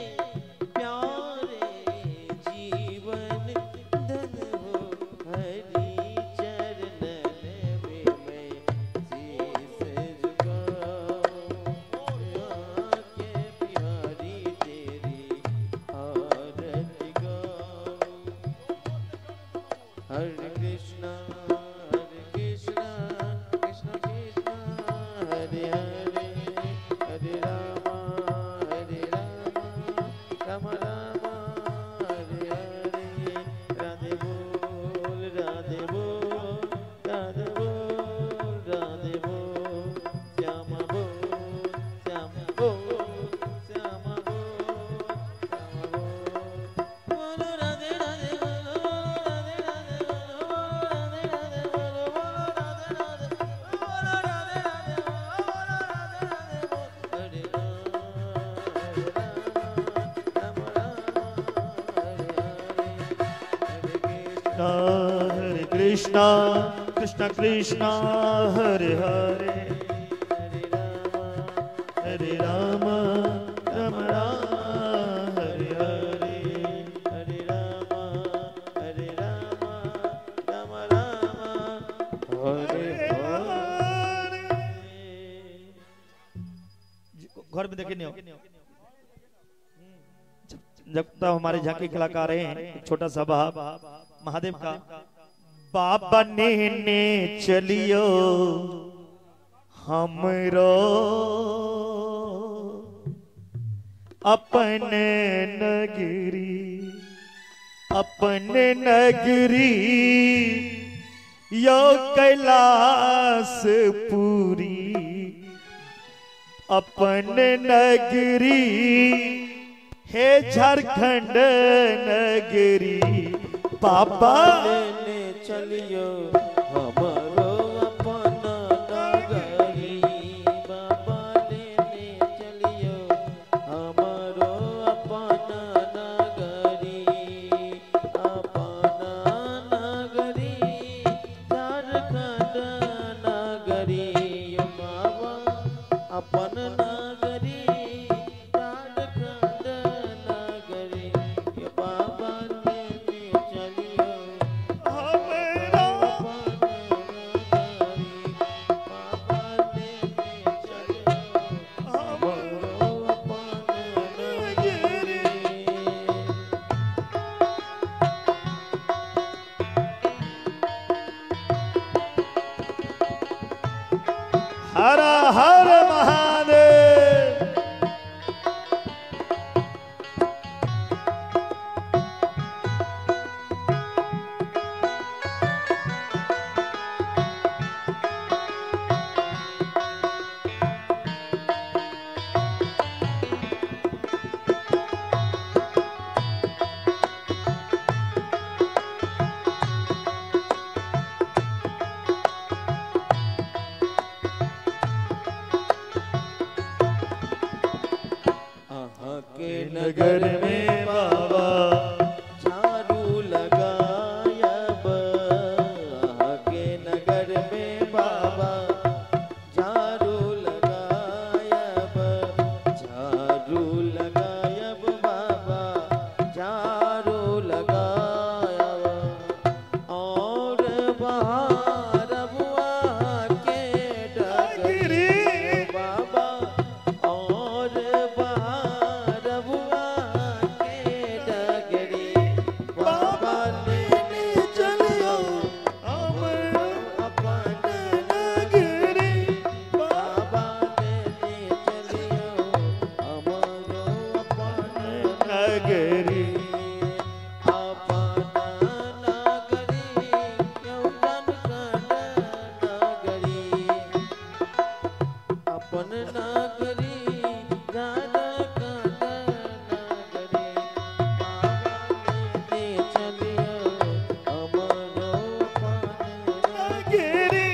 प्यारे, जीवन धन हो। हरि चरणन में मैं शीश झुकाऊं, के बिहारी तेरी आरती गाऊं। हरे कृष्णा हरे कृष्णा कृष्ण कृष्ण हरे हरे, हरे रामा हरे रामा राम राम हरे हरे। राधे बोल राधे बोल राधे बोल राधे बोल, श्याम बोल श्याम बोल श्याम बोल श्याम बोल। बोलो राधे राधे बोलो राधे राधे बोलो राधे राधे बोलो बोलो राधे राधे बोलो राधे राधे बोलो राधे राधे बोल। हरे राम हरे राम राम राम हरे हरे, हरे कृष्ण हरे कृष्णा कृष्ण कृष्ण हरे हरे, हरे राम हरे राम राम राम हरे हरे, हरे राम हरे राम राम राम हरे हरे। घर में देखे नहीं हो। जब तक हमारे झांकी कलाकार हैं, एक छोटा सा भाव महादेव का। बाबा ने चलियो हमरो अपने नगरी, अपने नगरी यो कैलाश पुरी, अपने नगरी हे झारखंड नगरी। बाबा लेने चलियो हमरो अपना नगरी, बाबा लेने चलियो हमरो अपना नगरी, अपना नगरी झारखंड नगरी। बाबा अपन नगरी झारखंड नगरी, बाबा लेने चलियो हमरो नगरी। हर हर महादेव। के नगर में बाबा झाड़ू लगायब, अहाँ के नगर में बाबा झाड़ू लगायब, झाड़ू लगायब बाबा झाड़ू लगायब। और बहारब अहाँ के डगरी बाबा, और बहारब अहाँ के डगरी। बाबा लेने चलियो हमरो अपन नगरी, बाबा लेने चलियो हमरो अपन नगरी, अपना नगरी झारखंड नगरी, अपन नगरी झारखंड नगरी। बाबा लेने चलियो हमरो अपन नगरी।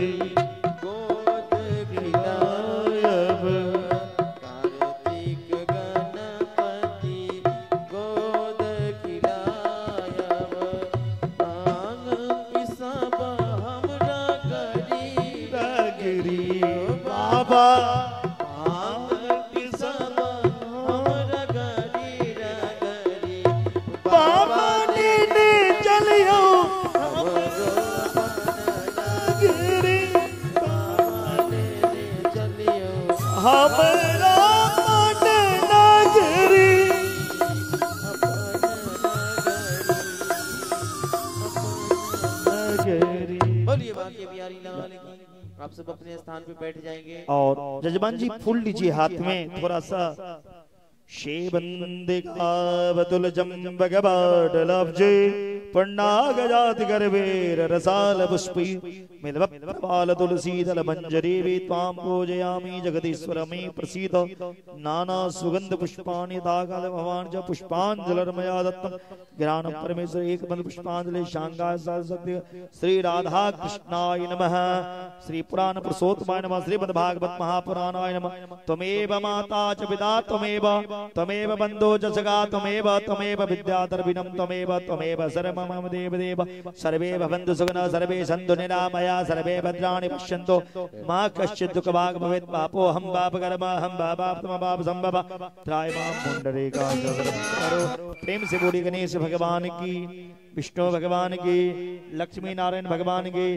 गणपति गोद खिलायब, कार्तिक गणपति गोद खिलायब, भांग पिसब हमरा गरी रगरी बाबा, भांग पिसब हमरा गरी रगरी बाबा नेने चलियो हमरो गिरी, बाबा नेने चलियो हमरा मन नगरी, नगरी। बोलिए बाकी बिहारी लाल की। आप सब अपने स्थान पे बैठ जाएंगे। और जजमान जी फूल लीजिए हाथ में थोड़ा सा। शेवंदिकावतुलजम्बगबाडलब्जे पन्नागजात गर्भेर रसाल पुष्पी मिलवप्रबाल तुलसीदल मंजरी त्वां पूजयामि जगदीश्वर मे प्रसीद। नाना सुगंध पुष्पाणि दागल भवान च पुष्पांजलमया दत्तम ज्ञान परमेश्वर एक मंत्र पुष्पांजलि शांगाय सरस्वती श्री राधा कृष्णाय नमः। श्री पुराण पुरुषोत्तमाय नमः। श्रीमद् भागवत महापुराणाय नमः। त्वमेव माता च पिता त्वमेव, त्वमेव बन्धो च सखा त्वमेव, त्वमेव विद्याधर्विणं त्वमेव, त्वमेव सर्वं मम देव देव। सर्वे भवन्तु सुखिनः, सर्वे सन्तु निरामया, सर्वे भद्राणि पश्यन्तु मा कश्चित् दुःखभाग् भवेत्। पापोऽहं पापकर्माहं पापात्मा पाप संभव त्राय मां पुण्डरीकाक्ष। प्रेम से बोली गणेश भगवान की, विष्णु भगवान की, लक्ष्मी नारायण भगवान की,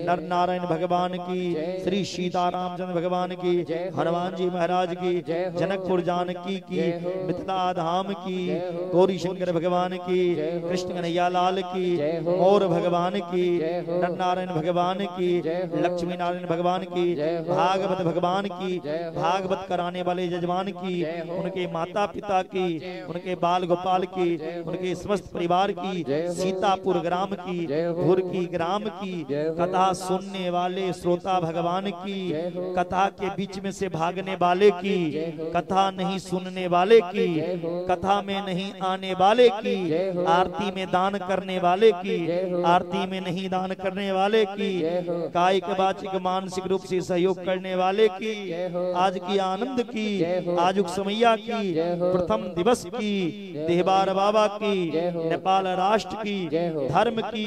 नर नारायण भगवान की, श्री सीतारामचंद्र भगवान की, हनुमान जी महाराज की, जनकपुर जानकी की, मिथिला धाम की, गौरी शंकर भगवान की, कृष्ण कन्हैया लाल की, मोर भगवान की, नर नारायण भगवान की, लक्ष्मी नारायण भगवान की, भागवत भगवान की, भागवत कराने वाले यजमान की, उनके माता पिता की, उनके बाल गोपाल की, उनके समस्त परिवार की, सीतापुर ग्राम की, भुरकी ग्राम की, कथा सुनने वाले श्रोता भगवान की, कथा के बीच में से भागने वाले की, कथा नहीं सुनने वाले की, कथा में नहीं आने वाले की, आरती में दान करने वाले की, आरती में नहीं दान करने वाले की, कायिक वाचिक मानसिक रूप से सहयोग करने वाले की, आज की आनंद की, आजुक समैया की, प्रथम दिवस की, देहबार बाबा की, नेपाल राष्ट्र की, धर्म की,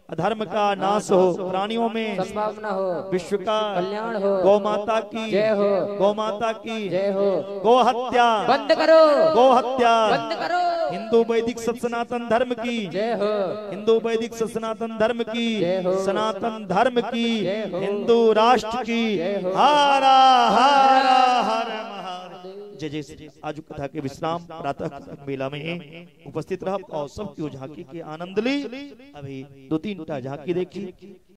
अधर्म का नाश हो, प्राणियों में संभावना हो, विश्व का कल्याण हो, गौ माता की जय हो, गौ माता की जय हो, गौ हत्या बंद करो, गौ हत्या बंद करो, हिंदू वैदिक सब सनातन धर्म की जय हो, हिंदू वैदिक सब सनातन धर्म की, जय हो, सनातन धर्म की, जय हो, हिंदू राष्ट्र की, जय हो, हरा हरा हर महादेव। जय जय। आज कथा के विश्राम प्रातः मेला में उपस्थित रहा और सब क्यों झांकी के आनंद ली। अभी 2-3 झांकी देखी।